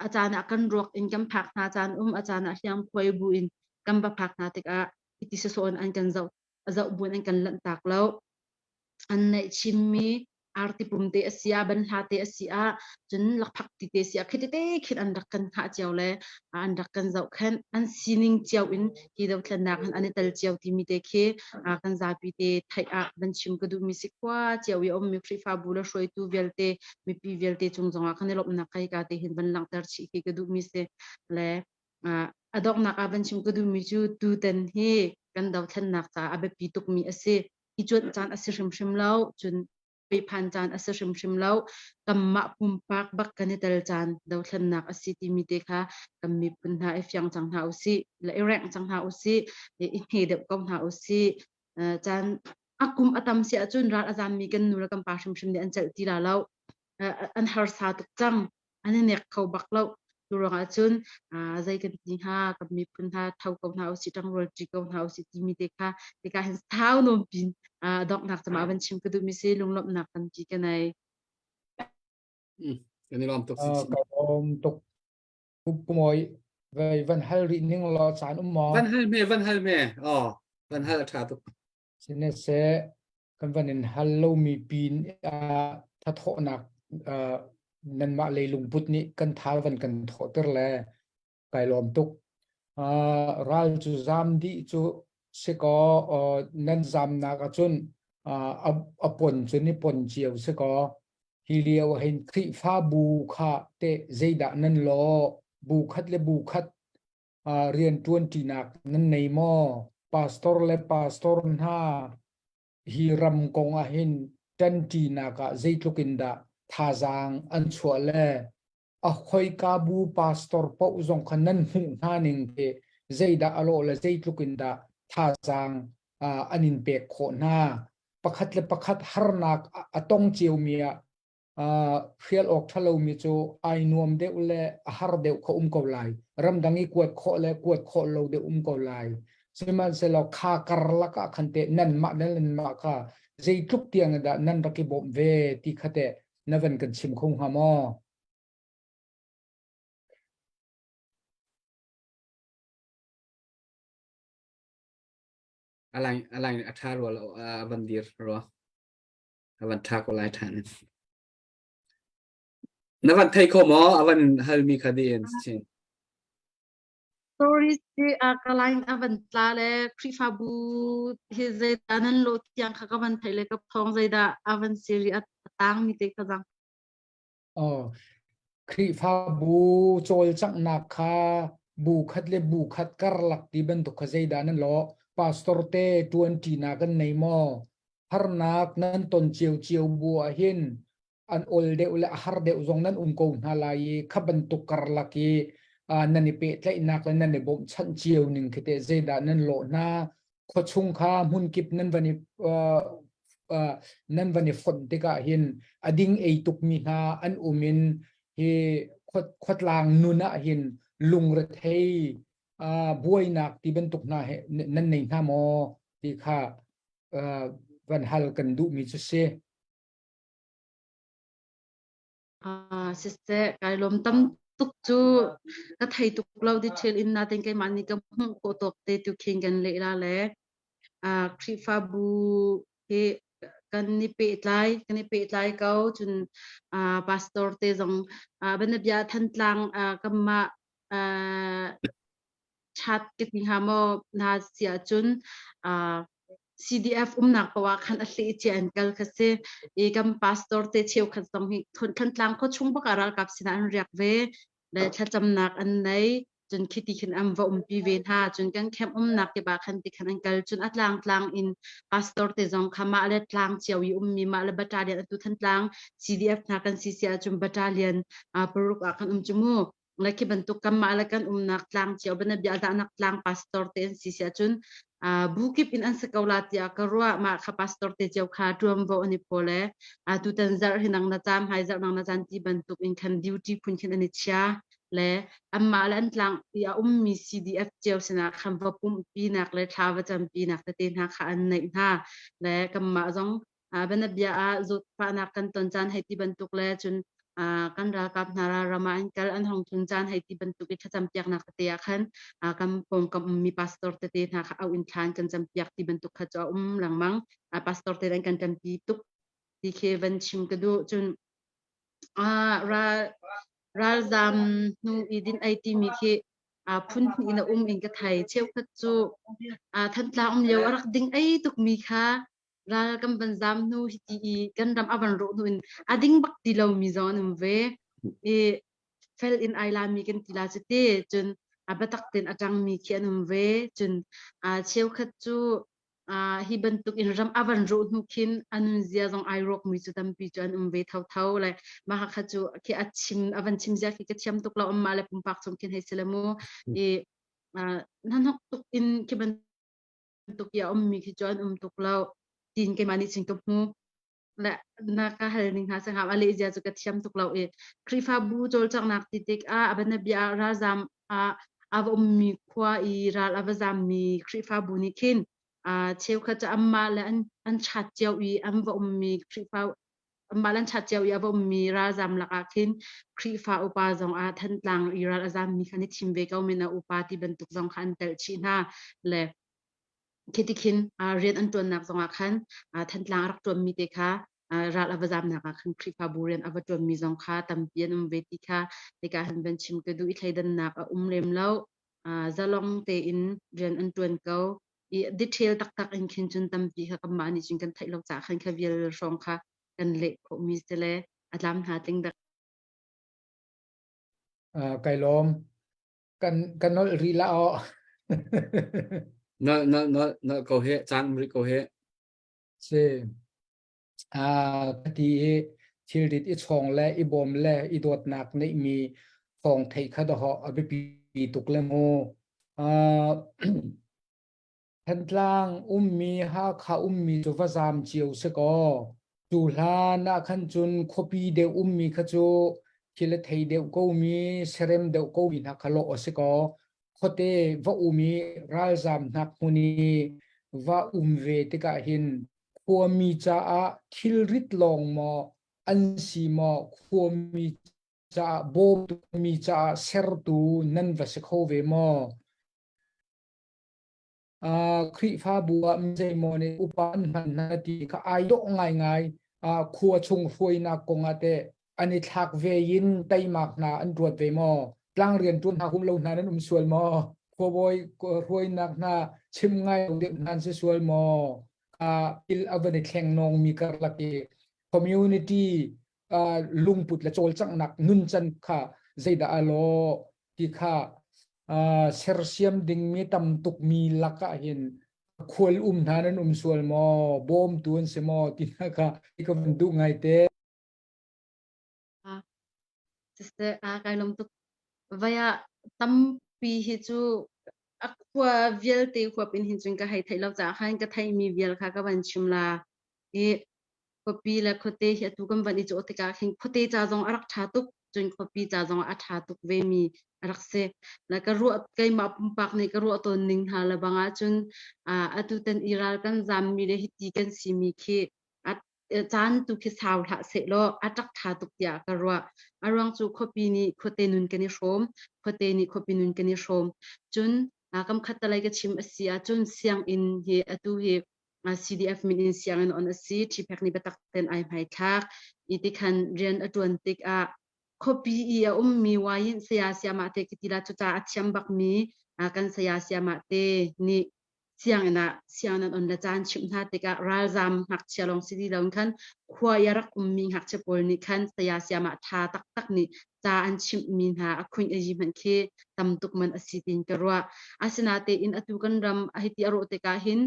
a caan ah kan ruak in kan phak hna caan um, a caan ah hliamkhuai bu in kan va phak hna tikah hiti sawsawh in an kan zoh zoh buin an kan lanhtak lo. An neih chinmi arti pum te a si ah banhla te a si ah cun lakphak ti te si ah khi tete khin an rak kan hngah cio le an rak kan zohkhenh an sining cio in hi dothlennak han an i tel cio timi te khi kan zapi te theih ah van chim ka duhmi si khua cio i a ummi Khrihfabu le hruaitu vialte mipi vialte cung zongah kan i lawmhnak kai ka te hin van langhter chih khi ka duhmi si le a donghnak ah van chim ka duhmi cu tutan hi kan dothlennak caah a biapi tukmi a si i cuanh caan a si hrimhrim lo cun phan caan a si hrimhrim lo kanmah pumpak bak kan i tel caan dothlennak a si timi te kha kan miphun hna i fiang cang hna usih le i rengh cang hna usih i hne deuh ko hna usih caan a kum a tam si ahcun ral a zammi kan nu le kan pa hrimhrim nih an celh ti la lo an harsa tuk cang an i nek kho bak lo. Cu ruangah cun zei kan ti hnga, kan miphun hna tho ko hna usih, ṭangrual ṭi ko hna usih timi te kha hika hin sau nawn pin donghnak cama van chim ka duhmi si lunglawmhnak tampi ka nei. Kan i lawm tuk. Ka lawm tuk. Pumawi vai van hal rih ning law caan um maw? Van hal me, van hal me. Oh, van hal a ṭha tuk. Sihmanhseh kan van in hal lomi pin ah thathawhnak nanmah lei lungput nih kan tha van kan thawhter le kai lawm tuk. Ral cu zam dih cu si kaw nan zamnak ahcun a pon cu ni pon cio si kaw hi lio hin Khrihfabu kha teh zeidah nan lawh bu khat le bu khat rianṭuanṭinak nan nei maw? Pastor le pastor hna hi ram kong ah hin ṭanṭinak ah zeitluk in dah thazaang an chuah le a khoika bu pastor paoh zong kha nan hmuh hna ning te zeidah a lawh le zeitluk in dah thazaang an in pek khawh hna? Pakhat le pakhat harnak a tong ciomi ah hrial awk ṭha lomi cu ai nuam deuh le a har deuh kho um ko lai. Ramdang i kuat khawh le kuat khawh lo deuh um ko lai. Sihmanhsehlaw kha karlak ah khan teh nanmah le nanmah kha zeitluk tiang dah nan rak i bawmh ve ti kha teh na van kan chim kho hnga maw? A line a line a ṭha rua lo a van dir rua. A van ṭha ko lai ṭhan. Na van thei kho maw? A van halmi kha di in chin. Stories hi a ka line a van tla le Khrihfabu hi zeidah nan lawh tiang kha ka van theih le ka thawng zeidah a van siri a tang mi te kha zang. Oh, Khrihfabu cawlcanghnak kha bu khat le bu khat karlak ti bantuk kha zeidah nan lawh? Pastor te ṭuanṭinak kan nei maw? Harnak nan ton cio cio bu ah hin an ol deuh le a har deuh zong nan um ko hna lai i kha bantuk karlak i nan i pehtlaihnak le nan i bawmhchanh cio ning khi teh zeidah nan lawh hna khuachung kha hmunkip nan van i nan van i fonh tikah hin a ding ei tukmi hna an um in hi khuatlang nun ah hin lungrethei buainak ti bantuk hna he nan nei hna maw ti kha van hal kan duhmi cu si. Ah, siseh, kai lawm tam tuk cu ka thei tuk lo detail in natin keimah nih ka hmuh khawh tawk te tu khin kan leh la le ah Khrihfabu hi kan i pehtlai kan i pehtlai ko cun ah pastor te zong ah banabia Thantlang ah kanmah ah chat ka ti hnga maw na si ahcun uh, CDF umnak paoh ah khan a hlei cia an kal kha si i kan pastor te cheukhat zong hi Thantlang khua chung bak ah ralkap sinah an riak ve le thlacamnak an nei cun khiti khin an va umpi ve hna cun kan camp umnak te ba khan ti khan an kal cun a tlang tlang in pastor te zong kha mah le tlang cio i ummi mah le battalion atu Thantlang CDF hna kan si si ahcun battalion paruk ah kan um cu mu le khi bantuk kanmah le kan umnak tlang cio bana bia dahnak tlang pastor te an si si ahcun bu kip in an si ko la tiah ka ruah mah kha pastor te cio kha tuamvo an i phaw le tutan zarh hi nang na cam hai zarh nang na caan ti bantuk in khan duty phun khin an i chia le anmah le an tlang i a ummi CDF cio sinah khan va pumhpinak le thla va campinak tete hna kha an neih hna le kanmah zong Bianabia ah zawtfahnak kan ton caan hei ti bantuk le cun kan ralkap hna ram ah an kal an hong tlun caan hei ti bantuk i thlacam piaknak tete ah khan kan pawngkam ummi pastor tete hna kha auh in thla an kan campiak ti bantuk kha cu a um lengmang. Pastor te an kan ṭanpi tuk ti khi van chim ka duh. Cun ral ralzam hnu i din ei timi khi phun hnih in a um in ka thei. Cheukhat cu Thantlang um lio a rak ding ei tukmi kha ral kan van zam hnu hiti i kan ram a van rawh hnu in a ding bak ti lomi zong an um ve i fel in ai lami kan ti la cu ti cun a biatak ten a ṭangmi khi an um ve cun a cheukhat cu hi bantuk in ram a van rawh hnu khin a nunzia zong ai rawkmi cu tampi cu an um ve thotho le mah kha cu khi a chim a van chim zia khi ka thiam tuk lo amma le pumpak chung khin hei si le mu i hnahnok tuk in khi bantuk i a ummi khi cu an um tuk lo tiin keimah nih cun ka hmu le na ka hal ning hna sangam a lehzia cu ka thiam tuk lo i Khrihfabu cawlcanghnak ti tikah a banabia ah ralzam ah a va ummi khua i ral a va zammi Khrihfabu nih khin cheukhat cu anmah le an an chat cio i an va ummi Khrihfa anmah le an chat cio i a va ummi ralzam lakah khin Khrihfa upa zong ah Thantlang i ral a zammi kha an i thim ve ko men a upa ti bantuk zong kha an telh chih hna le khi ti khin rian an ṭuannak zongah khan Thantlang a rak ṭuanmi te kha ral a va zamnak ah khan Khrihfabu rian a va ṭuanmi zong kha tampi an um ve ti kha hika han van chim ka duh i thleidannak a um lem lo zalong tein rian an ṭuan ko i detail taktak in khin cun tampi kha kanmah nih cun kan theih lo caah khan kha vial hrawng kha kan leh khawhmi si le a tlam hna tling dak Kai lawm. Kan kan nolh rih la aw. Nolh nolh nolh nolh ko he caan um rih ko he. Si. Ah ka ti i thilrit i chawng le i bawm le i dawtnak neihmi thawng theih kha dawh a biapi tuk le mu. Ah Thantlang ummi Hakha ummi cu va zaam cio si kaw cu hlan ah khan cun khuapi deuh ummi kha cu thil a thei deuh komi serem deuh komi hna kha lawh a si kaw khuate va um i ralzaam hnak hmun i va um ve tikah hin khuami caah thilrit lawng maw an si maw khuami caah bawmtu mi caah sertu nan va si kho ve maw? Uh, Khrihfabu ah mi zeimaw nih upa an hman hna ti kha ai dawh ngaingai. Uh, khua chung hruainak kong ah teh an i thlak ve in teimak hna an ruat ve maw? Tlang rian ṭuan hna hum lo hna nan um sual maw? khuabawi hruainak hna chim ngai deuh hna an si sual maw? Il a van i thleng nawng mi karlak i community lungput le cawlcanghnak nuncan kha zeidah a lawh ti kha sersiam dingmi tam tuk mi lakah hin khual um hna nan um sual maw bawmtu an si maw ti hna kha ka van duh ngai te. Sister, a kai lom tuk. Vaya tampi hi cu a khua vialte huap in hin cun ka hei theih lo caah khan ka theihmi vial kha ka van chim la. I khuapi le khuate hi atu kan van i cawh tikah khin khuate ca zong a rak ṭha tuk cun khuapi ca zong a ṭha tuk ve mi a rak si. Na ka ruah keimah pumpak nih ka ruah tawn ning hna le bang ahcun atu tan i ral kan zam mi le hiti kan si mi khi a caan tu khi sau hlah sehlaw a ṭak ṭha tuk tiah ka ruah. A ruang cu khuapi nih khuate nun kan i hrawm, khuate nih khuapi nun kan i hrawm. Cun kam khat talei ka chim a si ahcun sianginn hi atu hi CDF min in sianginn on a si. Ṭhiphek nih biatak ten ai hmaithlak. I tikhan rian a ṭuan tikah khuapi i a ummi wayin saya siamah te ka ti la cuca a thiam bakmi kan saya siamah te nih sianginn ah sianginn an on le caan chimh hna tikah ralzam ngakchia lawng si ti lo in khan khua i a rak ummi ngakchia pawl nih khan saya siamah ṭha taktak nih ca an chimhmi hna a khunh a yi hmanh khi tam tuk man a si tiin ka ruah. Asinatein atu kan ram hiti a rawh tikah hin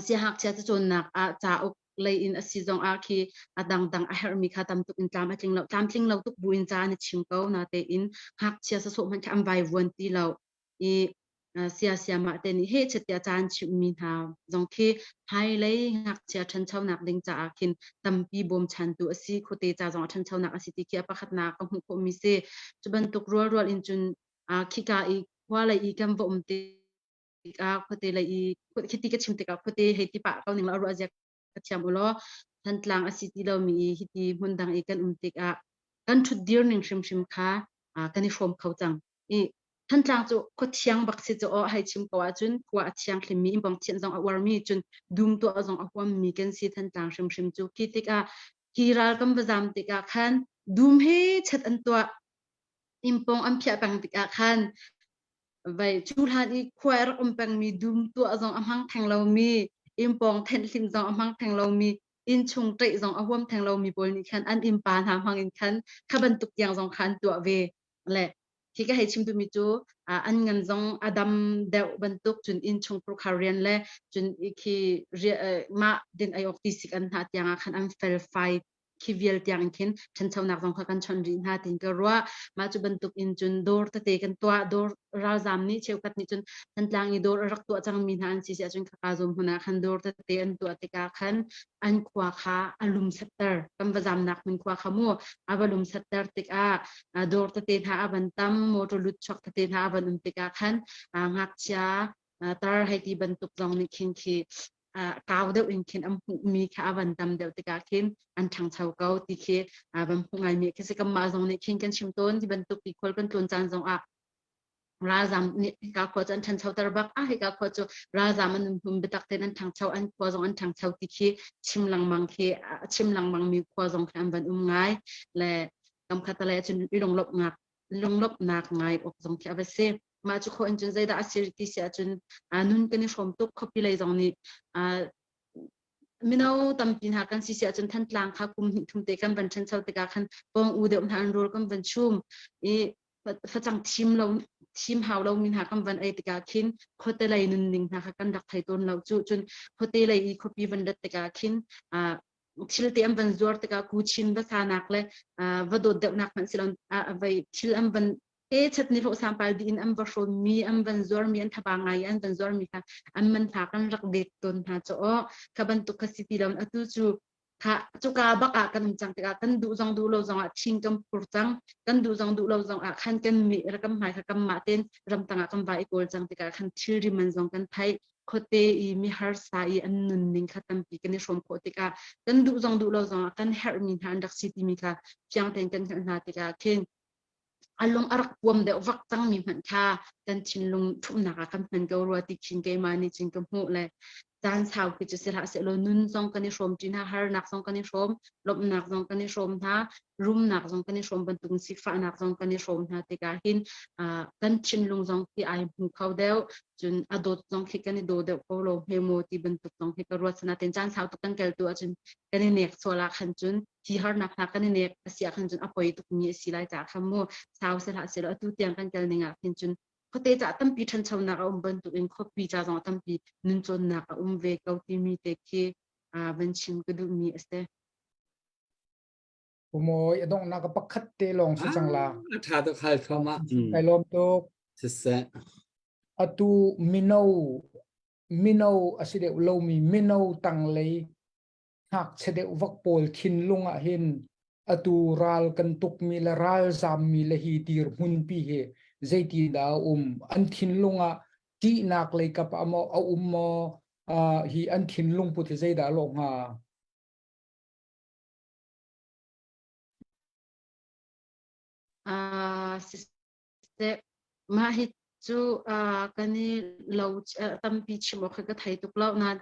siangngakchia cacawnnak ah cauk lei in a si zong ah khi a dangdang a herhmi kha tam tuk in tlam a tling lo tlamtling lo tuk buin ca an i chim ko natein ngakchia sasawh hmanh khi an vaivuan ti lo i sia siamah te nih heh chet tiah caan chimhmi hna zong khi hmailei ngakchia ṭhanchonak ding caah khin tampi bawmchantu a si khuate ca zong a ṭhanchonak a si ti khi a pakhatnak ka hmuh khawhmi si. Cu bantuk rualrual in cun khika i khua lei i kan va um tikah khuate lei i khiti ka chim tikah khuate hei ti pah ko ning la ruah zia ka thiam u law Thantlang a si ti lomi i hiti hmun dang i kan um tikah kan ṭhutdir ning hrimhrim kha kan i hrawm kho cang. I Thantlang cu khua thiang bak si cu aw hei chim ko ahcun khua a thiang hlimmi innpawng thianh zong a uarmi cun dum tuah zong a huammi kan si Thantlang hrimhrim cu. Khi tikah hi ral kan va zam tikah khan dum he chat an tuah innpawng an phiah peng tikah khan vai cu hlan i khua a rak um pengmi dum tuah zong a hmang theng lomi innpawng thenh hlim zong a hmang theng lomi innchung ṭeih zong a huam theng lomi pawl nih khan an innpa hna hmang in khan kha bantuk tiang zong kha an tuah ve le hi ka hei chim duhmi cu an ngan zong a dam deuh bantuk cun innchung khurkhar rian le cun khi mah din ei awk ti sik an hna tiang ah khan an felfai khi vial tiang in khin ṭhanchonak zong kha kan chon rih hna tin ka ruah. Mah cu bantuk in cun dawr tete kan tuah. Dawr ralzam nih cheukhat nih cun Thantlang i dawr a rak tuah cangmi hna an si si ahcun khaka zum hmun ah khan dawr tete an tuah tikah khan an khua kha a lum setter. Kan va zamnak hmun khua kha mu a va lum setter tikah dawr tete hna a van tam, motor lut chuak tete hna a van um tikah khan ngakchia tar hei ti bantuk zong nih khin khi kau deuh in khin an hmuhmi kha a van tam deuh tikah khin an ṭhangcho ko ti khi van hmuh ngaimi khi si kanmah zong nih khin kan chim tawn ti bantuk ti khual kan tlawn caan zong ah ralzam nih hika khua cu an ṭhanchoter bak ah hika khua cu ralzam an um biatak tein an ṭhangcho an khua zong an ṭhangcho ti khi chim lengmang khi chim lengmang mi khua zong khi an van um ngai le kam khat le cun lunglawmhnak lunglawmhnak ngai awk zong khi a va si. Mah cu khawh in cun zeidah a si ti si ahcun nun kan i hrawm tuk khuapi lei zong nih mino tampi hna kan si si ahcun Thantlang kha kum hnih thum te kan van ṭhancho tikah khan pawng u deuh hna an rawl kan van chum i facang thim lo thim hau lo mi hna kan van ei tikah khin khuate lei nunning hna kha kan rak thei tawn lo cu cun khuate lei i khuapi van rat tikah khin thil te an van zuar tikah kuchin va sanak le va dawt deuhnak hmanh si lo vai thil an van te chat ni hlawh sangpal dih in an va hrawnmi an van zuarmi an thaba ngai an van zuarmi kha an man hna kan rak dek tawn hna cu aw kha bantuk kha si ti lo atu cu kha cuka bak ah kan um cang tikah kan duh zong duh lo zong ah thing kan phur cang kan duh zong duh lo zong ah khan kan mi kan hmai kha kan mah ten ramtang ah kan va i kawl cang tikah khan thilri man zong kan theih khuate i mi harsa i an nunning kha tampi kan i hrawm khawh tikah kan duh zong duh lo zong ah kan herhmi hna an rak si timi kha fiang tein kan hngalh hna tikah khin a lung a rak puam deuh vak cangmi hmanh kha kan thinlung ṭhumhnak ah kan hman ko rua ti khin keimah nih cun ka hmuh le. Caan sau khi cu si hlah sehlaw nun zong kan i hrawm ṭi hna, harnak zong kan i hrawm, lawmhnak zong kan i hrawm hna, rumnak zong kan i hrawm bantukin sifahnak zong kan i hrawm hna tikah hin kan thinlung zong khi ai hmu kho deuh, cun a dawt zong khi kan i daw deuh ko lo hme maw ti bantuk zong khi ka ruat. Sinain caan sau tuk kan kel tu ahcun kan i nek sual ah khan cun hi harnak hna kan i nek a si ah khan cun a poi tukmi a si lai caah khan mu sau se hlah sehlaw atu tiang kan kel ning ah khin cun khuate ca tampi ṭhanchonak a um bantuk in khuapi ca zong tampi nuncawnnak a um ve ko timi te khi van chim ka duhmi a si. Umawi a donghnak a pakhat te lawng si cang la. A ṭha tuk hal thluahmah. Kai lawm tuk. Siseh. Atu mino mino a si deuh lomi mino tanglei ngakchia deuh vak pawl thinlung ah hin atu ral kan tukmi le ralzammi le hi dirhmunpi hi zeiti dah a um an thinlung ah ṭihnak lei kap ah maw a um maw uh, hi an thinlung put hi zeidah a lawh hnga Uh, Siseh, mah hi cu uh, kan i lo uh, tampi chim awk hi ka thei tuk lo nain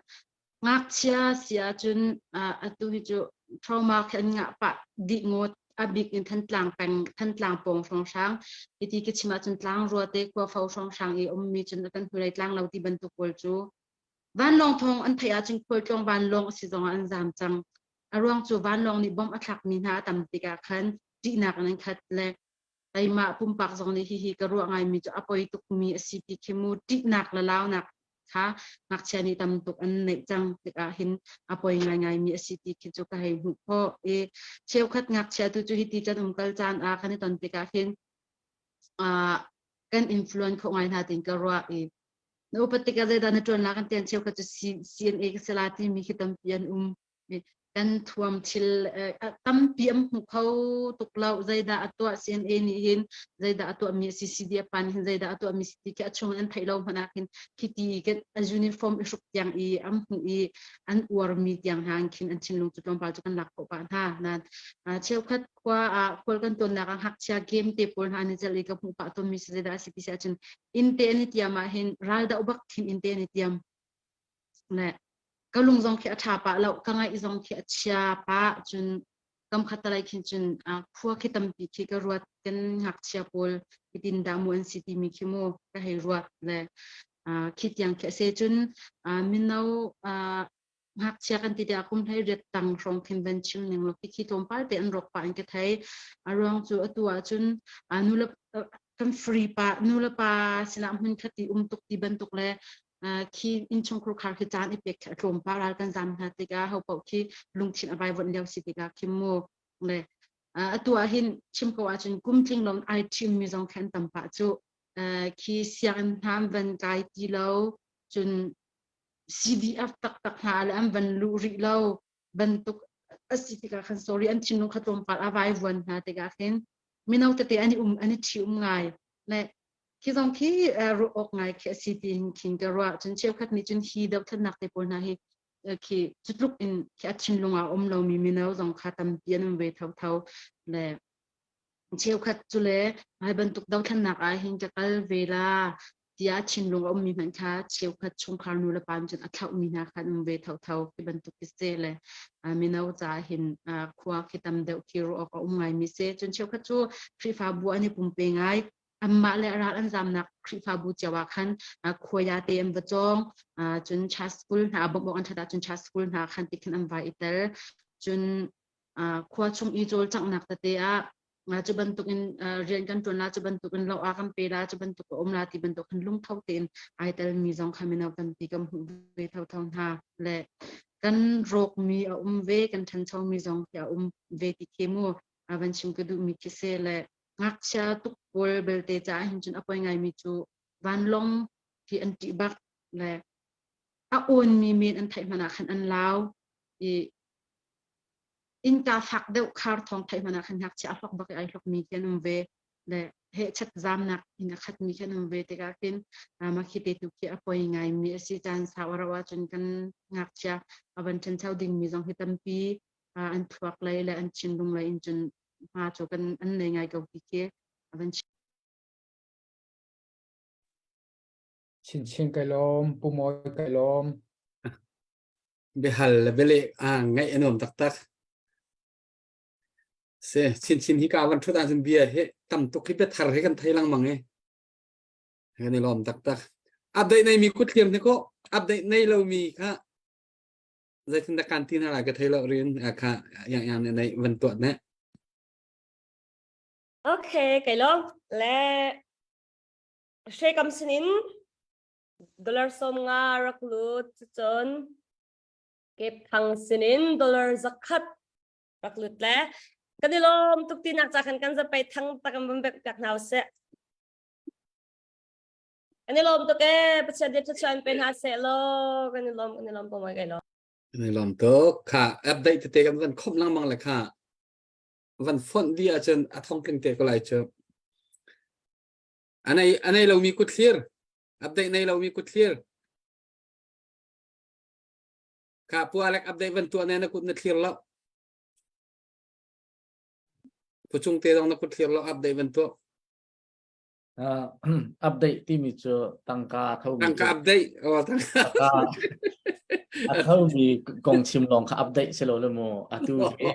ngakchia si ahcun uh, atu hi cu trauma khi an ngah pah dih ngawt a bik in Thantlang peng Thantlang pawng hrawnghrang hiti ka chim ahcun tlangrua te khuafo hrawnghrang i ummi cun kan hnulei tlang lo ti bantuk pawl cu vanlawng thawng an theih ahcun khualtlawng vanlawng a si zongah an zaam cang a ruang cu vanlawng nih bomb a thlakmi hna a tam tikah khan ṭihnak in an khat le keimah pumpak zong nih hihi ka ruah ngaimi cu a poi tukmi a si ti khi mu ṭihnak le launak kha ngakchia nih tam tuk an neih cang tikah hin a poi ngaingaimi a si ti khi cu ka hei hmuh khawh i cheukhat ngakchia tu cu hiti kan umkal caan ah kan i ton tikah hin kan influence khawh ngai hna tin ka ruah i na upat tikah zeidah na ṭuan la kan tian cheukhat cu CNA ka si la timi khi tampi an um kan thuam thil tampi an hmu kho tuk lo zeidah a tuah CNA nih hin zeidah a tuah mi a si CDF pa nih hin zeidah a tuah mi si ti khi a chung an theih lo hmanh ah khin khiti kan a uniform i hruk tiang i an hmuh i an uar mi tiang hna khin an thinlung cu tlawmpal cu kan lak khawh pah hna nan cheukhat khua ah khual kan tuannak ah ngakchia game te pawl hna an i celh i ka hmuh pah tawn mi si zeidah a si ti si ahcun inn te an i tiam ah hin ral doh bak khin inn te an i tiam le ka lung zong khi a ṭha pah lo ka ngaih zong khi a chia pah cun kam khat talai khin cun khua khi tampi khi ka ruat kan ngakchia pawl hitin dah mu an si timi khi mu ka hei ruat le khi tiang khi a se cun mino ngakchia kan ti tiah kum hlei riat tang hrawng khin van chim ning lo khi khi tlawmpal te an rawk pah in ka thei a ruang cu atu ah cun nu le kan free pa nu le pa sinah hmun khat i um tuk ti bantuk le khi innchungkhur khar khi caan i pek khi a tlawm pa ral kan zam hna tikah ho paoh khi lungthin a vaivuanh lio si tikah khi mu le atu ah hin chim ko ahcun kum tling lawng ai ṭhim mi zong khi an tam pah cu khi sianginn hna an van kai ti lo cun CDF taktak hna le an van luh rih lo bantuk a si tikah khan sorry an thinlung kha tlawmpal a vaivuan hna tikah khin mino tete an i um an i ṭhi um ngai le Khi zong khi ruah awk ngai khi a si tiin khin ka ruah. Cun cheukhat nih cun hi dothlatnak te pawl hna hi khi cu tluk in khi a thinlung ah a um lomi mino zong kha tampi an um ve thotho. Le cheukhat cu le hi bantuk dothlatnak ah hin ka kal ve la tiah thinlung a ummi hmanh kha cheukhat chungkhar nu le pa nih cun a thlauhmi hna kha an um ve thotho. Khi bantuk khi si le mino caah hin khua khi tam deuh khi ruah awk a um ngaimi si. Cun cheukhat cu Khrihfabu an i pumpe ngai. Anmah le ral an zamnak Khrihfabu cio ah khan khuaya te an va cawng. Cun church school hna bawmh awk an ṭhat ahcun church school hna khan ti khin an vai i tel. Cun khua chung i cawlcanghnak tete ah cu bantukin rian kan ṭuan la, cu bantukin lo ah kan pe la, cu bantuk a um la ti bantuk khan lungtho tein ai telmi zong kha mino tampi kan hmuh ve thotho hna. Le kan rawkmi a um ve, kan ṭhanchomi zong khi a um ve ti khi mu van chim ka duhmi khi si le Ngakchia tuk pawl belte caah hin cun a poi ngaimi cu vanlawng hi an ṭih bak le a awnmi men an theih hmanh ah khan an lau i innka fak deuh khar thawng theih hmanh ah khan ngakchia a hlok bak i ai hlokmi khi an um ve le hehchat zamnak in a khatmi khi an um ve tikah khin mah khi te tu khi a poi ngaimi a si caan sau a rauh ahcun kan ngakchia a van ṭhancho dingmi zong hi tampi an thluak lei le an thinlung lei in cun hma cu kan an nei ngai ko ti khi a van chim. Chinchin kai lawm, Pu Mawi kai lawm. Biahal le bialeh a ngaih a nuam taktak. Si chinchin hi ka van ṭhut ahcun bia hi tam tuk hi biathar hi kan thei lengmang i kan i lawm taktak. Update nei mi kut hliam hi ko update nei lomi kha zeitin dah kan ti hna lai ka thei lo rin kha yang yang nih nei van tuah ne. Okay, kai lawm. Le Hrekam sinin dollar 50 rak lut cun Kepthang sinin dollar 100 rak lut le kan i lawm tuk ti nak ca khan kan zapei thang tak kan van bek piak hna usih. Kan i lawm tuk ee Pathian nih thluachuah pe hna seh law kan i lawm kan i lawm ko mai kai lawm. Kan i lawm tuk. Kha update tete kan van khomh lengmang le kha van fonh dih ahcun a thong tling te ko lai cu. Anei anei lomi kut thlir. Update nei lomi kut thlir. Kha pu Alec update van tuah ne na kut na thlir lo. Pu cung te zong na kut thlir lo update van tuah. Uh, update timi cu tangka a thomi Tangka update. Oh, tangka. A thomi kong chim lawng kha update si lo le mu. Atu hi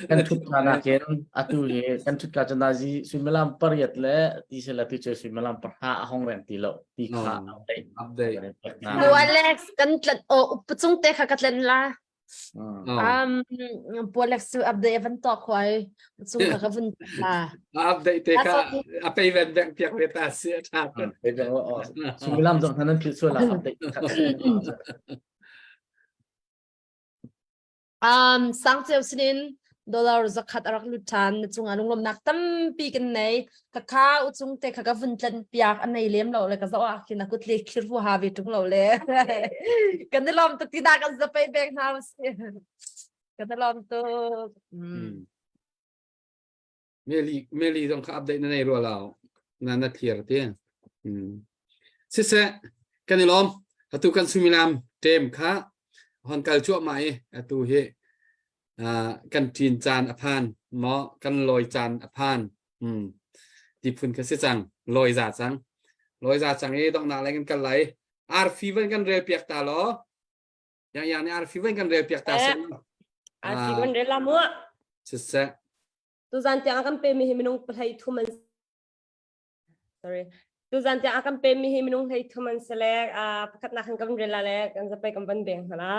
kan thut ka nakin atu hi kan thut ka cu nazi suimilam pariat le ti se la ti cu suimilam pahra a hong reng ti lo ti kha update. Update. Pu Alex kan tlat o upacung te kha ka tlen la. Um Pu Alex cu update van to khoi cung kha ka vun la. Update te kha a pei ven beng piak ve ta si a tha. Pei beng o suimilam zong nan phil sual la update. Um, sangceu sinin dollar 100 a rak lut ṭhan. Na cungah lunglawmhnak tampi kan nei. Ka kha uchung te kha ka vun tlan piak a nei lem lo le ka zoh ah khin a kut le khir hu ha ve ṭung lo le. Kan i lawm tuk ti dah kan zapei bek hna usih. Kan i lawm tuk. Mm. Meli Meli zong kha update na nei rua lo na na clear ti hmm. siseh kan i lawm atu kan sumilam tem kha hon kal cuahmah i atu hi kan ṭin caan a phan maw kan lawi caan a phan hmm. ti phun kha si cang lawi za cang lawi za cang i donghnak lei kan kal lai arfi van kan rel piak ta law yang yang nih arfi van kan rel piak ta seh arfi van rel la mu siseh Tuzan tiang a kan pemi hi minung pahlei thum an sorry tuzan tiang a kan pemi hi minung hlei thum an si le pakhatnak kan kan rel le kan zapei kan van beng hna la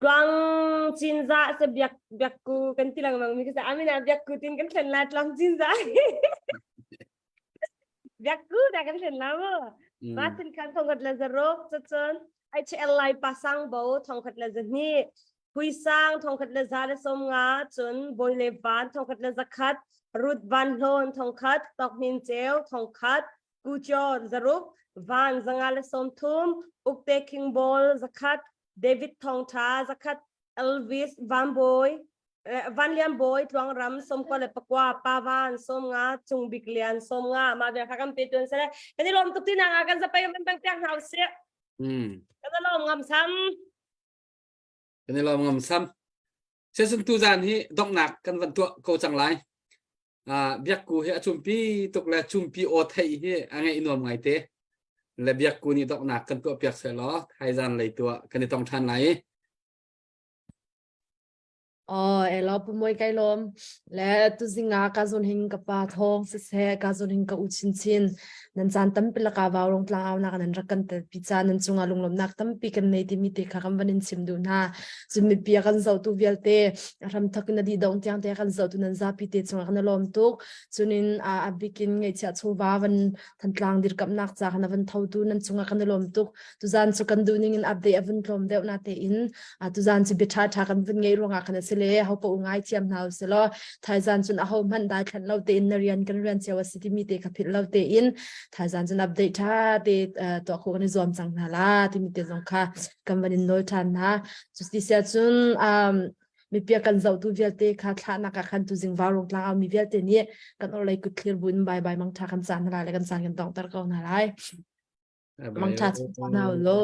tluang cinza se biak biak ku kan ti lengmang mi ka amina biak ku tin kan thlen la tluang cinza biak ku da kan thlen la mu ma tin kan thongkhat le zaruk cun HL lai pasang bo thongkhat le zahni Puisang 1150 cun Bawi le Van 1100 Ruth Van Hlawn 1000 Tok Hnin Ceu 1000 Ku John 600 Van 130 Ukte King Ball 100 David Thong Tha 100 Elvis Van Bawi Van Lian Bawi Tluang Ram 94 Pa Van 50 Cung Bik Lian 50 mah vial kha kan pe tuan sele kan i lawm tuk ti na kan zapai kan peng piak hna usih kan i lawm ngam sam Kan i lawm ngam sam. Season tu zan hi donghnak kan van tuah ko cang lai. Uh, biakku hi a cumpi tuk le cumpi aw theih hi a ngaih nuam ngai te. Le biakku nih donghnak kan tuah piak seh law thaizan lei tuah kan i tong ṭhan lai. Oh, elo pumoi kai lom. Le tu zinga ka zun hing ka pa thong siseh ka zun hing ka u chin chin. Nan caan tampi laka vau rong tlang au nak nan rak kan pi ca nan cungah lunglawmnak tampi kan nei timi te kha kan van in chim duh hna. Cun mipi a kan zohtu vialte ram thak in a dih dong tiang te kan zohtu nan zapi te cungah kan lawm tuk. Cunin a bikin ngaihchiah chawva van Thantlang dirkamhnak ca khan a van thotu nan cungah kan i lawm tuk. Tuzan cu kan duh ning in update a vun tlawm deuh na tein tuzan cu bia ṭha ṭha kan vun ngeih ruangah khan a si le ho paoh ngai thiam hna usih law thaizan cun aho hmanh dai thlanh lo tein na rian kan rian cio a si timi te kha philh lo tein thaizan cun update ṭha te tuah khawh kan i zuam cang hna la timi te zong kha kan van in nawl ṭhan hna. Cuti sia cun um, mipi a kan zohtu vialte kha thlahnak ah khan tuzing vaurung tlang mi vialte nih kan orlei kut thlir buin bye bye mangtha kan caan hna lai le kan caan kan dongter ko hna lai. Mangtha caan hna lo.